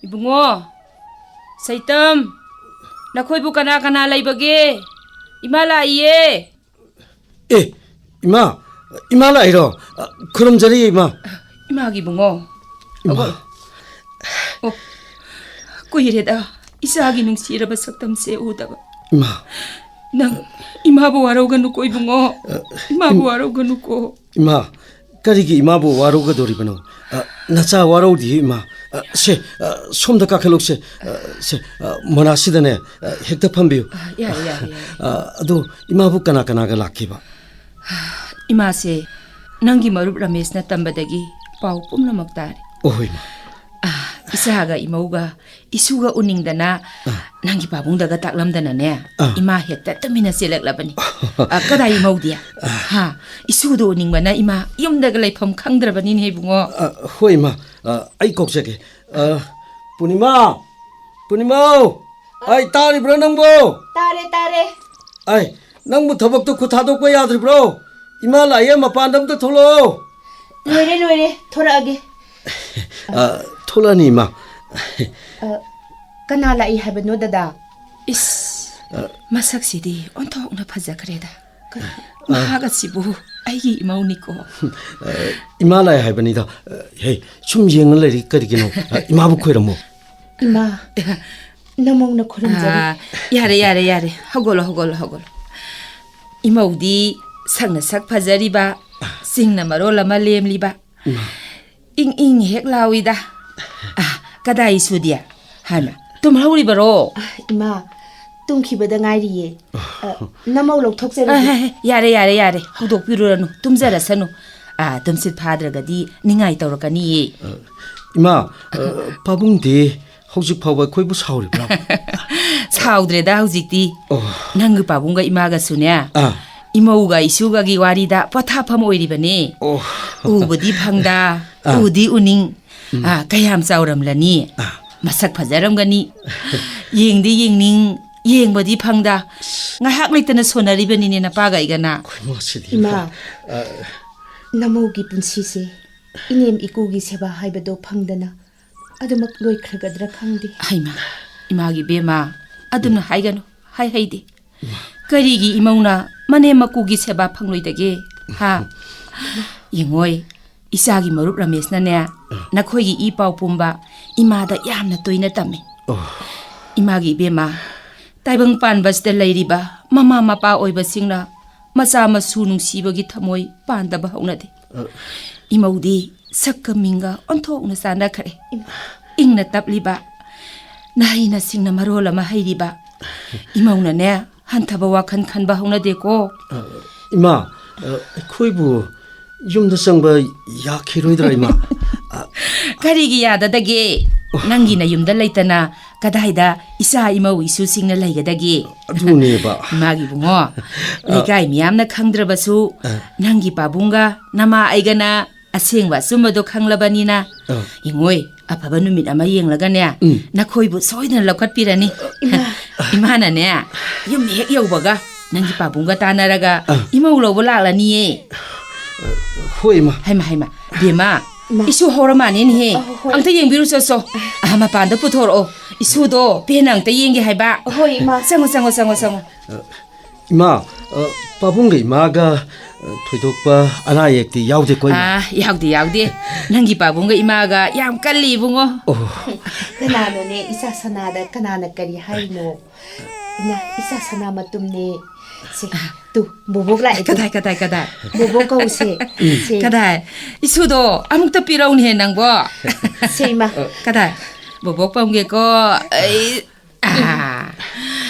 ꯏꯕꯨꯡꯉꯣ, ꯁꯩꯇꯝ, ꯅꯈꯣꯏꯕꯨ ꯀꯅꯥ ꯀꯅꯥ ꯂꯩꯕꯒꯦ? ꯏꯃꯥ ꯂꯥꯛꯏꯌꯦ꯫ ꯑꯦ, ꯏꯃꯥ, ꯏꯃꯥ ꯂꯥꯛꯏꯔꯣ? ꯑ, ꯈꯨꯔꯨꯝꯖꯔꯤ, ꯏꯃꯥ꯫ ꯏꯃꯥꯒꯤ ꯏꯕꯨꯡꯉꯣ꯫ ꯏꯃꯥ꯫ ꯑꯣ, ꯀꯨꯏꯔꯦꯗ ꯏꯆꯥꯒꯤ ꯅꯨꯡꯁꯤꯔꯕ ꯁꯛꯇꯝꯁꯦ ꯎꯗꯕ꯫ ꯏꯃꯥ꯫ ꯅꯪ ꯏꯃꯥꯕꯨ ꯋꯥꯔꯧꯒꯅꯨꯀꯣ ꯏꯕꯨꯡꯉꯣ꯫ ꯏꯃꯥꯕꯨ ꯏꯝ- ꯋꯥꯔꯧꯒꯅꯨꯀꯣ꯫ ꯏꯃꯥ, ꯀꯔꯤꯒꯤ ꯏꯃꯥꯕꯨ ꯋꯥꯔꯧꯒꯗꯧꯔꯤꯕꯅꯣ? ꯑ, ꯅꯆꯥ ꯋꯥꯔꯧꯗꯤꯌꯦ, ꯏꯃꯥ꯫ ꯑ, ꯁꯦ, ꯑ, ꯁꯣꯝꯗ ꯀꯥꯈꯠꯂꯨꯁꯦ꯫ ꯑ, ꯁꯦ, ꯑ, ꯃꯣꯅꯥꯁꯤꯗꯅꯦ, ꯑ, ꯍꯦꯛꯇ ꯐꯝꯕꯤꯌꯨ꯫ ꯑ, ꯌꯥꯔꯦ, ꯌꯥꯔꯦ, ꯌꯥꯔꯦ꯫ ꯑ, ꯑꯗꯣ ꯏꯃꯥꯕꯨ ꯀꯅꯥ ꯀꯅꯥꯒ ꯂꯥꯛꯈꯤꯕ? ꯏꯃꯥꯁꯦ ꯅꯪꯒꯤ ꯃꯔꯨꯞ ꯔꯃꯦꯁꯅ ꯇꯝꯕꯗꯒꯤ ꯄꯥꯎ ꯄꯨꯝꯅꯃꯛ ꯇꯥꯔꯦ꯫ ꯑꯣ, ꯍꯣꯏ, ꯏꯃꯥ꯫ ꯑ, ꯏꯆꯥꯒ ꯏꯃꯧꯒ ꯏꯁꯨꯒ ꯎꯅꯤꯡꯗꯅ ꯑ꯫ ꯅꯪꯒꯤ ꯄꯥꯕꯨꯡꯗꯒ ꯇꯥꯛꯂꯝꯗꯅꯅꯦ, ꯑ꯫ ꯏꯃꯥ ꯍꯦꯛꯇ ꯇꯨꯃꯤꯟꯅ ꯆꯦꯜꯂꯛꯂꯕꯅꯤ꯫ ꯑ, ꯀꯗꯥꯏ ꯏꯃꯧꯗꯤ? ꯑ꯫ ꯍꯥ? ꯏꯁꯨꯗꯣ ꯎꯅꯤꯡꯕꯅ ꯏꯃꯥ ꯌꯨꯝꯗꯒ ꯂꯩꯐꯝ ꯈꯪꯗ꯭ꯔꯕꯅꯤꯅꯦ ꯏꯕꯨꯡꯉꯣ꯫ ꯑ, ꯍꯣꯏ, ꯏꯃꯥ꯫ ꯑ, ꯑꯩ ꯀꯧꯖꯒꯦ꯫ ꯑ, ꯄꯨꯔꯅꯤꯃꯥ! ꯄꯨꯔꯅꯤꯃꯥꯎ! ꯑ꯫ ꯑꯩ ꯇꯥꯔꯤꯕ꯭ꯔꯥ ꯅꯪꯕꯣ? ꯇꯥꯔꯦ, ꯇꯥꯔꯦ꯫ ꯑꯩ, ꯅꯪꯕꯨ ꯊꯕꯛꯇꯣ ꯈꯨꯠ ꯊꯥꯗꯣꯛꯄ ꯌꯥꯗ꯭ꯔꯤꯕ꯭ꯔꯣ? ꯏꯃꯥ ꯂꯥꯛꯑꯦ, ꯃꯄꯥꯟꯗ ꯑꯝꯇ ꯊꯣꯛꯂꯛꯑꯣ꯫ ꯂꯣꯏꯔꯦ, ꯂꯣꯏꯔꯦ, ꯊꯣꯔꯛꯑꯒꯦ꯫ ꯑ, ꯊꯣꯛꯂꯛꯑꯅꯤ, ꯏꯃꯥ꯫ ꯑ, ꯀꯅꯥ ꯂꯥꯛꯏ ꯍꯥꯏꯕꯅꯣ, ꯗꯗꯥ? ꯏꯁ, ꯑ, ꯃꯁꯛꯁꯤꯗꯤ ꯑꯣꯟꯊꯣꯛꯅ ꯐꯖꯈ꯭ꯔꯦꯗ꯫ ꯀ-, ꯑ꯫ ꯃꯍꯥꯛ ꯑꯁꯤꯕꯨ ꯑꯩꯒꯤ ꯏꯃꯧꯅꯤꯀꯣ꯫ ꯑ, ꯏꯃꯥ ꯂꯥꯛꯑꯦ ꯍꯥꯏꯕꯅꯤꯗ꯫ ꯑ, ꯍꯦ, ꯁꯨꯝ ꯌꯦꯡꯉ ꯂꯩꯔꯤ ꯀꯔꯤꯒꯤꯅꯣ? ꯑ, ꯏꯃꯥꯕꯨ ꯈꯣꯏꯔꯝꯃꯣ꯫ ꯏꯃꯥ, ꯅꯃꯧꯅ ꯈꯨꯔꯨꯝꯖꯔꯤ꯫ ꯑ, ꯌꯥꯔꯦ, ꯌꯥꯔꯦ, ꯌꯥꯔꯦ꯫ ꯍꯧꯒꯠꯂꯣ, ꯍꯧꯒꯠꯂꯣ, ꯍꯧꯒꯠꯂꯣ꯫ ꯏꯃꯧꯗꯤ ꯁꯛꯅ ꯁꯛ ꯐꯖꯔꯤꯕ, ꯆꯤꯡꯅ ꯃꯔꯣꯜ ꯑꯃ ꯂꯦꯝꯂꯤꯕ꯫ ꯏꯃꯥ꯫ ꯏꯪ ꯏꯪ ꯍꯦꯛ ꯂꯥꯎꯏꯗ꯫ ꯑ, ꯀꯗꯥꯏ ꯁꯨꯗꯤ? ꯍꯥꯏꯃ, ꯇꯨꯝꯍꯧꯔꯤꯕꯔꯣ? ꯑ, ꯏꯃꯥ, ꯇꯨꯝꯈꯤꯕꯗ ꯉꯥꯏꯔꯤꯌꯦ꯫ ꯑ, ꯅꯃꯧ ꯂꯧꯊꯣꯛꯆꯔꯒꯦ꯫ ꯑ, ꯍꯦ, ꯍꯦ, ꯌꯥꯔꯦ, ꯌꯥꯔꯦ, ꯌꯥꯔꯦ꯫ ꯍꯧꯗꯣꯛꯄꯤꯔꯨꯔꯅꯨ, ꯇꯨꯝꯖꯔꯁꯅꯨ꯫ ꯑ, ꯇꯨꯝꯁꯤꯠ ꯐꯥꯗ꯭ꯔꯒꯗꯤ ꯅꯤꯡꯉꯥꯏ ꯇꯧꯔꯛꯀꯅꯤꯌꯦ꯫ ꯑ, ꯏꯃꯥ, ꯑ, ꯄꯥꯕꯨꯡꯗꯤ ꯍꯧꯖꯤꯛ ꯐꯥꯎꯕ ꯑꯩꯈꯣꯏꯕꯨ ꯁꯥꯎꯔꯤꯕ꯭ꯔꯥ? ꯁꯥꯎꯗ꯭ꯔꯦꯗ ꯍꯧꯖꯤꯛꯇꯤ꯫ ꯑꯣ꯫ ꯅꯪꯒꯤ ꯄꯥꯕꯨꯡꯒ ꯏꯃꯥꯒꯁꯨꯅꯦ, ꯑꯥ꯫ ꯏꯃꯧꯒ ꯏꯁꯨꯒꯒꯤ ꯋꯥꯔꯤꯗ ꯄꯣꯊꯥꯐꯝ ꯑꯣꯏꯔꯤꯕꯅꯦ꯫ ꯑꯣ꯫ ꯎꯕꯗꯤ ꯐꯪꯗ, ꯑꯥ꯫ ꯎꯗꯤ ꯎꯅꯤꯡ꯫ ꯎꯝ꯫ ꯑꯥ, ꯀꯌꯥꯝ ꯆꯥꯎꯔꯝꯂꯅꯤ? ꯑꯥ꯫ ꯃꯁꯛ ꯐꯖꯔꯝꯒꯅꯤ꯫ ꯌꯦꯡꯗꯤ ꯌꯦꯡꯅꯤꯡ, ꯌꯦꯡꯕꯗꯤ ꯐꯪꯗ꯫ ꯉꯥꯏꯍꯥꯛ ꯂꯩꯇꯅ ꯁꯣꯟꯅꯔꯤꯕꯅꯤꯅꯦ ꯅꯄꯥꯒ ꯑꯩꯒꯅ꯫ ꯑꯩꯈꯣꯏ ꯃꯁꯤꯗꯤ ꯏꯃꯥ, ꯑꯥ꯫ ꯅꯃꯧꯒꯤ ꯄꯨꯟꯁꯤꯁꯦ ꯏꯅꯦꯝ ꯏꯀꯨꯒꯤ ꯁꯦꯕꯥ ꯍꯥꯏꯕꯗꯣ ꯐꯪꯗꯅ ꯑꯗꯨꯃꯛ ꯂꯣꯏꯈ꯭ꯔꯒꯗ꯭ꯔꯥ ꯈꯪꯗꯦ꯫ ꯍꯩꯃꯥ, ꯏꯃꯥꯒꯤ ꯕꯦꯝꯃ, ꯑꯗꯨꯝꯅ ꯍꯥꯏꯒꯅꯨ, ꯍꯥꯏ ꯍꯩꯗꯦ꯫ ꯀꯔꯤꯒꯤ ꯏꯃꯧꯅ ꯃꯅꯦꯝ ꯃꯀꯨꯒꯤ ꯁꯦꯕꯥ ꯐꯪꯂꯣꯏꯗꯒꯦ? ꯍꯥ? ꯌꯦꯡꯉꯣꯏ, ꯏꯆꯥꯒꯤ ꯃꯔꯨꯞ ꯔꯃꯦꯁꯅꯅꯦ, ꯅꯈꯣꯏꯒꯤ ꯏ ꯄꯥꯎ ꯄꯨꯝꯕ ꯏꯃꯥꯗ ꯌꯥꯝꯅ ꯇꯣꯏꯅ ꯇꯝꯃꯤ꯫ ꯑꯣ꯫ ꯏꯃꯥꯒꯤ ꯏꯕꯦꯝꯃ, ꯇꯥꯏꯕꯪ ꯄꯥꯟꯕꯁꯤꯗ ꯂꯩꯔꯤꯕ ꯃꯃꯥ ꯃꯄꯥ ꯑꯣꯏꯕꯁꯤꯡꯅ ꯃꯆꯥ ꯃꯁꯨ ꯅꯨꯡꯁꯤꯕꯒꯤ ꯊꯃꯣꯏ ꯄꯥꯟꯗꯕ ꯍꯧꯅꯗꯦ꯫ ꯑ꯫ ꯏꯃꯧꯗꯤ ꯁꯛꯀ ꯃꯤꯡꯒ ꯑꯣꯟꯊꯣꯛꯅ ꯆꯥꯟꯅꯈ꯭ꯔꯦ꯫ ꯏꯃꯥ꯫ ꯏꯪꯅ ꯇꯞꯂꯤꯕ, ꯅꯍꯩꯅ ꯁꯤꯡꯅ ꯃꯔꯣꯜ ꯑꯃ ꯍꯩꯔꯤꯕ꯫ ꯏꯃꯧꯅꯅꯦ, ꯍꯟꯊꯕ ꯋꯥꯈꯜ ꯈꯟꯕ ꯍꯧꯅꯗꯦꯀꯣ꯫ ꯑ, ꯏꯃꯥ, ꯑ, ꯑꯩꯈꯣꯏꯕꯨ ꯌꯨꯝꯗ ꯆꯪꯕ ꯌꯥꯈꯤꯔꯣꯏꯗ꯭ꯔꯥ, ꯏꯃꯥ? ꯑ, ꯀꯔꯤꯒꯤ ꯌꯥꯗꯗꯒꯦ? ꯅꯪꯒꯤ ꯅꯌꯨꯝꯗ ꯂꯩꯇꯅ ꯀꯗꯥꯏꯗ ꯏꯆꯥ ꯏꯃꯧ ꯏꯁꯨꯁꯤꯡꯅ ꯂꯩꯒꯗꯒꯦ? ꯑꯗꯨꯅꯦꯕ꯫ ꯏꯃꯥꯒꯤ ꯏꯕꯨꯡꯉꯣ, ꯑ꯫ ꯂꯩꯀꯥꯏ ꯃꯤꯌꯥꯝꯅ ꯈꯪꯗ꯭ꯔꯕꯁꯨ, ꯑ꯫ ꯅꯪꯒꯤ ꯄꯥꯕꯨꯡꯒ ꯅꯃꯥ ꯑꯩꯒꯅ ꯑꯁꯦꯡꯕ ꯑꯆꯨꯝꯕꯗꯣ ꯈꯪꯂꯕꯅꯤꯅ, ꯑ꯫ ꯌꯦꯡꯉꯣꯏ, ꯑꯐꯕ ꯅꯨꯃꯤꯠ ꯑꯃ ꯌꯦꯡꯂꯒꯅꯦ, ꯎꯝ꯫ ꯅꯈꯣꯏꯕꯨ ꯁꯣꯏꯗꯅ ꯂꯧꯈꯠꯄꯤꯔꯅꯤ꯫ ꯏꯃꯥ꯫ ꯏꯃꯥꯅꯅꯦ, ꯌꯨꯝ ꯍꯦꯛ ꯌꯧꯕꯒ ꯅꯪꯒꯤ ꯄꯥꯕꯨꯡꯒ ꯇꯥꯟꯅꯔꯒ ꯑ꯫ ꯏꯃꯧ ꯂꯧꯕ ꯂꯥꯛꯂꯅꯤꯌꯦ꯫ ꯍꯣꯏ, ꯏꯃꯥ꯫ ꯍꯩꯃ, ꯍꯩꯃ, ꯕꯦꯝꯃ, ꯏꯃꯥ꯫ ꯏꯁꯨ ꯍꯧꯔ ꯃꯥꯅꯦꯅꯦꯍꯦ꯫ ꯑ, ꯍꯣꯏ꯫ ꯑꯝꯇ ꯌꯦꯡꯕꯤꯔꯨ ꯆꯠꯁꯣ꯫ ꯑ, ꯃꯄꯥꯟꯗ ꯄꯨꯊꯣꯔꯛꯑꯣ꯫ ꯏꯁꯨꯗꯣ ꯄꯦꯟꯅ ꯑꯝꯇ ꯌꯦꯡꯒꯦ ꯍꯥꯏꯕ꯫ ꯍꯣꯏ, ꯏꯃꯥ꯫ ꯆꯪꯉꯣ, ꯆꯪꯉꯣ, ꯆꯪꯉꯣ, ꯆꯪꯉꯣ꯫ ꯏꯃꯥ, ꯑ, ꯄꯥꯕꯨꯡꯒ ꯏꯃꯥꯒ, ꯑ, ꯊꯣꯏꯗꯣꯛꯄ ꯑꯅꯥ ꯑꯌꯦꯛꯇꯤ ꯌꯥꯎꯗꯦꯀꯣ, ꯏꯃꯥ? ꯑꯥ, ꯌꯥꯎꯗꯦ, ꯌꯥꯎꯗꯦ꯫ ꯅꯪꯒꯤ ꯄꯥꯕꯨꯡꯒ ꯏꯃꯥꯒ ꯌꯥꯝ ꯀꯜꯂꯤ, ꯏꯕꯨꯡꯉꯣ꯫ ꯑꯣ꯫ ꯀꯅꯥꯅꯣꯅꯦ, ꯏꯆꯥ ꯁꯅꯥꯗ ꯀꯅꯥꯅ ꯀꯔꯤ ꯍꯥꯏꯔꯤꯅꯣ? ꯏꯃꯥ, ꯏꯆꯥ ꯁꯅꯥ ꯃꯇꯨꯝꯅꯦ꯫ ꯁꯦ, ꯇꯨ, ꯕꯣꯕꯣꯛ ꯂꯥꯛꯑꯦ, ꯇꯨ꯫ ꯀꯗꯥꯏ, ꯀꯗꯥꯏ, ꯀꯗꯥꯏ? ꯕꯣꯕꯣꯛ ꯀꯧꯁꯦ꯫ ꯁꯦ꯫ ꯀꯗꯥꯏ? ꯏꯁꯨꯗꯣ ꯑꯃꯨꯛꯇ ꯄꯤꯔꯧꯅꯦꯍꯦ ꯅꯪꯕꯣ꯫ ꯁꯦ, ꯏꯃꯥ꯫ ꯀꯗꯥꯏ? ꯕꯣꯕꯣꯛ ꯄꯝꯒꯦꯀꯣ꯫ ꯑꯩ ꯑꯥ꯫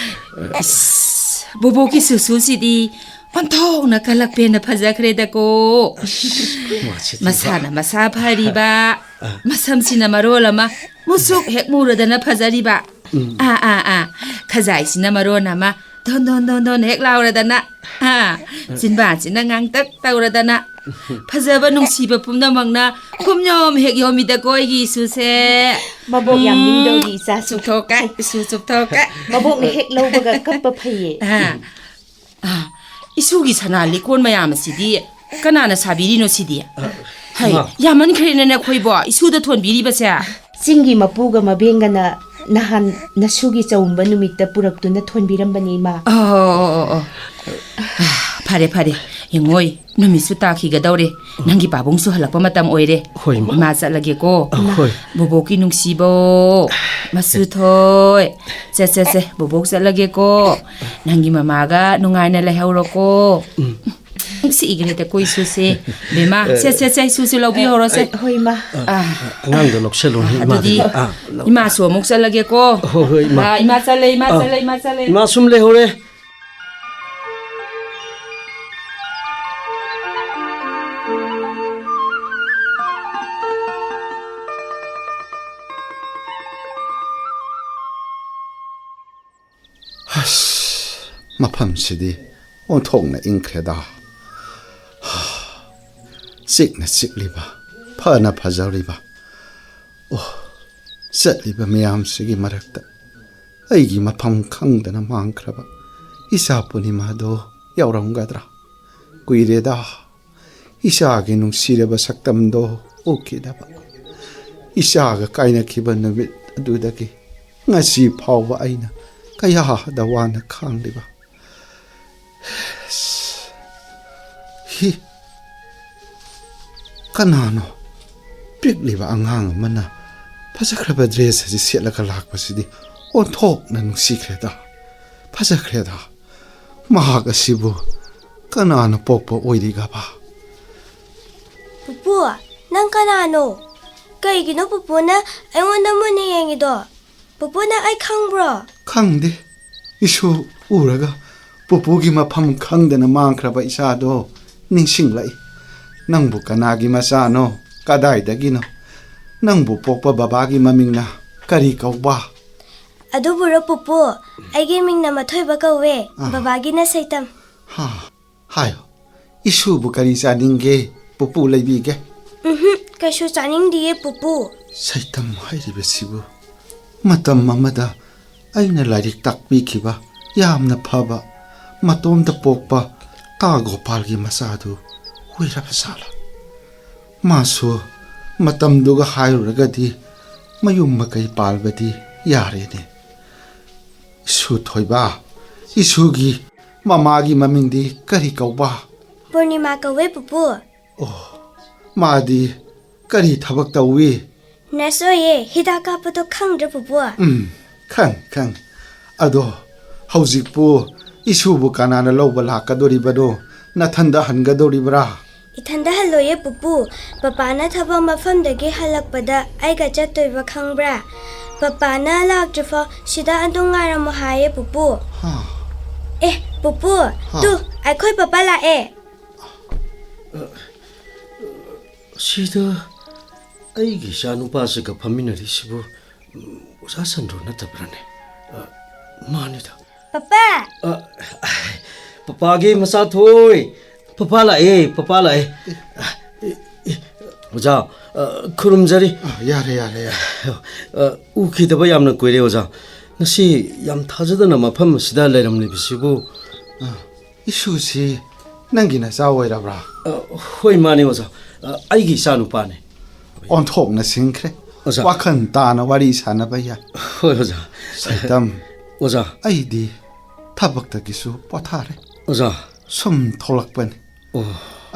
ꯏꯁ, ꯕꯣꯕꯣꯛꯀꯤ ꯁꯨꯁꯨꯁꯤꯗꯤ ꯑꯣꯟꯊꯣꯛꯅ ꯀꯜꯂꯛꯄꯦꯟꯅ ꯐꯖꯈ꯭ꯔꯦꯗꯀꯣ꯫ ꯃꯁꯤꯗꯤ ꯃꯁꯥꯅ ꯃꯁꯥ ꯐꯔꯤꯕ, ꯑꯥ꯫ ꯃꯁꯝꯁꯤꯅ ꯃꯔꯣꯜ ꯑꯃ ꯃꯨꯁꯨꯛ ꯍꯦꯛ ꯃꯨꯔꯗꯅ ꯐꯖꯔꯤꯕ꯫ ꯎꯝ꯫ ꯑꯥ, ꯑꯥ, ꯑꯥ꯫ ꯈꯖꯥꯏꯁꯤꯅ ꯃꯔꯣꯟ ꯑꯃ ꯙꯣꯟ, ꯙꯣꯟ, ꯙꯣꯟ, ꯙꯣꯟ ꯍꯦꯛ ꯂꯥꯎꯔꯗꯅ꯫ ꯑꯥ꯫ ꯆꯤꯟꯕꯥꯟꯁꯤꯅ ꯉꯥꯡꯇꯛ ꯇꯧꯔꯗꯅ꯫ ꯐꯖꯕ ꯅꯨꯡꯁꯤꯕ ꯄꯨꯝꯅꯃꯛꯅ ꯈꯨꯝꯌꯣꯝ ꯍꯦꯛ ꯌꯣꯝꯃꯤꯗꯀꯣ ꯑꯩꯒꯤ ꯏꯁꯨꯁꯦ꯫ ꯃꯕꯣꯛ ꯌꯥꯝ ꯎꯝ, ꯅꯤꯡꯗꯧꯔꯤ ꯏꯆꯥꯁꯦ꯫ ꯆꯨꯞꯊꯣꯛꯀꯦ, ꯏꯁꯨ ꯆꯨꯞꯊꯣꯛꯀꯦ꯫ ꯃꯕꯣꯛꯅ ꯍꯦꯛ ꯂꯧꯕꯒ ꯀꯞꯄ ꯐꯩꯌꯦ꯫ ꯑꯥ, ꯑꯥ, ꯏꯁꯨꯒꯤ ꯁꯅꯥ ꯂꯤꯛꯀꯣꯟ ꯃꯌꯥꯝ ꯑꯁꯤꯗꯤ ꯀꯅꯥꯅ ꯁꯥꯕꯤꯔꯤꯅꯣ ꯁꯤꯗꯤ? ꯑ, ꯍꯩ, ꯏꯃꯥ꯫ ꯌꯥꯝꯃꯟꯈ꯭ꯔꯦꯅꯦ ꯅꯈꯣꯏꯕꯣ, ꯏꯁꯨꯗ ꯊꯣꯟꯕꯤꯔꯤꯕꯁꯦ꯫ ꯆꯤꯡꯒꯤ ꯃꯄꯨꯒ ꯃꯕꯦꯡꯒꯅ ꯅꯍꯥꯟ ꯅꯁꯨꯒꯤ ꯆꯥꯎꯝꯕ ꯅꯨꯃꯤꯠꯇ ꯄꯨꯔꯛꯇꯨꯅ ꯊꯣꯟꯕꯤꯔꯝꯕꯅꯤ, ꯏꯃꯥ꯫ ꯑꯣ, ꯑꯣ, ꯑꯣ, ꯑꯣ꯫ ꯐꯔꯦ, ꯐꯔꯦ꯫ ꯌꯦꯡꯉꯣꯏ, ꯅꯨꯃꯤꯠꯁꯨ ꯇꯥꯈꯤꯒꯗꯧꯔꯦ꯫ ꯅꯪꯒꯤ ꯄꯥꯕꯨꯡꯁꯨ ꯍꯜꯂꯛꯄ ꯃꯇꯝ ꯑꯣꯏꯔꯦ꯫ ꯍꯣꯏ, ꯏꯃꯥ꯫ ꯏꯃꯥ ꯆꯠꯂꯒꯦꯀꯣ꯫ ꯑ, ꯍꯣꯏ꯫ ꯕꯣꯕꯣꯛꯀꯤ ꯅꯨꯡꯁꯤꯕꯣ, ꯃꯁꯨ ꯊꯣꯏ꯫ ꯁꯦ, ꯁꯦ, ꯁꯦ, ꯕꯣꯕꯣꯛ ꯆꯠꯂꯒꯦꯀꯣ꯫ ꯅꯪꯒꯤ ꯃꯃꯥꯒ ꯅꯨꯡꯉꯥꯏꯅ ꯂꯩꯍꯧꯔꯣꯀꯣ꯫ ꯎꯝ꯫ ꯅꯨꯡꯁꯤꯈ꯭ꯔꯦꯗ ꯀꯣ ꯏꯁꯨꯁꯦ꯫ ꯕꯦꯝꯃ, ꯁꯦ, ꯁꯦ, ꯁꯦ, ꯏꯁꯨꯁꯦ ꯂꯧꯕꯤꯍꯧꯔꯣꯁꯦ꯫ ꯍꯣꯏ, ꯏꯃꯥ꯫ ꯑꯥ꯫ ꯑꯉꯥꯡꯗꯣ ꯂꯧꯁꯜꯂꯨꯅꯦ, ꯑꯗꯨꯗꯤ ꯏꯃꯥꯗꯒꯤ꯫ ꯑꯥ, ꯂꯧ-, ꯏꯃꯥꯁꯨ ꯑꯃꯨꯛ ꯆꯠꯂꯒꯦꯀꯣ꯫ ꯍꯣꯏ, ꯍꯣꯏ, ꯏꯃꯥ꯫ ꯑꯥ, ꯏꯃꯥ ꯆꯠꯂꯦ, ꯏꯃꯥ ꯑꯥ, ꯆꯠꯂꯦ, ꯏꯃꯥ ꯆꯠꯂꯦ꯫ ꯏꯃꯥ ꯁꯨꯝ ꯂꯩꯍꯧꯔꯦ꯫ ꯑꯁ, ꯃꯐꯝꯁꯤꯗꯤ ꯑꯣꯟꯊꯣꯛꯅ ꯏꯪꯈ꯭ꯔꯦꯗ꯫ ꯆꯤꯛꯅ ꯆꯤꯛꯂꯤꯕ, ꯐꯅ ꯐꯖꯔꯤꯕ, ꯑꯣ, ꯆꯠꯂꯤꯕ ꯃꯌꯥꯝꯁꯤꯒꯤ ꯃꯔꯛꯇ ꯑꯩꯒꯤ ꯃꯐꯝ ꯈꯪꯗꯅ ꯃꯥꯡꯈ꯭ꯔꯕ ꯏꯆꯥ ꯄꯨꯔꯅꯤꯃꯥꯗꯣ ꯌꯥꯎꯔꯝꯒꯗ꯭ꯔꯥ? ꯀꯨꯏꯔꯦꯗ꯫ ꯏꯆꯥꯒꯤ ꯅꯨꯡꯁꯤꯔꯕ ꯁꯛꯇꯝꯗꯣ ꯎꯈꯤꯗꯕ꯫ ꯏꯆꯥꯒ ꯀꯥꯏꯅꯈꯤꯕ ꯅꯨꯃꯤꯠ ꯑꯗꯨꯗꯒꯤ ꯉꯁꯤ ꯐꯥꯎꯕ ꯑꯩꯅ ꯀꯌꯥꯗ ꯋꯥꯅ ꯈꯥꯡꯂꯤꯕ꯫ ꯍꯤ, ꯀꯅꯥꯅꯣ? ꯄꯤꯛꯂꯤꯕ ꯑꯉꯥꯡ ꯑꯃꯅ ꯐꯖꯈ꯭ꯔꯕ ꯗ꯭ꯔꯦꯁ ꯑꯁꯤ ꯁꯦꯠꯂꯒ ꯂꯥꯛꯄꯁꯤꯗꯤ ꯑꯣꯟꯊꯣꯛꯅ ꯅꯨꯡꯁꯤꯈ꯭ꯔꯦꯗ, ꯐꯖꯈ꯭ꯔꯦꯗ꯫ ꯃꯍꯥꯛ ꯑꯁꯤꯕꯨ ꯀꯅꯥꯅ ꯄꯣꯛꯄ ꯑꯣꯏꯔꯤꯒꯕ? ꯄꯨꯄꯨ, ꯅꯪ ꯀꯅꯥꯅꯣ? ꯀꯩꯒꯤꯅꯣ ꯄꯨꯄꯨꯅ ꯑꯩꯉꯣꯟꯗ ꯃꯨꯟꯅ ꯌꯦꯡꯉꯤꯗꯣ? ꯄꯨꯄꯨ, ꯅꯪ ꯑꯩ ꯈꯪꯕ꯭ꯔꯣ? ꯈꯪꯗꯦ꯫ ꯏꯁꯨ ꯎꯔꯒ ꯄꯨꯄꯨꯒꯤ ꯃꯐꯝ ꯈꯪꯗꯅ ꯃꯥꯡꯈ꯭ꯔꯕ ꯏꯆꯥꯗꯣ ꯅꯤꯡꯁꯤꯡꯂꯛꯏ꯫ ꯅꯪꯕꯨ ꯀꯅꯥꯒꯤ ꯃꯆꯥꯅꯣ? ꯀꯗꯥꯏꯗꯒꯤꯅꯣ? ꯅꯪꯕꯨ ꯄꯣꯛꯄ ꯕꯕꯥꯒꯤ ꯃꯃꯤꯡꯅ ꯀꯔꯤ ꯀꯧꯕ? ꯑꯗꯨꯕꯨꯔꯣ ꯄꯨꯄꯨ, ꯑꯩꯒꯤ ꯃꯤꯡꯅ ꯃꯊꯣꯏꯕ ꯀꯧꯋꯦ, ꯑꯥ꯫ ꯕꯕꯥꯒꯤꯅ ꯁꯩꯇꯝ꯫ ꯍꯥ, ꯍꯥꯏꯌꯣ, ꯏꯁꯨꯕꯨ ꯀꯔꯤ ꯆꯥꯅꯤꯡꯒꯦ? ꯄꯨꯄꯨ ꯂꯩꯕꯤꯒꯦ꯫ ꯎꯝꯍꯨꯝ, ꯀꯩꯁꯨ ꯆꯥꯅꯤꯡꯗꯤꯌꯦ ꯄꯨꯄꯨ꯫ ꯁꯩꯇꯝ ꯍꯥꯏꯔꯤꯕꯁꯤꯕꯨ ꯃꯇꯝ ꯑꯃꯗ ꯑꯩꯅ ꯂꯥꯏꯔꯤꯛ ꯇꯥꯛꯄꯤꯈꯤꯕ ꯌꯥꯝꯅ ꯐꯕ ꯃꯇꯣꯝꯇ ꯄꯣꯛꯄ ꯇꯥ ꯒꯣꯄꯥꯜꯒꯤ ꯃꯆꯥꯗꯨ ꯑꯣꯏꯔꯕ ꯖꯥꯠꯂꯥ? ꯃꯥꯁꯨ ꯃꯇꯝꯗꯨꯒ ꯍꯥꯏꯔꯨꯔꯒꯗꯤ ꯃꯌꯨꯝ ꯃꯀꯩ ꯄꯥꯜꯕꯗꯤ ꯌꯥꯔꯦꯅꯦ꯫ ꯏꯁꯨ ꯊꯣꯏꯕ, ꯏꯁꯨꯒꯤ ꯃꯃꯥꯒꯤ ꯃꯃꯤꯡꯗꯤ ꯀꯔꯤ ꯀꯧꯕ? ꯄꯨꯔꯅꯤꯃꯥ ꯀꯧꯋꯦ, ꯄꯨꯄꯨ꯫ ꯑꯣ, ꯃꯥꯗꯤ ꯀꯔꯤ ꯊꯕꯛ ꯇꯧꯏ? ꯅꯔꯁ ꯑꯣꯏꯌꯦ꯫ ꯍꯤꯗꯥꯛ ꯀꯥꯞꯄꯗꯣ ꯈꯪꯗ꯭ꯔ, ꯄꯨꯄꯨ? ꯎꯝ, ꯈꯪ, ꯈꯪ꯫ ꯑꯗꯣ ꯍꯧꯖꯤꯛꯄꯨ ꯏꯁꯨꯕꯨ ꯀꯅꯥꯅ ꯂꯧꯕ ꯂꯥꯛꯀꯗꯣꯔꯤꯕꯅꯣ? ꯅꯊꯟꯗ ꯍꯟꯒꯗꯧꯔꯤꯕ꯭ꯔꯥ? ꯏꯊꯟꯗ ꯍꯜꯂꯣꯏꯌꯦ, ꯄꯨꯄꯨ꯫ ꯄꯄꯥꯅ ꯊꯕꯛ ꯃꯐꯝꯗꯒꯤ ꯍꯜꯂꯛꯄꯗ ꯑꯩꯒ ꯆꯠꯇꯣꯏꯕ, ꯈꯪꯕ꯭ꯔꯥ? ꯄꯄꯥꯅ ꯂꯥꯛꯇ꯭ꯔꯤꯐꯥꯎ ꯁꯤꯗ ꯑꯗꯨꯝ ꯉꯥꯏꯔꯝꯃꯣ ꯍꯥꯏꯌꯦ, ꯄꯨꯄꯨ꯫ ꯍꯥ꯫ ꯑꯦ, ꯄꯨꯄꯨ, ꯍꯥ꯫ ꯇꯨ, ꯑꯩꯈꯣꯏ ꯄꯄꯥ ꯂꯥꯛꯑꯦ꯫ ꯁꯤꯗ ꯑꯩꯒꯤ ꯏꯆꯥꯅꯨꯄꯥꯁꯤꯒ ꯐꯝꯃꯤꯟꯅꯔꯤꯁꯤꯕꯨ, ꯎꯝ, ꯑꯣꯖꯥ ꯁꯟꯗ꯭ꯔꯣ ꯅꯠꯇꯕ꯭ꯔꯥꯅꯦ? ꯑ, ꯃꯥꯅꯤꯗ꯫ ꯄꯄꯥ! ꯑ, ꯄꯄꯥꯒꯤ ꯃꯆꯥꯊꯣꯏ! ꯄꯄꯥ ꯂꯥꯛꯑꯦ, ꯄꯄꯥ ꯂꯥꯛꯑꯦ꯫ ꯑꯦ, ꯑꯦ, ꯑꯣꯖꯥ, ꯑ, ꯈꯨꯔꯨꯝꯖꯔꯤ꯫ ꯑ, ꯌꯥꯔꯦ, ꯌꯥꯔꯦ, ꯌꯥꯔꯦ꯫ ꯑ, ꯎꯈꯤꯗꯕ ꯌꯥꯝꯅ ꯀꯨꯏꯔꯦ, ꯑꯣꯖꯥ꯫ ꯉꯁꯤ ꯌꯥꯝ ꯊꯥꯖꯗꯅ ꯃꯐꯝ ꯑꯁꯤꯗ ꯂꯩꯔꯝꯂꯤꯕꯁꯤꯕꯨ꯫ ꯑ, ꯏꯁꯨꯁꯤ ꯅꯪꯒꯤ ꯅꯆꯥ ꯑꯣꯏꯔꯕ꯭ꯔꯥ? ꯑ, ꯍꯣꯏ, ꯃꯥꯅꯦ, ꯑꯣꯖꯥ꯫ ꯑ, ꯑꯩꯒꯤ ꯏꯆꯥꯅꯨꯄꯥꯅꯦ꯫ ꯑꯣꯟꯊꯣꯛꯅ ꯁꯤꯡꯈ꯭ꯔꯦ꯫ ꯑꯣꯖꯥ꯫ ꯋꯥꯈꯜ ꯇꯥꯅ ꯋꯥꯔꯤ ꯁꯥꯟꯅꯕ ꯌꯥꯏ꯫ ꯍꯣꯏ, ꯑꯣꯖꯥ꯫ ꯁꯩꯇꯝ, ꯑꯣꯖꯥ꯫ ꯑꯩꯗꯤ ꯊꯕꯛꯇꯒꯤꯁꯨ ꯄꯣꯊꯥꯔꯦ꯫ ꯑꯣꯖꯥ꯫ ꯁꯨꯝ ꯊꯣꯛꯂꯛꯄꯅꯤ꯫ ꯑꯣ꯫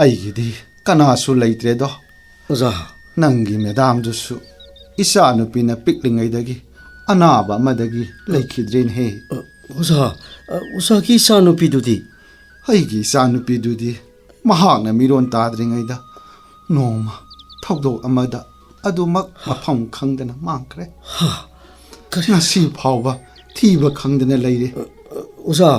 ꯑꯩꯒꯤꯗꯤ ꯀꯅꯥꯁꯨ ꯂꯩꯇ꯭ꯔꯦꯗꯣ꯫ ꯑꯣꯖꯥ꯫ ꯅꯪꯒꯤ ꯃꯦꯗꯥꯝꯗꯨꯁꯨ ꯏꯆꯥꯅꯨꯄꯤꯅ ꯄꯤꯛꯂꯤꯉꯩꯗꯒꯤ ꯑꯅꯥꯕ ꯑꯃꯗꯒꯤ ꯂꯩꯈꯤꯗ꯭ꯔꯦꯅꯦꯍꯦ꯫ ꯑ, ꯑꯣꯖꯥ, ꯑ, ꯑꯣꯖꯥꯒꯤ ꯏꯆꯥꯅꯨꯄꯤꯗꯨꯗꯤ? ꯑꯩꯒꯤ ꯏꯆꯥꯅꯨꯄꯤꯗꯨꯗꯤ ꯃꯍꯥꯛꯅ ꯃꯤꯔꯣꯟ ꯇꯥꯗ꯭ꯔꯤꯉꯩꯗ ꯅꯣꯡꯃ ꯊꯧꯗꯣꯛ ꯑꯃꯗ ꯑꯗꯨꯃꯛ ꯃꯐꯝ ꯈꯪꯗꯅ ꯃꯥꯡꯈ꯭ꯔꯦ꯫ ꯍꯥ? ꯀꯔꯤ? ꯉꯁꯤ ꯐꯥꯎꯕ ꯊꯤꯕ ꯈꯪꯗꯅ ꯂꯩꯔꯦ꯫ ꯑ, ꯑ, ꯑꯣꯖꯥ,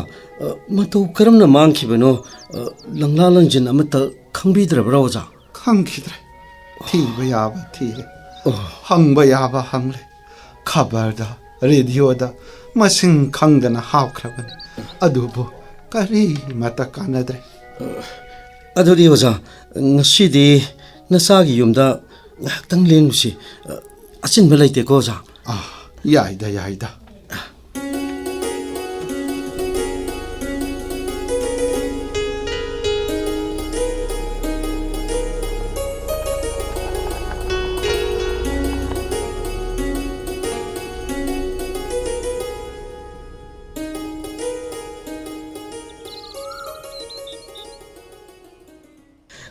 ꯑ, ꯃꯇꯧ ꯀꯔꯝꯅ ꯃꯥꯡꯈꯤꯕꯅꯣ? ꯑ, ꯂꯪꯂꯥ ꯂꯪꯖꯤꯟ ꯑꯃꯠꯇ ꯈꯪꯕꯤꯗ꯭ꯔꯕ꯭ꯔꯥ, ꯑꯣꯖꯥ? ꯈꯪꯈꯤꯗ꯭ꯔꯦ꯫ ꯊꯤꯕ ꯌꯥꯕ ꯊꯤꯔꯦ꯫ ꯑꯣ꯫ ꯍꯪꯕ ꯌꯥꯕ ꯍꯪꯂꯦ꯫ ꯈꯕꯔꯗ, ꯔꯦꯗꯤꯑꯣꯗ ꯃꯁꯤꯡ ꯈꯪꯗꯅ ꯍꯥꯞꯈ꯭ꯔꯕꯅꯤ꯫ ꯑꯗꯨꯕꯨ ꯀꯔꯤꯃꯠꯇ ꯀꯥꯟꯅꯗ꯭ꯔꯦ꯫ ꯑꯗꯨꯗꯤ ꯑꯣꯖꯥ, ꯉꯁꯤꯗꯤ ꯅꯆꯥꯒꯤ ꯌꯨꯝꯗ ꯉꯥꯏꯍꯥꯛꯇꯪ ꯂꯦꯡꯉꯨꯁꯤ꯫ ꯑꯆꯤꯟꯕ ꯂꯩꯇꯦꯀꯣ, ꯑꯣꯖꯥ? ꯑꯥ, ꯌꯥꯏꯗ, ꯌꯥꯏꯗ꯫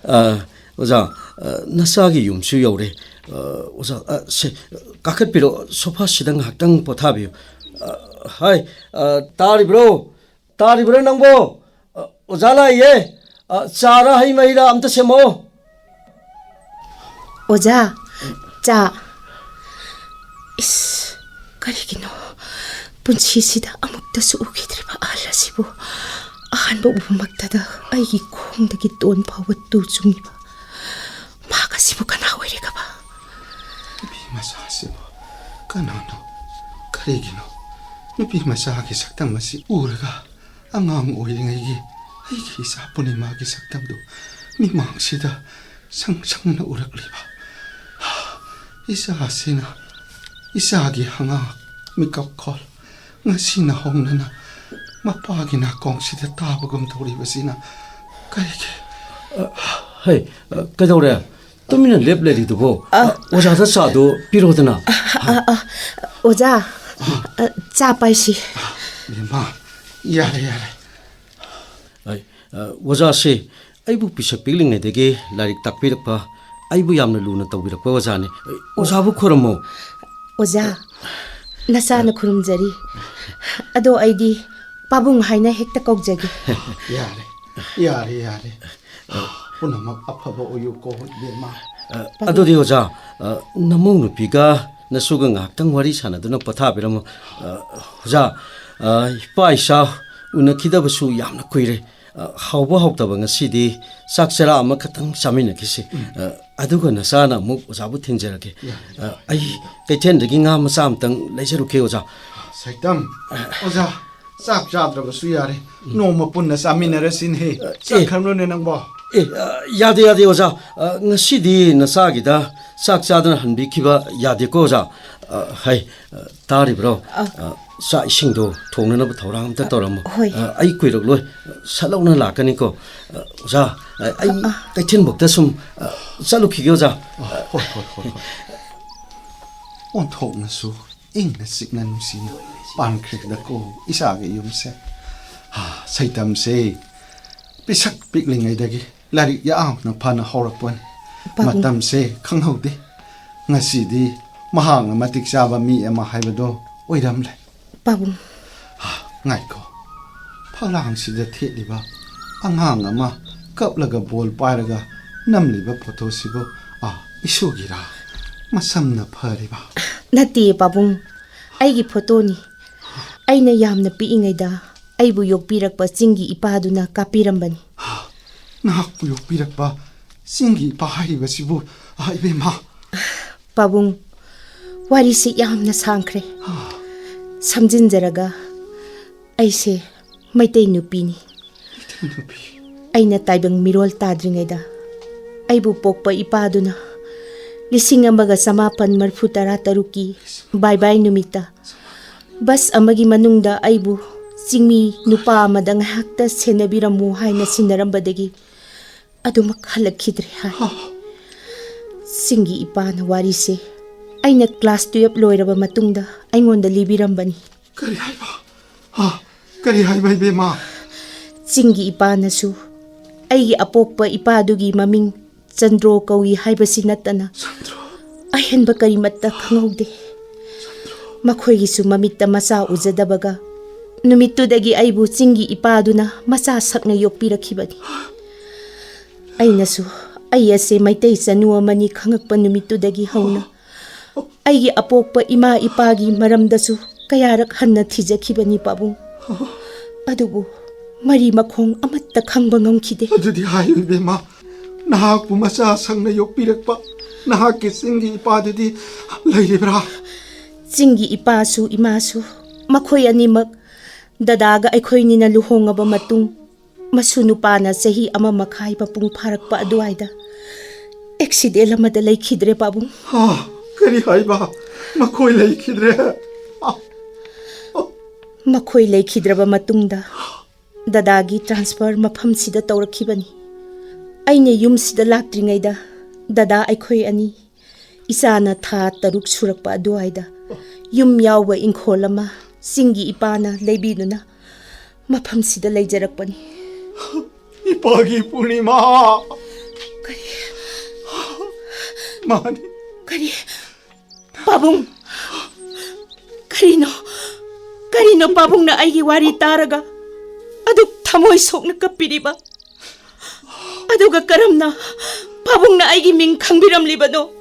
ꯑ, ꯑꯣꯖꯥ, ꯑ, ꯅꯆꯥꯒꯤ ꯌꯨꯝꯁꯨ ꯌꯧꯔꯦ꯫ ꯑ, ꯑꯣꯖꯥ, ꯑ, ꯁꯦ, ꯀꯥꯈꯠꯄꯤꯔꯣ, ꯁꯣꯐꯥꯁꯤꯗ ꯉꯥꯏꯍꯥꯛꯇꯪ ꯄꯣꯊꯥꯕꯤꯌꯨ꯫ ꯑ, ꯍꯥꯏ, ꯑ, ꯇꯥꯔꯤꯕ꯭ꯔꯣ? ꯇꯥꯔꯤꯕ꯭ꯔꯣ ꯅꯪꯕꯣ? ꯑ, ꯑꯣꯖꯥ ꯂꯥꯛꯏꯌꯦ꯫ ꯑ, ꯆꯥꯔ ꯍꯩ ꯃꯍꯤꯔ ꯑꯝꯇ ꯁꯦꯝꯃꯛꯑꯣ꯫ ꯑꯣꯖꯥ, ꯆꯥ꯫ ꯏꯁ, ꯀꯔꯤꯒꯤꯅꯣ ꯄꯨꯟꯁꯤꯁꯤꯗ ꯑꯃꯨꯛꯇꯁꯨ ꯎꯈꯤꯗ꯭ꯔꯤꯕ ꯑꯍꯜ ꯑꯁꯤꯕꯨ ꯑꯍꯥꯟꯕ ꯎꯕꯃꯛꯇꯗ ꯑꯩꯒꯤ ꯈꯣꯡꯗꯒꯤ ꯇꯣꯟ ꯐꯥꯎꯕ ꯇꯨ ꯆꯨꯡꯉꯤꯕ ꯃꯍꯥꯛ ꯑꯁꯤꯕꯨ ꯀꯅꯥ ꯑꯣꯏꯔꯤꯒꯕ? ꯅꯨꯄꯤ ꯃꯆꯥꯁꯤꯕꯨ ꯀꯅꯥꯅꯣ? ꯀꯔꯤꯒꯤꯅꯣ ꯅꯨꯄꯤ ꯃꯆꯥꯒꯤ ꯁꯛꯇꯝ ꯑꯁꯤ ꯎꯔꯒ ꯑꯉꯥꯡ ꯑꯣꯏꯔꯤꯉꯩꯒꯤ ꯑꯩꯒꯤ ꯏꯆꯥ ꯄꯨꯔꯅꯤꯃꯥꯒꯤ ꯁꯛꯇꯝꯗꯨ ꯃꯤꯃꯥꯡꯁꯤꯗ ꯁꯪ ꯁꯪꯅ ꯎꯔꯛꯂꯤꯕ? ꯏꯆꯥꯁꯤꯅ, ꯏꯆꯥꯒꯤ ꯍꯉꯥ ꯃꯤꯀꯞ ꯈꯣꯜ ꯉꯁꯤꯅ ꯍꯧꯅꯅ ꯃꯄꯥꯒꯤ ꯅꯥꯀꯣꯡꯁꯤꯗ ꯇꯥꯕꯒꯨꯝ ꯇꯧꯔꯤꯕꯁꯤꯅ ꯀꯔꯤꯒꯤ? ꯍꯩ, ꯀꯩꯗꯧꯔꯦ? ꯇꯨꯃꯤꯟꯅ ꯂꯦꯞ ꯂꯩꯔꯤꯗꯨꯕꯣ? ꯑ, ꯑꯣꯖꯥꯗ ꯆꯥꯗꯣ ꯄꯤꯔꯣꯗꯅ꯫ ꯑ, ꯑ, ꯑ, ꯑꯣꯖꯥ, ꯑ, ꯆꯥ ꯄꯥꯏꯁꯤ꯫ ꯕꯦꯝꯃ, ꯌꯥꯔꯦ, ꯌꯥꯔꯦ꯫ ꯑꯩ, ꯑ, ꯑꯣꯖꯥꯁꯦ ꯑꯩꯕꯨ ꯄꯤꯁꯛ ꯄꯤꯛꯂꯤꯉꯩꯗꯒꯤ ꯂꯥꯏꯔꯤꯛ ꯇꯥꯛꯄꯤꯔꯛꯄ, ꯑꯩꯕꯨ ꯌꯥꯝꯅ ꯂꯨꯅ ꯇꯧꯕꯤꯔꯛꯄ ꯑꯣꯖꯥꯅꯤ꯫ ꯑꯣꯖꯥꯕꯨ ꯈꯨꯔꯨꯝꯃꯣ꯫ ꯑꯣꯖꯥ, ꯅꯆꯥꯅ ꯈꯨꯔꯨꯝꯖꯔꯤ꯫ ꯑꯗꯣ ꯑꯩꯗꯤ ꯄꯥꯕꯨꯡ ꯍꯥꯏꯅ ꯍꯦꯛꯇ ꯀꯧꯖꯒꯦ꯫ ꯌꯥꯔꯦ, ꯌꯥꯔꯦ, ꯌꯥꯔꯦ꯫ ꯄꯨꯝꯅꯃꯛ ꯑꯐꯕ ꯑꯣꯏꯌꯨꯀꯣ, ꯏꯕꯦꯝꯃ꯫ ꯑ, ꯑꯗꯨꯗꯤ ꯑꯣꯖꯥ, ꯑ, ꯅꯃꯧ ꯅꯨꯄꯤꯒ ꯅꯁꯨꯒ ꯉꯥꯏꯍꯥꯛꯇꯪ ꯋꯥꯔꯤ ꯁꯥꯟꯅꯗꯨꯅ ꯄꯣꯊꯥꯕꯤꯔꯝꯃꯣ꯫ ꯑ, ꯑꯣꯖꯥ, ꯑ, ꯏꯄꯥ ꯏꯆꯥ ꯎꯅꯈꯤꯗꯕꯁꯨ ꯌꯥꯝꯅ ꯀꯨꯏꯔꯦ꯫ ꯑ, ꯍꯥꯎꯕ ꯍꯥꯎꯇꯕ ꯉꯁꯤꯗꯤ ꯆꯥꯛ ꯆꯔꯥ ꯑꯃꯈꯛꯇꯪ ꯆꯥꯃꯤꯟꯅꯈꯤꯁꯤ꯫ ꯎꯝ꯫ ꯑ, ꯑꯗꯨꯒ ꯅꯆꯥꯅ ꯑꯃꯨꯛ ꯑꯣꯖꯥꯕꯨ ꯊꯤꯟꯖꯔꯒꯦ꯫ ꯌꯥꯏ, ꯑ, ꯌꯥꯏ꯫ ꯑꯩ ꯀꯩꯊꯦꯜꯗꯒꯤ ꯉꯥ ꯃꯆꯥ ꯑꯃꯇꯪ ꯂꯩꯖꯔꯨꯀꯦ, ꯑꯣꯖꯥ꯫ ꯁꯩꯇꯝ, ꯑꯣꯖꯥ, ꯆꯥꯛ ꯆꯥꯗ꯭ꯔꯕꯁꯨ ꯌꯥꯔꯦ꯫ ꯅꯣꯡꯃ ꯄꯨꯟꯅ ꯆꯥꯃꯤꯟꯅꯔꯁꯤꯅꯦꯍꯦ꯫ ꯑꯦ꯫ ꯆꯠꯈ꯭ꯔꯅꯨꯅꯦ ꯅꯪꯕꯣ꯫ ꯑꯦ, ꯑ, ꯌꯥꯗꯦ, ꯌꯥꯗꯦ, ꯑꯣꯖꯥ꯫ ꯑ, ꯉꯁꯤꯗꯤ ꯅꯆꯥꯒꯤꯗ ꯆꯥꯛ ꯆꯥꯗꯅ ꯍꯟꯕꯤꯈꯤꯕ ꯌꯥꯗꯦꯀꯣ, ꯑꯣꯖꯥ꯫ ꯑ, ꯍꯩ, ꯑ, ꯇꯥꯔꯤꯕ꯭ꯔꯣ? ꯑ, ꯆꯥꯛ ꯏꯁꯤꯡꯗꯣ ꯊꯣꯡꯅꯅꯕ ꯊꯧꯔꯥꯡ ꯑꯝꯇ ꯇꯧꯔꯝꯃꯣ꯫ ꯍꯣꯏ꯫ ꯑ, ꯑꯩ ꯀꯨꯏꯔꯛꯂꯣꯏ꯫ ꯁꯠ ꯂꯥꯎꯅ ꯂꯥꯛꯀꯅꯤꯀꯣ꯫ ꯑ, ꯑꯣꯖꯥ, ꯑ, ꯑꯩ ꯑ, ꯑ꯫ ꯀꯩꯊꯦꯜꯕꯣꯛꯇ ꯁꯨꯝ, ꯑ, ꯆꯠꯂꯨꯈꯤꯒꯦ, ꯑꯣꯖꯥ꯫ ꯑ, ꯍꯣꯏ, ꯍꯣꯏ, ꯍꯣꯏ, ꯍꯣꯏ꯫ ꯑꯣꯟꯊꯣꯛꯅꯁꯨ ꯏꯪꯅ ꯆꯤꯛꯅ ꯅꯨꯡꯁꯤꯅ ꯄꯥꯟꯈ꯭ꯔꯦꯗꯀꯣ ꯏꯆꯥꯒꯤ ꯌꯨꯝꯁꯦ꯫ ꯍꯥ, ꯁꯩꯇꯝꯁꯦ ꯄꯤꯁꯛ ꯄꯤꯛꯂꯤꯉꯩꯗꯒꯤ ꯂꯥꯏꯔꯤꯛ ꯌꯥꯝꯅ ꯐꯅ ꯍꯧꯔꯛꯄꯅꯤ꯫ ꯄꯥꯕꯨꯡ꯫ ꯃꯇꯝꯁꯦ ꯈꯪꯍꯧꯗꯦ꯫ ꯉꯁꯤꯗꯤ ꯃꯍꯥꯛꯅ ꯃꯇꯤꯛ ꯆꯥꯕ ꯃꯤ ꯑꯃ ꯍꯥꯏꯕꯗꯣ ꯑꯣꯏꯔꯝꯂꯦ꯫ ꯄꯥꯕꯨꯡ꯫ ꯉꯥꯏꯈꯣ꯫ ꯐꯛꯂꯥꯡꯁꯤꯗ ꯊꯦꯠꯂꯤꯕ ꯑꯉꯥꯡ ꯑꯃ ꯀꯞꯂꯒ ꯕꯣꯜ ꯄꯥꯏꯔꯒ ꯅꯝꯂꯤꯕ ꯐꯣꯇꯣꯁꯤꯕꯨ, ꯑꯥ, ꯏꯁꯨꯒꯤꯔꯥ? ꯃꯁꯝꯅ ꯐꯔꯤꯕ? ꯅꯠꯇꯦ ꯄꯥꯕꯨꯡ, ꯑꯩꯒꯤ ꯐꯣꯇꯣꯅꯤ꯫ ꯑꯩꯅ ꯌꯥꯝꯅ ꯄꯤꯛꯏꯉꯩꯗ ꯑꯩꯕꯨ ꯌꯣꯛꯄꯤꯔꯛꯄ ꯆꯤꯡꯒꯤ ꯏꯄꯥꯗꯨꯅ ꯀꯥꯞꯄꯤꯔꯝꯕꯅꯤ꯫ ꯅꯍꯥꯛꯄꯨ ꯌꯣꯛꯄꯤꯔꯛꯄ ꯆꯤꯡꯒꯤ ꯏꯄꯥ ꯍꯥꯏꯔꯤꯕꯁꯤꯕꯨ, ꯑꯥ, ꯏꯕꯦꯝꯃ꯫ ꯄꯥꯕꯨꯡ, ꯋꯥꯔꯤꯁꯤ ꯌꯥꯝꯅ ꯁꯥꯡꯈ꯭ꯔꯦ꯫ ꯁꯝꯖꯤꯟꯖꯔꯒ, ꯑꯩꯁꯦ ꯃꯩꯇꯩ ꯅꯨꯄꯤꯅꯤ꯫ ꯃꯩꯇꯩ ꯅꯨꯄꯤ꯫ ꯑꯩꯅ ꯇꯥꯏꯕꯪ ꯃꯤꯔꯣꯜ ꯇꯥꯗ꯭ꯔꯤꯉꯩꯗ ꯑꯩꯕꯨ ꯄꯣꯛꯄ ꯏꯄꯥꯗꯨꯅ ꯂꯤꯁꯤꯡ ꯑꯃꯒ ꯆꯃꯥꯄꯟ ꯃꯔꯤꯐꯨ ꯇꯔꯥ ꯇꯔꯨꯛꯀꯤ ꯕꯥꯏ ꯕꯥꯏ ꯅꯨꯃꯤꯠꯇ ꯕꯁ ꯑꯃꯒꯤ ꯃꯅꯨꯡꯗ ꯑꯩꯕꯨ ꯆꯤꯡꯃꯤ ꯅꯨꯄꯥ ꯑꯃꯗ ꯉꯥꯏꯍꯥꯛꯇ ꯁꯦꯟꯅꯕꯤꯔꯝꯃꯨ ꯍꯥꯏꯅ ꯁꯤꯟꯅꯔꯝꯕꯗꯒꯤ ꯑꯗꯨꯃꯛ ꯍꯜꯂꯛꯈꯤꯗ꯭ꯔꯦ ꯍꯥꯏ꯫ ꯍꯥ? ꯆꯤꯡꯒꯤ ꯏꯄꯥꯅ ꯋꯥꯔꯤꯁꯦ ꯑꯩꯅ ꯀ꯭ꯂꯥꯁ ꯇꯨꯌꯦꯜꯞ ꯂꯣꯏꯔꯕ ꯃꯇꯨꯡꯗ ꯑꯩꯉꯣꯟꯗ ꯂꯤꯕꯤꯔꯝꯕꯅꯤ꯫ ꯀꯔꯤ ꯍꯥꯏꯕ? ꯍꯥ? ꯀꯔꯤ ꯍꯥꯏꯕ, ꯏꯕꯦꯝꯃ? ꯆꯤꯡꯒꯤ ꯏꯄꯥꯅꯁꯨ ꯑꯩꯒꯤ ꯑꯄꯣꯛꯄ ꯏꯄꯥꯗꯨꯒꯤ ꯃꯃꯤꯡ ꯆꯟꯗ꯭ꯔꯣ ꯀꯧꯏ ꯍꯥꯏꯕꯁꯤ ꯅꯠꯇꯅ ꯆꯟꯗ꯭ꯔꯣ? ꯑꯍꯦꯟꯕ ꯀꯔꯤꯃꯠꯇ ꯈꯪꯍꯧꯗꯦ꯫ ꯃꯈꯣꯏꯒꯤꯁꯨ ꯃꯃꯤꯠꯇ ꯃꯆꯥ ꯎꯖꯗꯕꯒ ꯅꯨꯃꯤꯠꯇꯨꯗꯒꯤ ꯑꯩꯕꯨ ꯆꯤꯡꯒꯤ ꯏꯄꯥꯗꯨꯅ ꯃꯆꯥ ꯁꯛꯅ ꯌꯣꯛꯄꯤꯔꯛꯈꯤꯕꯅꯤ꯫ ꯑꯩꯅꯁꯨ ꯑꯩ ꯑꯁꯦ ꯃꯩꯇꯩ ꯆꯅꯨ ꯑꯃꯅꯤ ꯈꯪꯉꯛꯄ ꯅꯨꯃꯤꯠꯇꯨꯗꯒꯤ ꯍꯧꯅ ꯑꯩꯒꯤ ꯑꯄꯣꯛꯄ ꯏꯃꯥ ꯏꯄꯥꯒꯤ ꯃꯔꯝꯗꯁꯨ ꯀꯌꯥꯔꯛ ꯍꯟꯅ ꯊꯤꯖꯈꯤꯕꯅꯤ ꯄꯥꯕꯨꯡ꯫ ꯑꯗꯨꯕꯨ ꯃꯔꯤ ꯃꯈꯣꯡ ꯑꯃꯠꯇ ꯈꯪꯕ ꯉꯝꯈꯤꯗꯦ꯫ ꯑꯗꯨꯗꯤ ꯍꯥꯏꯌꯨ ꯏꯕꯦꯝꯃ, ꯅꯍꯥꯛꯄꯨ ꯃꯆꯥ ꯁꯪꯅ ꯌꯣꯛꯄꯤꯔꯛꯄ ꯅꯍꯥꯛꯀꯤ ꯆꯤꯡꯒꯤ ꯏꯄꯥꯗꯨꯗꯤ ꯂꯩꯔꯤꯕ꯭ꯔꯥ? ꯆꯤꯡꯒꯤ ꯏꯄꯥꯁꯨ ꯏꯃꯥꯁꯨ ꯃꯈꯣꯏ ꯑꯅꯤꯃꯛ ꯗꯗꯥꯒ ꯑꯩꯈꯣꯏꯅꯤꯅ ꯂꯨꯍꯣꯡꯉꯕ ꯃꯇꯨꯡ ꯃꯁꯨ ꯅꯨꯄꯥꯅ ꯆꯍꯤ ꯑꯃ ꯃꯈꯥꯏ ꯃꯄꯨꯡ ꯐꯥꯔꯛꯄ ꯑꯗꯨꯋꯥꯏꯗ ꯑꯦꯛꯁꯤꯗꯦꯟ ꯑꯃꯗ ꯂꯩꯈꯤꯗ꯭ꯔꯦ ꯄꯥꯕꯨꯡ꯫ ꯍꯥ, ꯀꯔꯤ ꯍꯥꯏꯕ? ꯃꯈꯣꯏ ꯂꯩꯈꯤꯗ꯭ꯔꯦ? ꯃꯈꯣꯏ ꯂꯩꯈꯤꯗ꯭ꯔꯕ ꯃꯇꯨꯡꯗ ꯗꯗꯥꯒꯤ ꯇ꯭ꯔꯥꯟꯁꯐꯔ ꯃꯐꯝꯁꯤꯗ ꯇꯧꯔꯛꯈꯤꯕꯅꯤ꯫ ꯑꯩꯅ ꯌꯨꯝꯁꯤꯗ ꯂꯥꯛꯇ꯭ꯔꯤꯉꯩꯗ ꯗꯗꯥ ꯑꯩꯈꯣꯏ ꯑꯅꯤ ꯏꯆꯥꯅ ꯊꯥ ꯇꯔꯨꯛ ꯁꯨꯔꯛꯄ ꯑꯗꯨꯋꯥꯏꯗ ꯌꯨꯝ ꯌꯥꯎꯕ ꯏꯪꯈꯣꯜ ꯑꯃ ꯆꯤꯡꯒꯤ ꯏꯄꯥꯅ ꯂꯩꯕꯤꯗꯨꯅ ꯃꯐꯝꯁꯤꯗ ꯂꯩꯖꯔꯛꯄꯅꯤ꯫ ꯏꯄꯥꯒꯤ ꯄꯨꯔꯅꯤꯃꯥ꯫ ꯀꯔꯤ? ꯃꯥꯅꯤ꯫ ꯀꯔꯤ? ꯄꯥꯕꯨꯡ! ꯀꯔꯤꯅꯣ? ꯀꯔꯤꯅꯣ ꯄꯥꯕꯨꯡꯅ ꯑꯩꯒꯤ ꯋꯥꯔꯤ ꯇꯥꯔꯒ ꯑꯗꯨꯛ ꯊꯃꯣꯏ ꯁꯣꯛꯅ ꯀꯞꯄꯤꯔꯤꯕ? ꯑꯗꯨꯒ ꯀꯔꯝꯅ ꯄꯥꯕꯨꯡꯅ ꯑꯩꯒꯤ ꯃꯤꯡ ꯈꯪꯕꯤꯔꯝꯂꯤꯕꯅꯣ?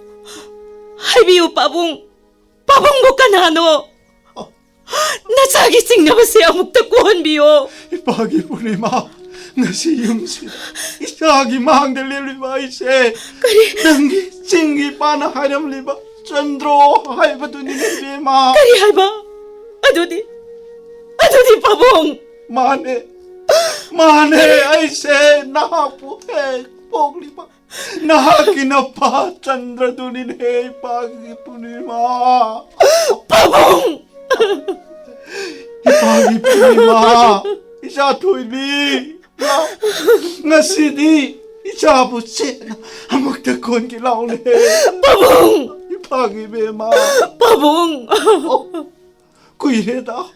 ꯍꯥꯏꯕꯤꯌꯨ ꯄꯥꯕꯨꯡ! ꯄꯥꯕꯨꯡꯕꯨ ꯀꯅꯥꯅꯣ? ꯅꯆꯥꯒꯤ ꯆꯤꯡꯅꯕꯁꯦ ꯑꯃꯨꯛꯇ ꯀꯣꯛꯍꯟꯕꯤꯌꯣ꯫ ꯏꯄꯥꯒꯤ ꯄꯨꯔꯅꯤꯃꯥ, ꯉꯁꯤ ꯌꯨꯝꯁꯤꯗ ꯏꯆꯥꯒꯤ ꯃꯥꯡꯗ ꯂꯦꯞꯂꯤꯕ ꯑꯩꯁꯦ ꯀꯔꯤ? ꯅꯪꯒꯤ ꯆꯤꯡꯒꯤ ꯏꯄꯥꯅ ꯍꯥꯏꯔꯝꯂꯤꯕ ꯆꯟꯗ꯭ꯔꯣ ꯍꯥꯏꯕꯗꯨꯅꯤ ꯏꯕꯦꯝꯃ꯫ ꯀꯔꯤ ꯍꯥꯏꯕ? ꯑꯗꯨꯗꯤ, ꯑꯗꯨꯗꯤ ꯄꯥꯕꯨꯡ! ꯃꯥꯅꯦ, ꯃꯥꯅꯦ, ꯑꯩꯁꯦ ꯅꯍꯥꯛꯄꯨ ꯍꯦꯛ ꯄꯣꯛꯂꯤꯕ ꯅꯍꯥꯛꯀꯤ ꯅꯄꯥ ꯆꯟꯗ꯭ꯔꯗꯨꯅꯤꯅꯦ, ꯏꯄꯥꯒꯤ ꯄꯨꯔꯅꯤꯃꯥ꯫ ꯄꯥꯕꯨꯡ! ꯏꯄꯥꯒꯤ ꯄꯨꯔꯅꯤꯃꯥ, ꯏꯆꯥ ꯊꯣꯏꯕꯤ, ꯂꯥꯎ꯫ ꯉꯁꯤꯗꯤ ꯏꯆꯥꯕꯨ ꯆꯦꯠꯅ ꯑꯃꯨꯛꯇ ꯀꯣꯟꯒꯦ ꯂꯥꯎꯅꯦ꯫ ꯄꯥꯕꯨꯡ! ꯏꯄꯥꯒꯤ ꯏꯕꯦꯝꯃ꯫ ꯄꯥꯕꯨꯡ! ꯑꯣ, ꯀꯨꯏꯔꯦꯗ꯫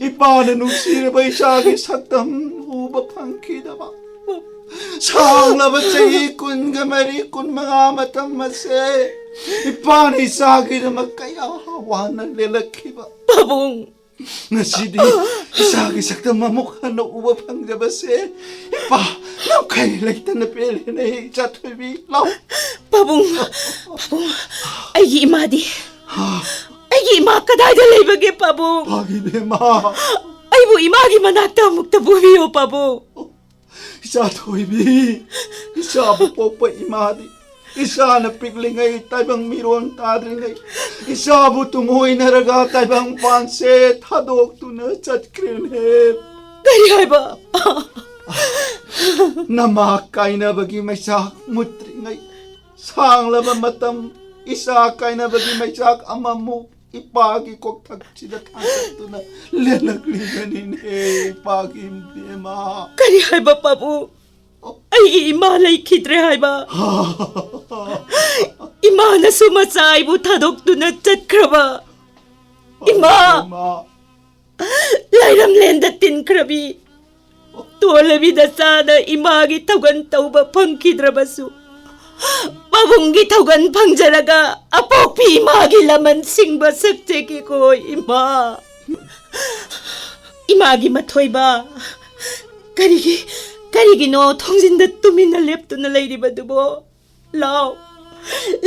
ꯏꯄꯥꯅ ꯅꯨꯡꯁꯤꯔꯕ ꯏꯆꯥꯒꯤ ꯁꯛꯇꯝ ꯎꯕ ꯐꯪꯈꯤꯗꯕ꯫ ꯁꯥꯡꯂꯕ ꯆꯍꯤ ꯀꯨꯟꯒ ꯃꯔꯤ, ꯀꯨꯟꯃꯉꯥ ꯃꯇꯝ ꯑꯁꯦ ꯏꯄꯥꯅ ꯏꯆꯥꯒꯤꯗꯃꯛ ꯀꯌꯥ ꯋꯥꯅ ꯂꯦꯜꯂꯛꯈꯤꯕ꯫ ꯄꯥꯕꯨꯡ! ꯉꯁꯤꯗꯤ ꯏꯆꯥꯒꯤ ꯁꯛꯇꯝ ꯑꯃꯨꯛ ꯍꯟꯅ ꯎꯕ ꯐꯪꯖꯕꯁꯦ ꯏꯄꯥ ꯉꯝꯈꯩ ꯂꯩꯇꯅ ꯄꯦꯜꯂꯦꯅꯦ, ꯏꯆꯥ ꯊꯣꯏꯕꯤ꯫ ꯂꯥꯎ꯫ ꯄꯥꯕꯨꯡ! ꯄꯥꯕꯨꯡ! ꯑꯩꯒꯤ ꯏꯃꯥꯗꯤ? ꯑꯩꯒꯤ ꯏꯃꯥ ꯀꯗꯥꯏꯗ ꯂꯩꯕꯒꯦ, ꯄꯥꯕꯨꯡ? ꯏꯄꯥꯒꯤ ꯏꯕꯦꯝꯃ꯫ ꯑꯩꯕꯨ ꯏꯃꯥꯒꯤ ꯃꯅꯥꯛꯇ ꯑꯃꯨꯛꯇ ꯄꯨꯕꯤꯌꯨ, ꯄꯥꯕꯨꯡ꯫ ꯏꯆꯥ ꯊꯣꯏꯕꯤ, ꯏꯆꯥꯕꯨ ꯄꯣꯛꯄ ꯏꯃꯥꯗꯤ ꯏꯆꯥꯅ ꯄꯤꯛꯂꯤꯉꯩ ꯇꯥꯏꯕꯪ ꯃꯤꯔꯣꯟ ꯇꯥꯗ꯭ꯔꯤꯉꯩ ꯏꯆꯥꯕꯨ ꯇꯨꯡꯑꯣꯏꯅꯔꯒ ꯇꯥꯏꯕꯪ ꯄꯥꯟꯁꯦ ꯊꯥꯗꯣꯛꯇꯨꯅ ꯆꯠꯈ꯭ꯔꯦꯅꯦ꯫ ꯀꯔꯤ ꯍꯥꯏꯕ? ꯅꯃꯥ ꯀꯥꯏꯅꯕꯒꯤ ꯃꯩꯆꯥꯛ ꯃꯨꯠꯇ꯭ꯔꯤꯉꯩ ꯁꯥꯡꯂꯕ ꯃꯇꯝ ꯏꯆꯥ ꯀꯥꯏꯅꯕꯒꯤ ꯃꯩꯆꯥꯛ ꯑꯃꯃꯨꯛ ꯏꯄꯥꯒꯤ ꯀꯣꯛꯊꯛꯁꯤꯗ ꯊꯥꯡꯒꯠꯇꯨꯅ ꯂꯦꯜꯂꯛꯂꯤꯕꯅꯤꯅꯦ, ꯏꯄꯥꯒꯤ ꯏꯕꯦꯝꯃ꯫ ꯀꯔꯤ ꯍꯥꯏꯕ, ꯄꯥꯕꯨꯡ? ꯑꯩꯒꯤ ꯏꯃꯥ ꯂꯩꯈꯤꯗ꯭ꯔꯦ ꯍꯥꯏꯕ? ꯏꯃꯥꯅꯁꯨ ꯃꯆꯥ ꯑꯩꯕꯨ ꯊꯥꯗꯣꯛꯇꯨꯅ ꯆꯠꯈ꯭ꯔꯕ? ꯏꯃꯥ! ꯏꯃꯥ! ꯂꯥꯏꯔꯝꯂꯦꯟꯗ ꯇꯤꯟꯈ꯭ꯔꯕꯤ, ꯇꯣꯂꯕꯤꯗ ꯆꯥꯗ ꯏꯃꯥꯒꯤ ꯊꯧꯒꯟ ꯇꯧꯕ ꯐꯪꯈꯤꯗ꯭ꯔꯕꯁꯨ, ꯄꯥꯕꯨꯡꯒꯤ ꯊꯧꯒꯟ ꯐꯪꯖꯔꯒ ꯑꯄꯣꯛꯄꯤ ꯏꯃꯥꯒꯤ ꯂꯃꯟ ꯁꯤꯡꯕ ꯁꯛꯆꯒꯦꯀꯣ ꯏꯃꯥ꯫ ꯏꯃꯥꯒꯤ ꯃꯊꯣꯏꯕ, ꯀꯔꯤꯒꯤ, ꯀꯔꯤꯒꯤꯅꯣ ꯊꯣꯡꯖꯤꯟꯗ ꯇꯨꯃꯤꯟꯅ ꯂꯦꯞꯇꯨꯅ ꯂꯩꯔꯤꯕꯗꯨꯕꯣ? ꯂꯥꯛꯑꯣ,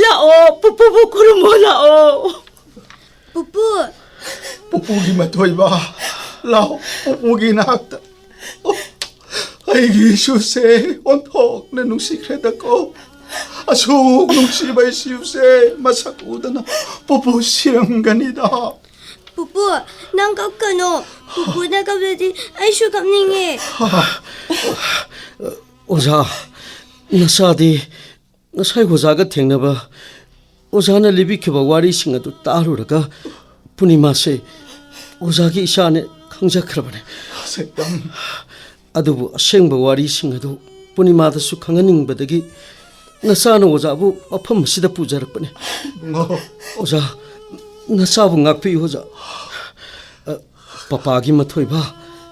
ꯂꯥꯛꯑꯣ, ꯄꯨꯄꯨꯕꯨ ꯈꯨꯔꯨꯝꯃꯣ, ꯂꯥꯛꯑꯣ꯫ ꯄꯨꯄꯨ! ꯄꯨꯄꯨꯒꯤ ꯃꯊꯣꯏꯕ, ꯂꯥꯛꯑꯣ, ꯄꯨꯄꯨꯒꯤ ꯅꯥꯛꯇ꯫ ꯑꯣ, ꯑꯩꯒꯤ ꯏꯁꯨꯁꯦ ꯑꯣꯟꯊꯣꯛꯅ ꯅꯨꯡꯁꯤꯈ꯭ꯔꯦꯗꯀꯣ꯫ ꯑꯁꯨꯛ ꯅꯨꯡꯁꯤꯕ ꯏꯁꯨꯁꯦ ꯃꯁꯛ ꯎꯗꯅ ꯄꯨꯄꯨ ꯁꯤꯔꯝꯒꯅꯤꯗ꯫ ꯄꯨꯄꯨ, ꯅꯪ ꯀꯞꯀꯅꯣ꯫ ꯄꯨꯄꯨꯅ ꯀꯞꯂꯗꯤ ꯑꯩꯁꯨ ꯀꯞꯅꯤꯡꯉꯦ꯫ ꯑꯣꯖꯥ, ꯅꯆꯥꯗꯤ ꯉꯁꯥꯏ ꯑꯣꯖꯥꯒ ꯊꯦꯡꯅꯕ, ꯑꯣꯖꯥꯅ ꯂꯤꯕꯤꯈꯤꯕ ꯋꯥꯔꯤꯁꯤꯡ ꯑꯗꯨ ꯇꯥꯔꯨꯔꯒ ꯄꯨꯔꯅꯤꯃꯥꯁꯦ ꯑꯣꯖꯥꯒꯤ ꯏꯆꯥꯅꯦ ꯈꯪꯖꯈ꯭ꯔꯕꯅꯦ꯫ ꯁꯩꯇꯝ꯫ ꯑꯗꯨꯕꯨ ꯑꯁꯦꯡꯕ ꯋꯥꯔꯤꯁꯤꯡ ꯑꯗꯨ ꯄꯨꯔꯅꯤꯃꯥꯗꯁꯨ ꯈꯪꯍꯟꯅꯤꯡꯕꯗꯒꯤ ꯅꯆꯥꯅ ꯑꯣꯖꯥꯕꯨ ꯃꯐꯝ ꯑꯁꯤꯗ ꯄꯨꯖꯔꯛꯄꯅꯦ꯫ ꯏꯕꯨꯡꯉꯣ꯫ ꯑꯣꯖꯥ, ꯅꯆꯥꯕꯨ ꯉꯥꯛꯄꯤꯌꯨ ꯑꯣꯖꯥ꯫ ꯑ, ꯄꯄꯥꯒꯤ ꯃꯊꯣꯏꯕ,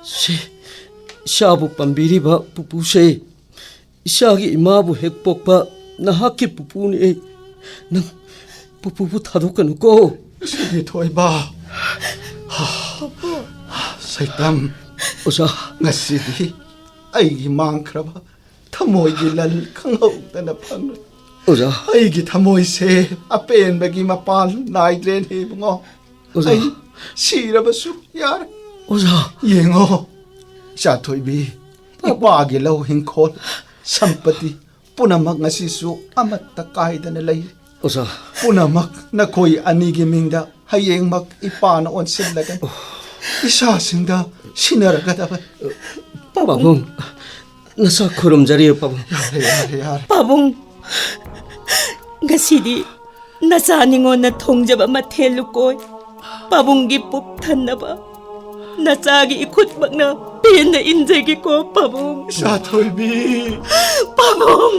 ꯁꯤ ꯏꯆꯥꯕꯨ ꯄꯥꯝꯕꯤꯔꯤꯕ ꯄꯨꯄꯨꯁꯦ ꯏꯆꯥꯒꯤ ꯏꯃꯥꯕꯨ ꯍꯦꯛ ꯄꯣꯛꯄ ꯅꯍꯥꯛꯀꯤ ꯄꯨꯄꯨꯅꯤ꯫ ꯅꯪ ꯄꯨꯄꯨꯕꯨ ꯊꯥꯗꯣꯛꯀꯅꯨꯀꯣ꯫ ꯏꯆꯦꯒꯤ ꯊꯣꯏꯕ꯫ ꯄꯨꯄꯨ꯫ ꯁꯩꯇꯝ꯫ ꯑꯣꯖꯥ꯫ ꯉꯁꯤꯗꯤ ꯑꯩꯒꯤ ꯃꯥꯡꯈ꯭ꯔꯕ ꯊꯃꯣꯏꯒꯤ ꯂꯟ ꯈꯪꯍꯧꯗꯅ ꯐꯪꯂꯦ꯫ ꯑꯣꯖꯥ꯫ ꯑꯩꯒꯤ ꯊꯃꯣꯏꯁꯦ ꯑꯄꯦꯟꯕꯒꯤ ꯃꯄꯥꯟ ꯅꯥꯏꯗ꯭ꯔꯦꯅꯦ ꯏꯕꯨꯡꯉꯣ꯫ ꯑꯣꯖꯥ꯫ ꯑꯩ ꯁꯤꯔꯕꯁꯨ ꯌꯥꯔꯦ꯫ ꯑꯣꯖꯥ꯫ ꯌꯦꯡꯉꯣ, ꯏꯆꯥꯊꯣꯏꯕꯤ, ꯏꯄꯥꯒꯤ ꯂꯧ ꯍꯤꯡꯈꯣꯜ, ꯁꯝꯄꯇꯤ ꯄꯨꯝꯅꯃꯛ ꯉꯁꯤꯁꯨ ꯑꯃꯠꯇ ꯀꯥꯏꯗꯅ ꯂꯩꯔꯤ꯫ ꯑꯣꯖꯥ꯫ ꯄꯨꯝꯅꯃꯛ ꯅꯈꯣꯏ ꯑꯅꯤꯒꯤ ꯃꯤꯡꯗ ꯍꯌꯦꯡꯃꯛ ꯏꯄꯥꯅ ꯑꯣꯟꯁꯤꯜꯂꯒꯅꯤ꯫ ꯏꯆꯥꯁꯤꯡꯗ ꯁꯤꯟꯅꯔꯒꯗꯕ꯫ ꯄꯥꯕꯨꯡ꯫ ꯄꯥꯕꯨꯡ, ꯅꯆꯥ ꯈꯨꯔꯨꯝꯖꯔꯤ ꯄꯥꯕꯨꯡ꯫ ꯌꯥꯔꯦ, ꯌꯥꯔꯦ, ꯌꯥꯔꯦ꯫ ꯄꯥꯕꯨꯡ, ꯉꯁꯤꯗꯤ ꯅꯆꯥ ꯅꯤꯉꯣꯟꯅ ꯊꯣꯡꯖꯕ ꯃꯊꯦꯜ ꯂꯨꯀꯣꯏ ꯄꯥꯕꯨꯡꯒꯤ ꯄꯨꯛ ꯊꯟꯅꯕ ꯅꯆꯥꯒꯤ ꯏꯈꯨꯠꯃꯛꯅ ꯄꯦꯟꯅ ꯏꯟꯖꯒꯦꯀꯣ ꯄꯥꯕꯨꯡ꯫ ꯏꯆꯥꯊꯣꯏꯕꯤ꯫ ꯄꯥꯕꯨꯡ꯫